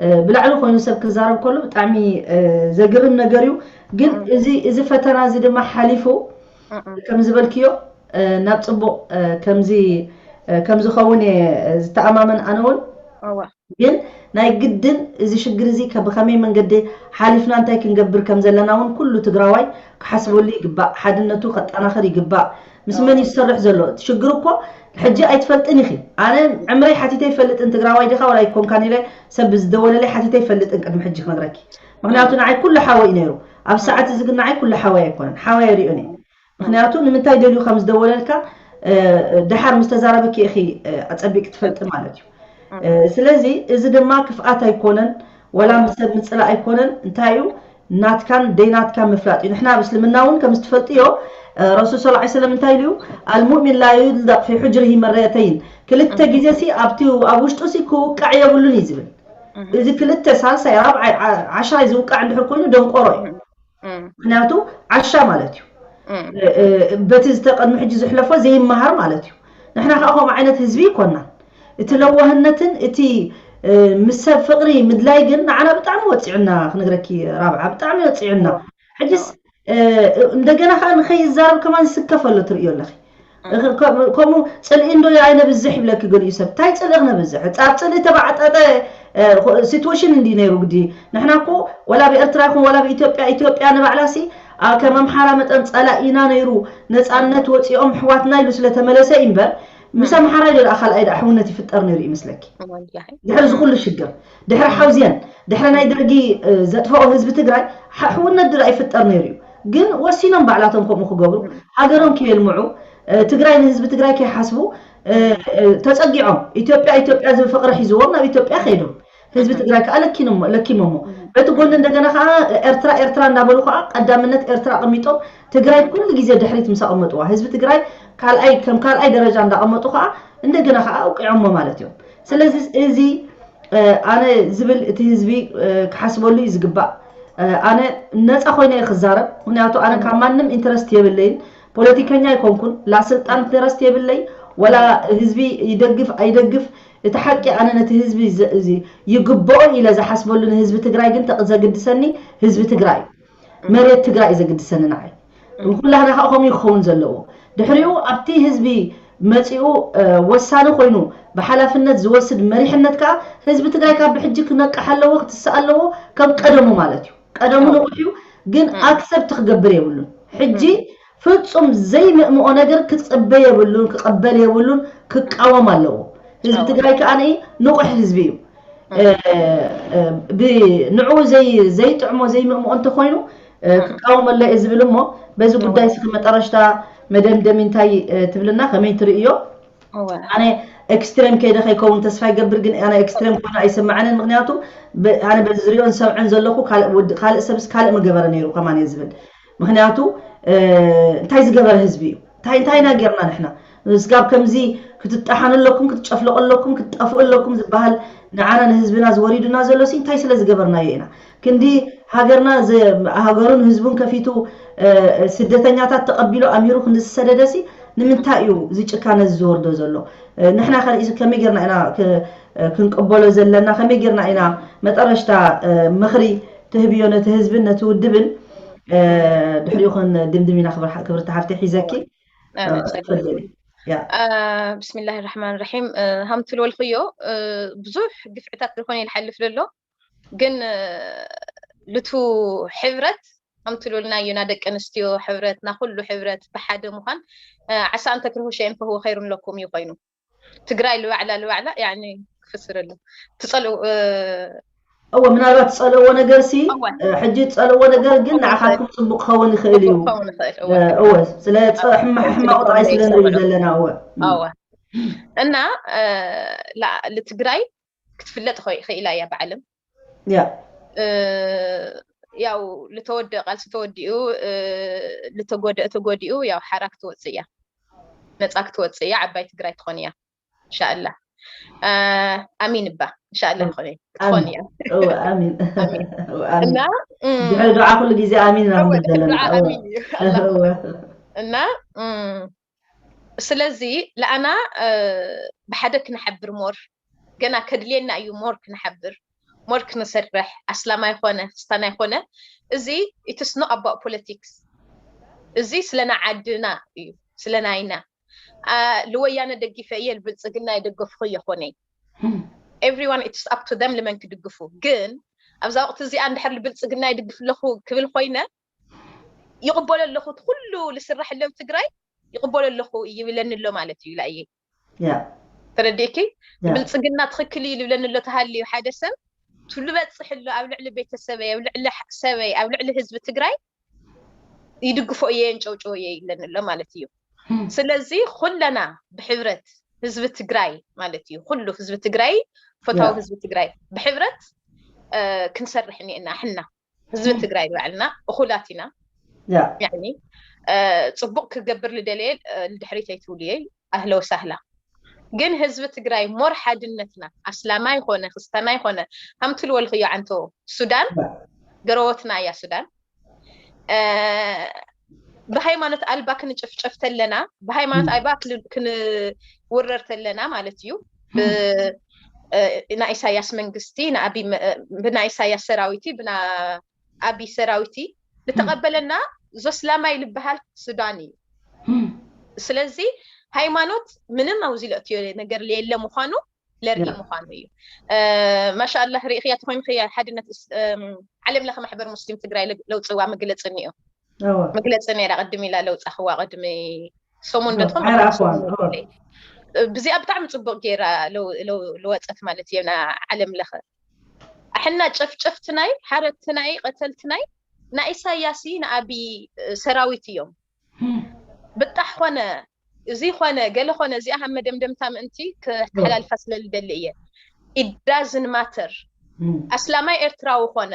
እ፣ ብላዕሊ ኮይኑ ሰብ ክዛረብ ከሎ ብጣዕሚ፣ እ፣ ዘግርም ነገር እዩ። ግን እም። እዚ፣ እዚ ፈተና እዚ ድማ ሓሊፉ፣ እም። ከም ዝበልክዮ፣ እ፣ ናብ ጽቡቕ፣ እ፣ ከምዚ፣ እ፣ ከም ዝኸውን እየ ዝተኣማመን ኣነ እውን። እወ። ግን ናይ ግድን እዚ ሽግር እዚ ከ-፣ ብኸመይ መንገዲ ሓሊፍና እንታይ ክንገብር ከም ዘለና እውን ኩሉ ትግራዋይ ክሓስበሉ ይግባእ። ሓድነቱ ከጠናኽር ይግባእ። ምስ መን እዩ ዝሰርሕ ዘሎ? እቲ ሽግር እኮ ሕጂ ኣይትፈልጥን ኢኺ። ኣነ ዕምረይ ሓቲተ ይፈልጥን፣ ትግራዋይ ዲኻ ዋላ ኣይኮንካን ኢለ ሰብ ዝደወለለይ ሓቲተ ይፈልጥን ቅድሚ ሕጂ ክነግረኪ። ምክንያቱ ንዓይ ኩሉ ሓወይ እዩ ነይሩ። ኣብ ሰዓት እዚ ግን ንዓይ ኩሉ ሓወይ ኣይኮነን። ሓወይ ኣይሪኦን እየ። ምክንያቱ ንምንታይ ደልዩ ከም ዝደወለልካ፣ እ፣ ደሓር ምስ ተዛረበኪ ኢኺ፣ እ፣ ኣጸቢቂ ትፈልጢ ማለት እዩ። እ፣ ስለዚ እዚ ድማ ክፍኣት ኣይኮነን፣ ወላ ምስ ሰብ ምጽላእ ኣይኮነን። እንታይ እዩ? ናትካን ደይናትካን ምፍላጥ እዩ። ንሕና ኣብ እስልምና እውን ከም ዝትፈልጥዮ፣ እ፣ ረሱል ሰለላሁ ዐለይሂ ወሰለም እንታይ ኢሉ እዩ? ኣልሙእሚን ላ ዩልደቅ ፊ ሑጅሪሂ መረተይን። ክልተ ግዜ ሲ ኣብቲ ኣብ ውሽጡ ሲ ክውቃዕ የብሉን እዩ ዝብል። እዚ ክልተ ሳልሳይ ራብዓይ ዓ- ዓሻይ ዝውቃዕ እንድሕር ኮይኑ ደንቆሮ እዩ። ምክንያቱ ዓሻ ማለት እዩ። እ- እ- በቲ ዝተቀድሚ ሕጂ ዝሕለፎ ዘይመሃር ማለት እዩ። ንሕና ከዓ ከምኡ ዓይነት ህዝቢ ይኮናን። እቲ ለዋህነትን እቲ እ፣ ምስ ሰብ ፍቅሪ ምድላይ ግን ንዓና ብጣዕሚ ወፂዑና ክነግረኪ ራብዓ ብጣዕሚ ወፂዑና። ሕጅስ እ፣ እንደገና ከዓ ንኸይዛረብ ከማን ዝስከፍ ኣሎ ትርእዮ ኣለኺ። ከምኡ ጽልኢ እንዶ ኣይነብዝሕ ይብለኪ ገሊኡ ሰብ። እንታይ ጽልኢ ክነብዝሕ? ኣብ ጽልኢ ተባዕጠጠ ሲትዌሽን እንዲ ነይሩ ግዲ። ንሕና እኮ ወላ ብኤርትራ ይኹን ወላ ብኢትዮጵያ፣ ኢትዮጵያ ንባዕላ ሲ ከም ኣምሓራ መጠን ጸላኢና ነይሩ። ነጻነት ወጺኦም ኣሕዋትና ኢሉ ስለተመለሰ እዩ እምበር ምስ ኣምሓራ ኢሉ ደኣ ካልኣይ ደኣ ሕውነት ይፍጠር ነይሩ ይመስለኪ? ድሕሪ እዚ ኩሉ ሽግር፣ ድሕሪ ሓውዝየን፣ ድሕሪ ናይ ደርጊ ዘጥፈኦ ህዝቢ ትግራይ ሕውነት ድኣ ይፍጠር ነይሩ እዩ። ግን ወሲኖም ባዕላቶም ከምኡ ክገብሩ፣ ሃገሮም ከየልምዑ፣ ትግራይ ንህዝቢ ትግራይ ከይሓስቡ ተፀጊዖም ኢትዮጵያ ኢትዮጵያ ዝብል ፍቅሪ ሒዝዎም ናብ ኢትዮጵያ ከይዶም ህዝቢ ትግራይ ከዓ ለኪሞሞ። በቲ ጎኒ እንደገና ከዓ ኤርትራ ኤርትራ እንዳበሉ ከዓ ቀዳምነት ኤርትራ ኣቐሚጦም ትግራይ ኩሉ ግዜ ድሕሪት ምስ ኣቐመጥዋ ህዝቢ ትግራይ ካልኣይ ከም ካልኣይ ደረጃ እንዳቐመጡ ከዓ እንደገና ከዓ ኣውቂዖሞ ማለት እዮም። ስለዚ እዚ ኣነ ዝብል እቲ ህዝቢ ክሓስበሉ እዩ ዝግባእ። ኣነ ነፃ ኮይነ እየ ክዛረብ፣ ምክንያቱ ኣነ ካብ ማንም ኢንተረስት የብለይን። ፖለቲከኛ ኣይኮንኩን፣ ላ ስልጣን ኢንተረስት የብለይ ወላ ህዝቢ ይደግፍ ኣይደግፍ። እቲ ሓቂ ኣነ ነቲ ህዝቢ ይግብኦ ኢለ ዝሓስበሉ ንህዝቢ ትግራይ ግን ዘግድሰኒ ህዝቢ ትግራይ እዩ። መሬት ትግራይ እዩ ዘግድሰኒ ንዓይ። ንኩላህና ከዓ ከምኡ ክኸውን ዘለዎ። ድሕሪኡ ኣብቲ ህዝቢ መፂኡ ወሳኒ ኮይኑ ብሓላፍነት ዝወስድ መሪሕነት ከዓ ህዝቢ ትግራይ ካብ ብሕጂ ክነቅሕ ኣለዎ፣ ክትስእ ኣለዎ። ከም ቀደሙ ማለት እዩ። ቀደሙ ንቑሕ እዩ፣ ግን ኣክሰፕት ክገብር የብሉን። ሕጂ ፍጹም ዘይምእምኦ ነገር ክጽበ የብሉን፣ ክቐበል የብሉን፣ ክቃወም ኣለዎ። ህዝቢ ትግራይ ከዓ ንቑሕ ህዝቢ እዩ። ንዕኡ ዘይጥዕሞ ዘይምእምኦ እንተኮይኑ ክቃወም ኣሎ እየ ዝብል። እሞ በዚ ጉዳይ ስክ መጠረሽታ መደምደሚ እንታይ ትብልና፣ ከመይ ትርእዮ? ኣነ ኤክስትሬም ከይደ ከይከውን ተስፋ ይገብር፣ ግን ኣነ ኤክስትሬም ኮይኑ ኣይስምዓንን። ምክንያቱ ኣነ በዚ ዝሪኦን ሰምዐን ዘለኹ ካልእ ሰብስ ካልእ ምገበረ ነይሩ ከማን እየ ዝብል። ምክንያቱ እንታይ ዝገበረ ህዝቢ እዩ? እንታይ እንታይና ጌርና ንሕና? ስጋብ ከምዚ ክትጠሓኑ ኣለኩም፣ ክትጨፍለቁ ኣለኩም፣ ክትጠፍኡ ኣለኩም ዝበሃል ንዓና ንህዝብና ዝወሪዱና ዘሎ ሲ እንታይ ስለ ዝገበርናዮ ኢና? ክንዲ ሃገርና ሃገሩን ህዝቡን ከፊቱ ስደተኛታት ተቐቢሉ ኣምሂሩ ክንዲ ዝሰደደ ሲ ንምንታይ እዩ እዚ ጭካነ እዚ ዝወርዶ ዘሎ? ንሕና ከ ከመይ ጌርና ኢና ክንቅበሎ ዘለና? ከመይ ጌርና ኢና መጠረሽታ ምኽሪ ትህብዮ ነቲ ህዝብን ነቲ ውድብን? ድሕሪኡ ክንድምድም ኢና። ክብርቲ ሓፍተይ ሒዘኪ። ብስሚላህ ራሕማን ራሒም። ሃምቲ ልበልክዮ ብዙሕ ግፍዕታት ዝኾነ ይልሓልፍ ዘሎ፣ ግን ልቱ ሕብረት ሃምቲ ልበልናዮ ና ደቂ ኣንስትዮ ሕብረት ና ኩሉ ሕብረት ብሓደ ምዃን ዓሳ እንተ ክርሁ ሸየን ፈህዎ ኸይሩ ንለኩም እዩ ኮይኑ ትግራይ ልባዕላ ልባዕላ ያኒ ክፍስረሉ ትጸልው እወ ምናልባት ትጸልእዎ ነገር ሲ ሕጂ ትጸልእዎ ነገር ግን ንዓኻትኩም ጽቡቅ ክኸውን ይኽእል እዩ። እወ ስለ ሕማቕ ጥራይ ስለ ንርኢ ዘለና እወ እወ እና ልትግራይ ክትፍለጥ ክኢላ እያ ብዓለም። ያ ያው ልተወደአ ቃልሲ ተወዲኡ ልተጎደአ ተጎዲኡ ያው ሓራ ክትወፅእ እያ። ነፃ ክትወፅእ እያ። ዓባይ ትግራይ ትኾን እያ። እንሻኣላ ኣሚን እባ እንሻኣላ ትኾን ክትኾን እያ። ኣሚን እና ድሕሪ ዱዓ ኩሉ ግዜ ኣሚን ኢና ንብል ዘለና። እና ስለዚ ለኣና ብሓደ ክንሓብር ሞር ገና ከድልየና እዩ። ሞር ክንሓብር ሞር ክንሰርሕ ኣስላማይ ኮነ ክስታናይ ኮነ እዚ it's not about politics። እዚ ስለና ዓድና እዩ ስለናይና። ልወያነ ደጊፈ እየ ልብልፅግና የደገፍኹ የኮነይ everyone it's up to them ልመን ክድግፉ ግን ኣብዛ ወቅቲ እዚኣ እንድሕር ልብልፅግና ይድግፍ ኣለኹ ክብል ኮይነ ይቕበሎ ኣለኹ እቲ ኩሉ ልስራሕሎም ትግራይ ይቕበሎ ኣለኹ ይብለኒ ኣሎ ማለት እዩ። ላየ ተረዲእኪ? ብልፅግና ትኽክል እዩ ልብለኒ ኣሎ ተሃልዩ ሓደ ሰብ ትሉ በፅሕ ኣሎ ኣብ ልዕሊ ቤተሰበይ ኣብ ልዕሊ ሰበይ ኣብ ልዕሊ ህዝቢ ትግራይ ይድግፎ እየ የንጨውጨው እየ ይብለኒ ኣሎ ማለት እዩ። ስለዚ ኩለና ብሕብረት ህዝቢ ትግራይ ማለት እዩ ኩሉ ህዝቢ ትግራይ ፈታዊ ህዝቢ ትግራይ ብሕብረት ክንሰርሕ እኒኤና ሕና ህዝቢ ትግራይ ባዕልና እኹላት ኢና። ያኒ ፅቡቅ ክገብር ልደለየ ልድሕሪት ኣይትውልየ ኣህለ ወሳህላ ግን ህዝቢ ትግራይ ሞር ሓድነትና ኣስላማይ ይኾነ ክስታና ይኾነ ከምትልወልኽዮ ዓንቶ ሱዳን ገረወትና እያ ሱዳን ብሃይማኖት ኣልባ ክንጭፍጨፍ ተለና ብሃይማኖት ኣልባ ክንውረር ተለና ማለት እዩ ናይ ኢሳያስ መንግስቲ ብናይ ኢሳያስ ሰራዊቲ ብና ኣቢ ሰራዊቲ ዝተቐበለና ዞስላማይ ልበሃል ሱዳን እዩ ስለዚ ሃይማኖት ምንም ኣብዚ ለእትዮ ነገር የለ ምዃኑ ለርኢ ምዃኑ እዩ ማሻላ ርኢኽያ ተኮይንኽያ ሓድነት ዓለም ለኸ ማሕበር ሙስሊም ትግራይ ለውፅዋ መግለፂ እኒኦ መግለፂ ነራ ቅድም ኢላ ለውፃኽዋ ቅድሚ ሰሙን ዶ ትኾን ብዚኣ ብጣዕሚ ፅቡቅ ገይራ ለወፀት ማለት እዩ ዓለም ለኸ ኣሕና ጨፍጨፍትናይ ሓረትናይ ቀተልትናይ ንኢሳያስ ንኣቢ ሰራዊት እዮም ብጣሕ ኾነ እዚ ኾነ ገለ ኾነ እዚኣ ሃብ መደምደምታ ምእንቲ ክተሓላልፋ ስለልደሊ እየ it doesn't matter ኣስላማይ ኤርትራዊ ኾነ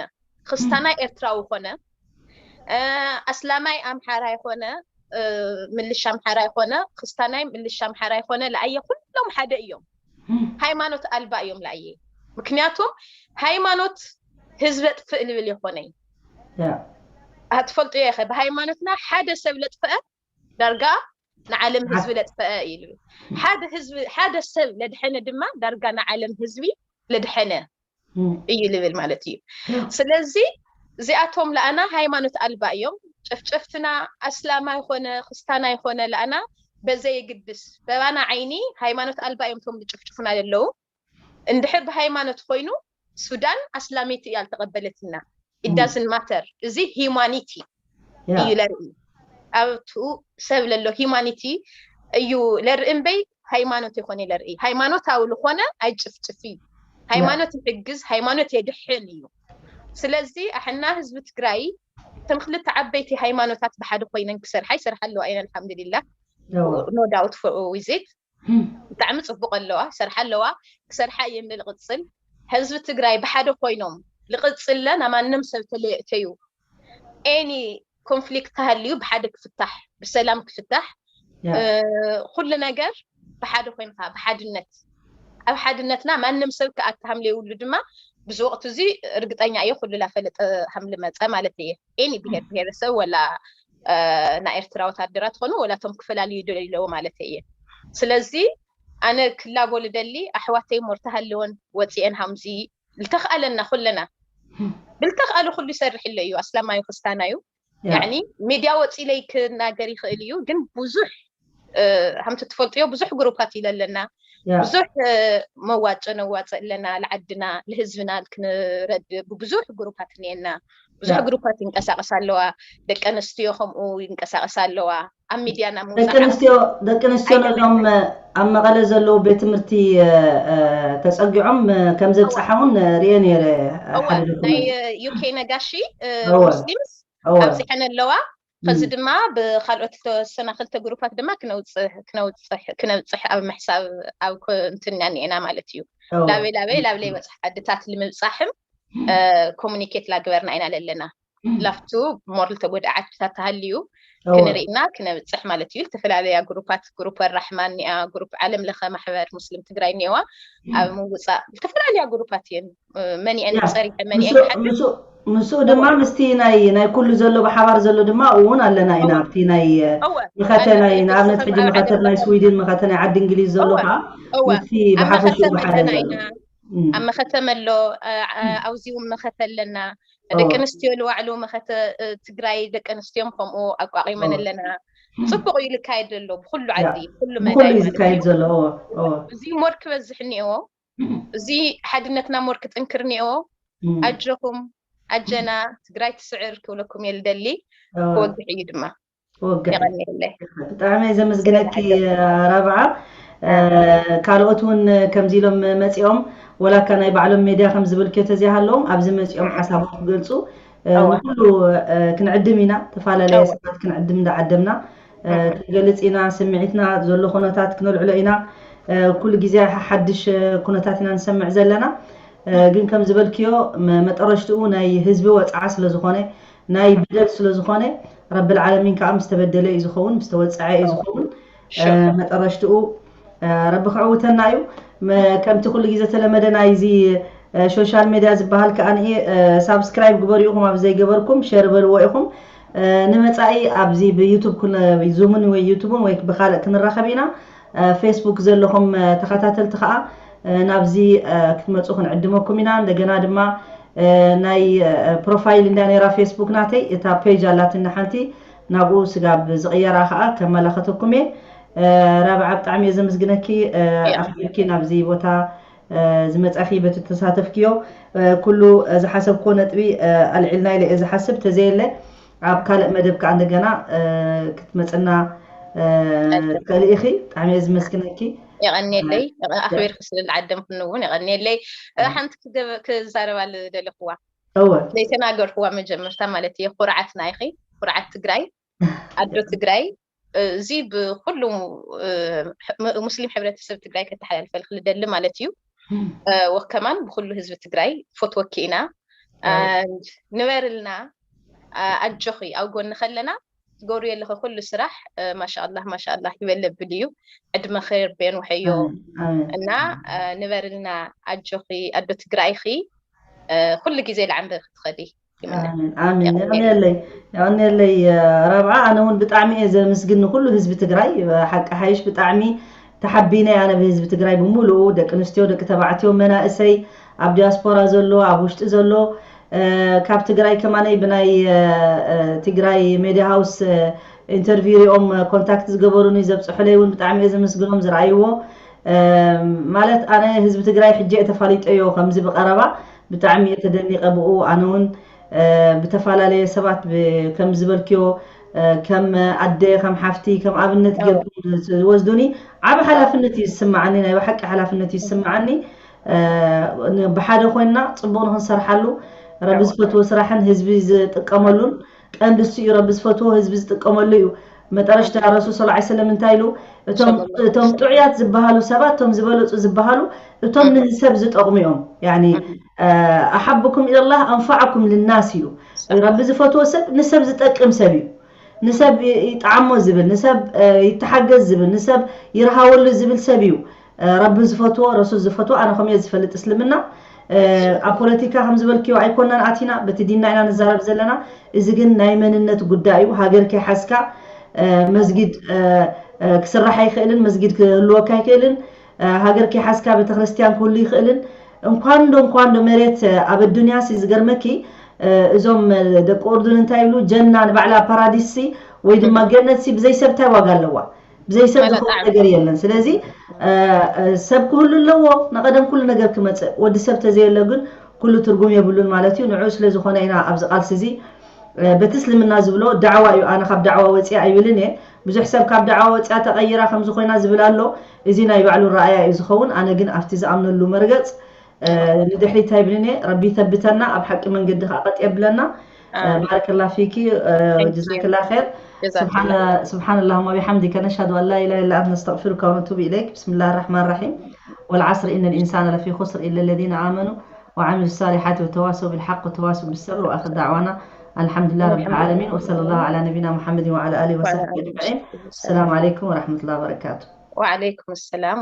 ክስታናይ ኤርትራዊ ኾነ ኣስላማይ ኣምሓራይ ኾነ ምልሻ ኣምሓራይ ኾነ ክስታናይ ምልሻ ኣምሓራይ ኾነ ለኣየ ኩሎም ሓደ እዮም ሃይማኖት ኣልባ እዮም ለኣየ ምክንያቱም ሃይማኖት ህዝቢ ጥፍእ ልብል የኾነይ ትፈልጡ ኢኸ ብሃይማኖትና ሓደ ሰብ ለጥፍአ ዳርጋ ንዓለም ህዝቢ ለጥፈአ እዩ ልብል ሓደ ህዝቢ ሓደ ሰብ ለድሐነ ድማ ዳርጋ ንዓለም ህዝቢ ለድሐነ እዩ ልብል ማለት እዩ ስለዚ እዚኣቶም ለኣና ሃይማኖት ኣልባ እዮም ጨፍጨፍትና ኣስላማ ይኮነ ክስታና ይኮነ ለኣና በዘየግድስ በባና ዓይኒ ሃይማኖት ኣልባ እዮም ቶም ዝጭፍጭፉና ዘለዉ እንድሕር ብሃይማኖት ኮይኑ ሱዳን ኣስላሚት እያ ዝተቐበለትና it doesn't matter እዚ humanity እዩ ለርኢ ኣብቱ ሰብ ለሎ humanity እዩ ለርኢ እምበይ ሃይማኖት ይኮነ ለርኢ ሃይማኖታዊ ልኮነ ኣይጭፍጭፊ ሃይማኖት ይሕግዝ ሃይማኖት የድሕን እዩ ስለዚ ኣሕና ህዝቢ ትግራይ ከም ክልተ ዓበይቲ ሃይማኖታት ብሓደ ኮይነን ክሰርሓ ይሰርሓ ኣለዋ እየን ኣልሓምዱሊላ no doubt for with it ብጣዕሚ ፅቡቅ ኣለዋ ይሰርሓ ኣለዋ ክሰርሓ እየን ንልቅፅል ህዝቢ ትግራይ ብሓደ ኮይኖም ልቅፅለ ናማንም ሰብ ተለየእተዩ any conflict ተሃልዩ ብሓደ ክፍታሕ ብሰላም ክፍታሕ ኩሉ ነገር ብሓደ ኮይንካ ብሓድነት ኣብ ሓድነትና ማንም ሰብ ክኣቲ ሃምለ ይብሉ ድማ ብዚ ወቅቲ እዚ ርግጠኛ እየ ኩሉ ላፈለጠ ሃምሊ መፀ ማለት እየ any ብሄር ብሄረሰብ ወላ ናይ ኤርትራ ወታደራት ኾኑ ወላቶም ክፈላልዩ ደለዎ ማለት እየ ስለዚ ኣነ ክላቦ ልደሊ ኣሕዋተይ ሞር ተሃለወን ወፂአን ሃምዚ ልተኽኣለና ኩለና ብልተኽኣሉ ኩሉ ይሰርሕ ኣሎ እዩ ኣስላማዩ ክስታናዩ ያኒ ሚድያ ወፂለይ ክናገር ይኽእል እዩ ግን ብዙሕ ከምቲ ትፈልጥዮ ብዙሕ ግሩፓት ኢለለና ብዙሕ መዋጮ ነዋፅእ ኣለና ልዓድና ልህዝብና ክንረድ ብብዙሕ ግሩፓት እኒአና ብዙሕ ግሩፓት ይንቀሳቀስ ኣለዋ ደቂ ኣንስትዮ ከምኡ ይንቀሳቀስ ኣለዋ ኣብ ሚድያና ምውፃእ ደቂ ኣንስትዮ ነዞም ኣብ መቐለ ዘለዉ ቤት ትምህርቲ ተፀጊዖም ከም ዘብፃሓ እውን ርየ ነይረ ሓደ ናይ ዩኬ ነጋሺ ሙስሊምስ ኣብዚሐን ኣለዋ ከዚ ድማ ብካልኦት ዝተወሰና ክልተ ግሩፓት ድማ ክነውፅሕ ክነብፅሕ ኣብ ምሕሳብ ኣብ እንትንና እኒአና ማለት እዩ ላበይ ላበይ ላብለይ በፅሕ ዓድታት ንምብፃሕም ኮሙኒኬት ላግበርና ኢና ለለና ላፍቱ ሞር ልተጎድኣ ዓድታት ተሃልዩ ክንርኢና ክነብፅሕ ማለት እዩ ዝተፈላለያ ግሩፓት ግሩፕ ኣራሕማን ኒኣ ግሩፕ ዓለም ለኸ ማሕበር ሙስሊም ትግራይ ኒዋ ኣብ ምውፃእ ዝተፈላለያ ግሩፓት እየን መኒአን ፀሪሐ መኒአን ሓ ምስኡ ድማ ምስቲ ናይ ናይ ኩሉ ዘሎ ብሓባር ዘሎ ድማ እውን ኣለና ኢና ኣብቲ ናይ መኸተ ናይ ንኣብነት ሕጂ መኸተ ናይ ስዊድን መኸተ ናይ ዓዲ እንግሊዝ ዘሎ ከዓ ምስቲ ብሓፈሽኡ ብሓደ ዘሎ ኣብ መኸተ መሎ ኣብዚ እውን መኸተ ኣለና ደቂ ኣንስትዮ ንባዕሉ መኸተ ትግራይ ደቂ ኣንስትዮን ከምኡ ኣቋቂመን ኣለና ፅቡቅ እዩ ልካየድ ዘሎ ብኩሉ ዓዲ ብኩሉ መዳይ ዝካየድ ዘሎ እዚ ሞር ክበዝሕ እኒኦ እዚ ሓድነትና ሞር ክጥንክር እኒኦ ኣጆኹም ኣጀና ትግራይ ትስዕር ክብለኩም እየ ልደሊ ክወግሕ እዩ ድማ ብጣዕሚ ዘመስግነኪ ረብዓ ካልኦት እውን ከምዚ ኢሎም መፂኦም ወላካ ናይ ባዕሎም ሜድያ ከም ዝበልክዮ ተዘይሃለዎም ኣብዚ መፂኦም ሓሳቦም ክገልፁ ንኩሉ ክንዕድም ኢና ተፈላለየ ሰባት ክንዕድም እንዳዓደምና ክንገልፅ ኢና ስምዒትና ዘሎ ኩነታት ክነልዕሎ ኢና ኩሉ ግዜ ሓድሽ ኩነታት ኢና ንሰምዕ ዘለና ግን ከም ዝበልክዮ መጠረሽትኡ ናይ ህዝቢ ወፅዓ ስለዝኮነ ናይ በደል ስለዝኾነ ረብል ዓለሚን ከዓ ምስ ተበደለ እዩ ዝኸውን ምስ ተወፀዐ እዩ ዝኸውን መጠረሽትኡ ረቢ ክዕውተና እዩ። ከምቲ ኩሉ ግዜ ተለመደ ናይዚ ሶሻል ሜድያ ዝበሃል ከዓ ሳብስክራይብ ግበሩ ኢኹም ኣብ ዘይገበርኩም ሸር በልዎ ኢኹም። ንመፃኢ ኣብዚ ብዩቱብ ዙምን ወይ ዩቱብን ወይ ብካልእ ክንራኸብ ኢና። ፌስቡክ ዘለኹም ተኸታተልቲ ከዓ ናብዚ ክትመፁ ክንዕድመኩም ኢና። እንደገና ድማ ናይ ፕሮፋይል እንዳ ነራ ፌስቡክ ናተይ እታ ፔጅ ኣላትኒ ሓንቲ ናብኡ ስጋብ ዝቕየራ ከዓ ከመላኸተኩም እየ። ራብዓ ብጣዕሚ እየ ዘመስግነኪ ኣኽቢርኪ ናብዚ ቦታ ዝመፃኺ በቲ ተሳተፍክዮ ኩሉ ዝሓሰብክዎ ነጥቢ ኣልዒልና ኢለ እየ ዝሓስብ። ተዘየለ ኣብ ካልእ መደብ ከዓ እንደገና ክትመፅና ትኽእሊ ኢኺ። ብጣዕሚ እየ ዝመስግነኪ። የቐንየለይ። ኣኽቢርኪ ስለ ዝዓደምክኒ እውን የቐንየለይ። ሓንቲ ክዛረባ ዝደለኽዋ ዘይተናገርክዋ መጀመርታ ማለት እየ። ኩርዓትና ኢኺ፣ ኩርዓት ትግራይ፣ ኣዶ ትግራይ። እዚ ብኩሉ ሙስሊም ሕብረተሰብ ትግራይ ከተሓላልፈልክ ልደሊ ማለት እዩ። ወከማን ብኩሉ ህዝቢ ትግራይ ፈትወኪ ኢና። ንበርልና፣ ኣጆኺ ኣብ ጎኒ ከለና ትገብሩ የለኸ ኩሉ ስራሕ ማሻኣላህ ማሻኣላህ ይበል ብል እዩ። ዕድመ ኸይር ቤን ውሐዮ እና ንበርልና ኣጆኺ ኣዶ ትግራይኺ ኩሉ ግዜ ልዓንበ ክትኸዲ ኣሜን ኣሜን። የቐንየለይ የቐንየለይ። ረብዓ ኣነ እውን ብጣዕሚ እየ ዘምስግን ንኩሉ ህዝቢ ትግራይ። ሓቂ ሓይሽ ብጣዕሚ ተሓቢነ ኣነ ብህዝቢ ትግራይ ብምሉኡ ደቂ ኣንስትዮ ደቂ ተባዕትዮ መናእሰይ ኣብ ዲያስፖራ ዘሎ ኣብ ውሽጢ ዘሎ ካብ ትግራይ ከማነይ ብናይ ትግራይ ሜድያ ሃውስ ኢንተርቪው ሪኦም ኮንታክት ዝገበሩኒ ዘብፅሑለይ እውን ብጣዕሚ እየ ዘመስግኖም ዝረኣይዎ። ማለት ኣነ ህዝቢ ትግራይ ሕጂ እየ ተፋሊጠዮ ከምዚ ብቀረባ ብጣዕሚ እየ ተደኒቀ ብኡ። ኣነ እውን ብተፈላለየ ሰባት ከም ዝበልክዮ ከም ኣደ ከም ሓፍቲ ከም ኣብነት ገርኩም ዝወስዱኒ ዓብ ሓላፍነት እዩ ዝስማዓኒ። ናይ ብሓቂ ሓላፍነት እዩ ዝስማዓኒ። ብሓደ ኮይንና ፅቡቅ ንክንሰርሓሉ ረቢ ዝፈትዎ ስራሕን ህዝቢ ዝጥቀመሉን ቀንዲ እሱ እዩ። ረቢ ዝፈትዎ ህዝቢ ዝጥቀመሉ እዩ። መጠረሽታ ረሱል ስ ሰለም እንታይ ኢሉ እቶም ጥዑያት ዝበሃሉ ሰባት እቶም ዝበለፁ ዝበሃሉ እቶም ንሰብ ዝጠቕሙ እዮም። ኣሓብኩም ኢለላህ ኣንፋዕኩም ልናስ ኢሉ። ረቢ ዝፈትዎ ሰብ ንሰብ ዝጠቅም ሰብ እዩ። ንሰብ ይጠዓሞ ዝብል ንሰብ ይተሓገዝ ዝብል ንሰብ ይርሃወሉ ዝብል ሰብ እዩ። ረቢ ዝፈትዎ ረሱል ዝፈትዎ ኣነ ከምየ ዝፈልጥ እስልምና ኣብ ፖለቲካ ከም ዝበልክዮ ኣይኮናን ኣቲና በቲ ዲንና ኢና ንዛረብ ዘለና። እዚ ግን ናይ መንነት ጉዳይ እዩ። ሃገር ከይሓዝካ መስጊድ ክስራሕ ኣይክእልን፣ መስጊድ ክህልወካ ኣይክእልን። ሃገር ከይሓዝካ ቤተክርስትያን ክህሉ ይኽእልን። እንኳን ዶ እንኳን ዶ መሬት ኣብ ኣዱንያ ሲ ዝገርመኪ እዞም ደቂ ኡርዱን እንታይ ይብሉ ጀና ንባዕላ ፓራዲስ ሲ ወይ ድማ ገነት ሲ ብዘይ ሰብ እንታይ ዋጋ ኣለዋ? ብዘይ ሰብ ዝኸውን ነገር የለን። ስለዚ ሰብ ክህሉ ኣለዎ ንቀደም ኩሉ ነገር ክመፅእ ወዲ ሰብ ተዘየሎ ግን ኩሉ ትርጉም የብሉን ማለት እዩ። ንዑ ስለዝኾነ ኢና ኣብዚ ቃልሲ እዚ በቲ እስልምና ዝብሎ ዳዕዋ እዩ። ኣነ ካብ ዳዕዋ ወፅያ ኣይብልን እየ። ብዙሕ ሰብ ካብ ዳዕዋ ወፅያ ተቐይራ ከምዚ ኮይና ዝብል ኣሎ። እዚ ናይ ባዕሉ ረኣያ እዩ ዝኸውን። ኣነ ግን ኣብቲ ዝኣምነሉ መርገፅ ንድሕሪት ኣይብልን እየ። ረቢ ይተብተና ኣብ ሓቂ መንገዲ ከዓ ቀጥ የብለና። ባረከላ ፊኪ ጀዛክላ ኸይር። سبحان اللهم وبحمدك نشهد أن لا إله إلا أنت نستغفرك ونتوب إليك. بسم الله الرحمن الرحيم. والعصر إن الإنسان لفي خسر إلا الذين آمنوا وعملوا الصالحات وتواصوا بالحق وتواصوا بالصبر. وآخر دعوانا الحمد لله رب العالمين وصلى الله على نبينا محمد وعلى آله وصحبه أجمعين. السلام عليكم ورحمة الله وبركاته. وعليكم السلام.